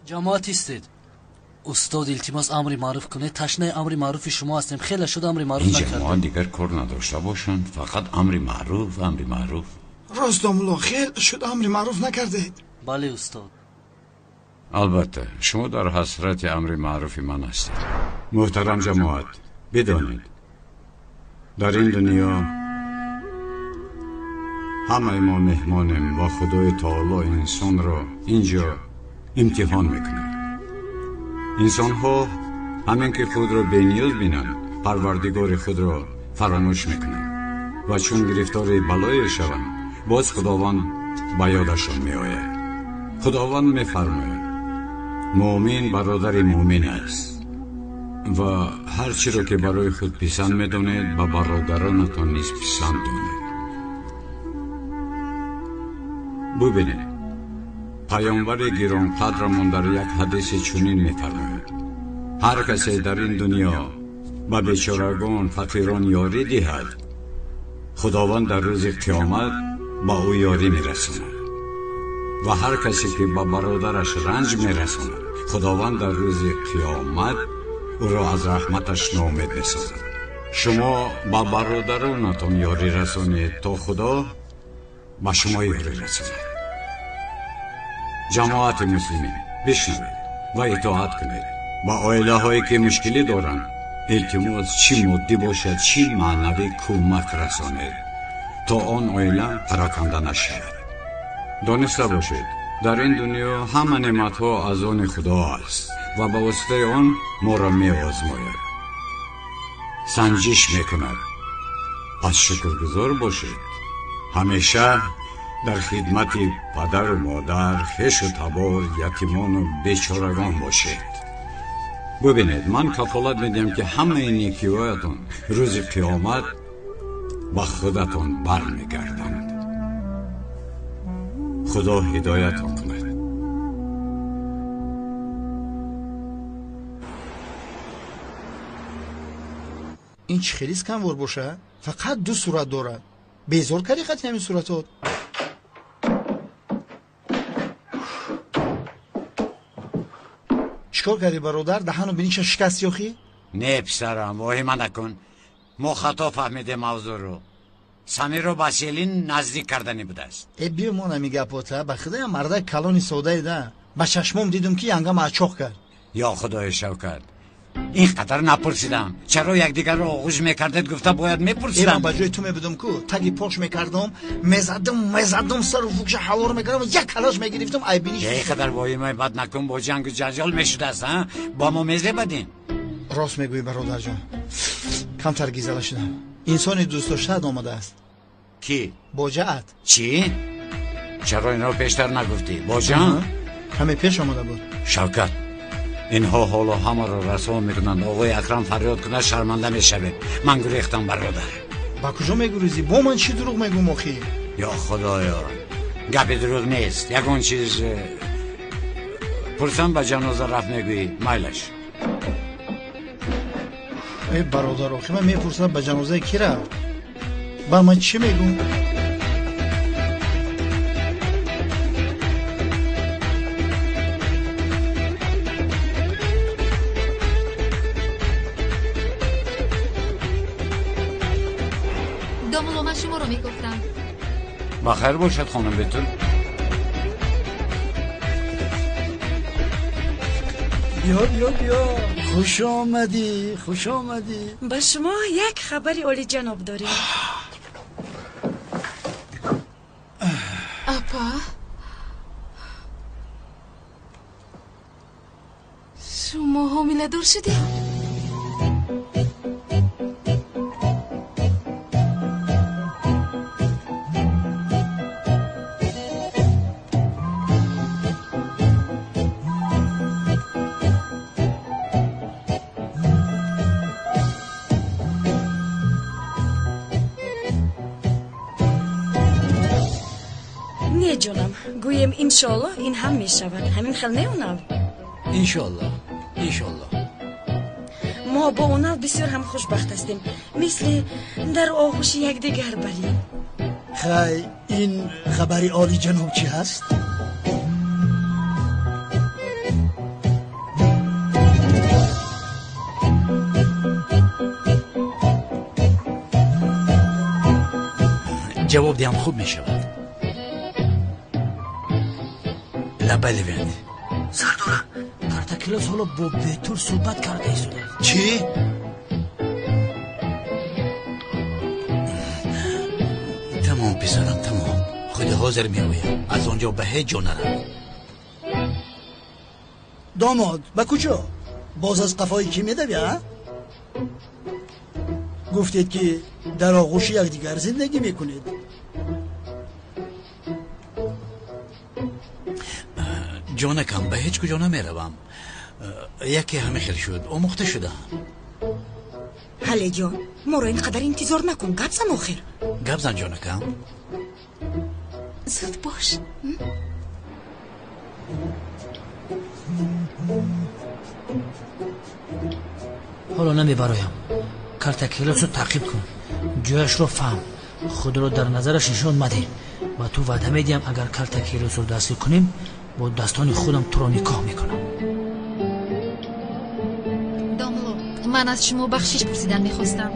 Ҷамоат истед. Устод, илтимос, амри маъруф кунед. Ташнаи амри маъруфи шумо ҳастем. Хеле шуд амри маъруф Ин накардем. ҷамоат дигар кор надошта бошанд, фақат амри маъруф, амри маъруф. Рост, домулло, хел шуд амри маъруф накардед. Бале, устод. Албатта, шумо дар ҳасрати амри маъруфи ман ҳастед. Муҳтарам ҷамоат, бидонед, Дар ин дунё ҳамаи мо меҳмонем ва Худои Таоло инсонро инҷо имтиҳон мекунад. Инсонҳо ҳамин ки худро бениёз бинанд, Парвардигори худро фаромӯш мекунанд ва чун гирифтори балое шаванд, боз Худованд ба ёдашон меояд. Худованд мефармояд: муъмин бародари муъмин аст ва ҳар чиро ки барои худ писанд медонед, ба бародаронатон низ писанд донед. Бубинед, паёмбари гиронқадрамон дар як ҳадиси чунин мефармояд: ҳар касе дар ин дунё ба бечорагон, фақирон ёрӣ диҳад, Худованд дар рӯзи қиёмат ба ӯ ёрӣ мерасонад ва ҳар касе ки ба бародараш ранҷ мерасонад, Худованд дар рӯзи қиёмат ӯро аз раҳматаш ноумед месозад. Шумо ба бародаронатон ёрӣ расонед, то Худо ба шумо ёрӣ расонад. Ҷамоати муслимин, бишнавед ва итоат кунед. Ба оилаҳое ки мушкилӣ доранд, илтимос чӣ моддӣ бошад, чӣ маънавӣ кӯмак расонед, то он оила пароканда нашавад. Дониста бошед, дар ин дунё ҳама неъматҳо аз они Худо аст ва ба воситаи он моро меозмояд, санҷиш мекунад. Пас шукргузор бошед, ҳамеша дар хидмати падару модар, хешу табор, ятимону бечорагон бошед. Бубинед, ман кафолат медиҳам, ки ҳамаи некиҳоятон рӯзи қиёмат ба худатон бармегарданд. Худо ҳидоятон кунад. Ин чӣ хеле сканвор боша? Фақат ду сурат дорад. Безор кардӣ қати ҳамин суратот? Чикор кардӣ, бародар? Даҳану биниша шикасти охӣ? Не, писарам, воҳима накун. Мо хато фаҳмидем мавзӯъро. Самирро ба Селин наздик кардани будааст. Э, биёмон ҳами гапота. Ба худоям мардак калони содаи да. Ба чашмом дидум, ки янгама ачоқ кард. Ё Худои Шавкат, ин қадар напурсидам. Чаро якдигарро оғӯш мекардед, гуфта бояд мепурсидам. Э, ман ба ҷои ту мебудам ку, таги пош мекардам, мезадам, мезадам, сару фукша ҳавор мекардам, як калаш мегирифтам, ай биниш. Ин қадар воҳимаи бад накун, бо ҷангу ҷанҷол мешудааст, а? Бо мо мезебадем. Рост мегӯӣ, бародарҷон. Камтар гизала шудам. Инсони дӯстдоштаат омадааст. Кӣ? Боҷаат. Чӣ? Чаро инро пештар нагуфтӣ? Боҷаам? Каме пеш омада буд. Шавкат, инҳо ҳоло ҳамаро расво мекунанд. Оғои Акрам фарёд кунад, шарманда мешавем. Ман гурехтам, бародар. Ба куҷо мегурезӣ? Бо ман чӣ дурӯғ мегӯм охӣ? Ё Худоё, гапи дурӯғ нест. Ягон чиз пурсам, ба ҷаноза рафт мегӯӣ. Майлаш. Э, бародар, охи ман мепурсам, ба ҷанозаи кӣ рафт? Ба ман чӣ мегӯм? Домулло, ман шуморо мегуфтам. Ба хайр бошад, хонум Бетул. Биё, биё, биё, хуш омадӣ, хуш омадӣ. Ба шумо як хабари олиҷаноб дорем. Апа, шумо ҳомиладор шудед? Не, ҷонам, гӯем иншоаллоҳ ин ҳам мешавад. Ҳамин хел не, Унал? Иншоаллоҳ, иншоаллоҳ. Мо бо Унал бисёр ҳам хушбахт ҳастем, мисли дар оғӯши якдигар барем. Хай, ин хабари олиҷаноб чӣ ҳаст? Ҷавоб диҳам хуб мешавад. Лабай, Левент. Сардора, Картакилос ҳоло бо Бетул суҳбат карда истодааст. Чӣ? Тамом писарам, тамом. Худи ҳозир меоям. Аз он ҷо ба ҳеҷ ҷо нарав. Домод, ба куҷо? Боз аз қафои кӣ медавӣ, а? Гуфтед ки дар оғӯши якдигар зиндагӣ мекунед. Ҷонакам, ба ҳеҷ куҷо намеравам. Яке ҳама хел шуд, омӯхта шудам. Ҳале ҷон, моро ин қадар интизор накун, гап зан охир. Гап зан ҷонакам. Зуд бош. Ҳоло намебароям. Калтакелосро таъқиб кун, ҷояшро фаҳм, худро дар назараш нишон мадеҳ. Ба ту ваъда медиҳам, агар калтакелосро дастгир кунем, бо дастони худам туро никоҳ мекунам. Домло, ман аз шумо бахшиш пурсидан мехостам.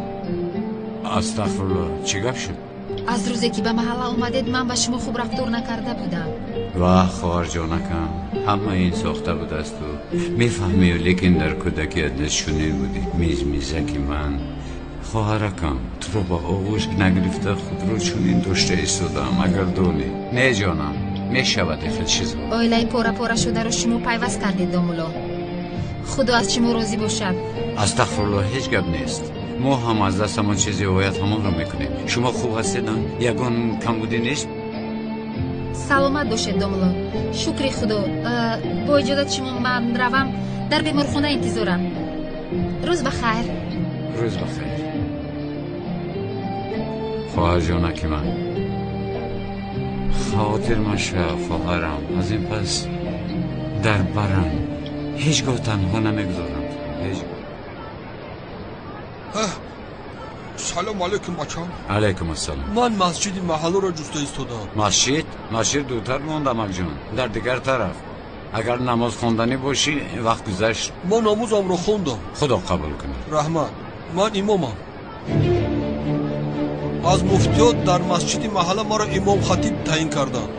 Астағфирулло, чӣ гап шуд? Аз рӯзе ки ба маҳалла омадед, ман ба шумо хуб рафтор накарда будам. Ваҳ, хоҳарҷонакам, ҳама ин сохта будасту мефаҳмию, лекин дар кӯдакият низ чунин будӣ. Мизмизаки ман, хоҳаракам, туро ба оғӯш нагирифта худро чунин дошта истодаам, агар донӣ. Не ҷонам, мешавад ихел чизҳо. Оилаи пора-пора шударо шумо пайваст кардед, домулло. Худо аз шумо розӣ бошад. Астағфирулло, ҳеҷ гап нест. Мо ҳам аз дастамон чизе ояд ҳамонро мекунем. Шумо хуб ҳастед, ягон камбудӣ нест? Саломат бошед, домулло. Шукри худо. Бо иҷозати шумо ман равам, дар беморхона интизорам. Рӯз ба хайр. Рӯз ба хайр. Хоҳарҷонаки ман, хотир машав хоҳарам, аз ин пас дар барам ҳеҷ гоҳ танҳо намегузорам. Ҳеҷ гоҳ. Салом алейкум, бачам. Алейкум ассалом. Ман масҷиди маҳалларо ҷуста истодам. Масҷид? Масҷид дуртар монда, амакҷон, дар дигар тараф. Агар намоз хонданӣ бошӣ, вақт гузашт. Ман намозамро хондам. Худо қабул кунад. Раҳмат. Ман имомам. Аз муфтиёт дар масҷиди маҳалла маро имом хатиб таъин карданд.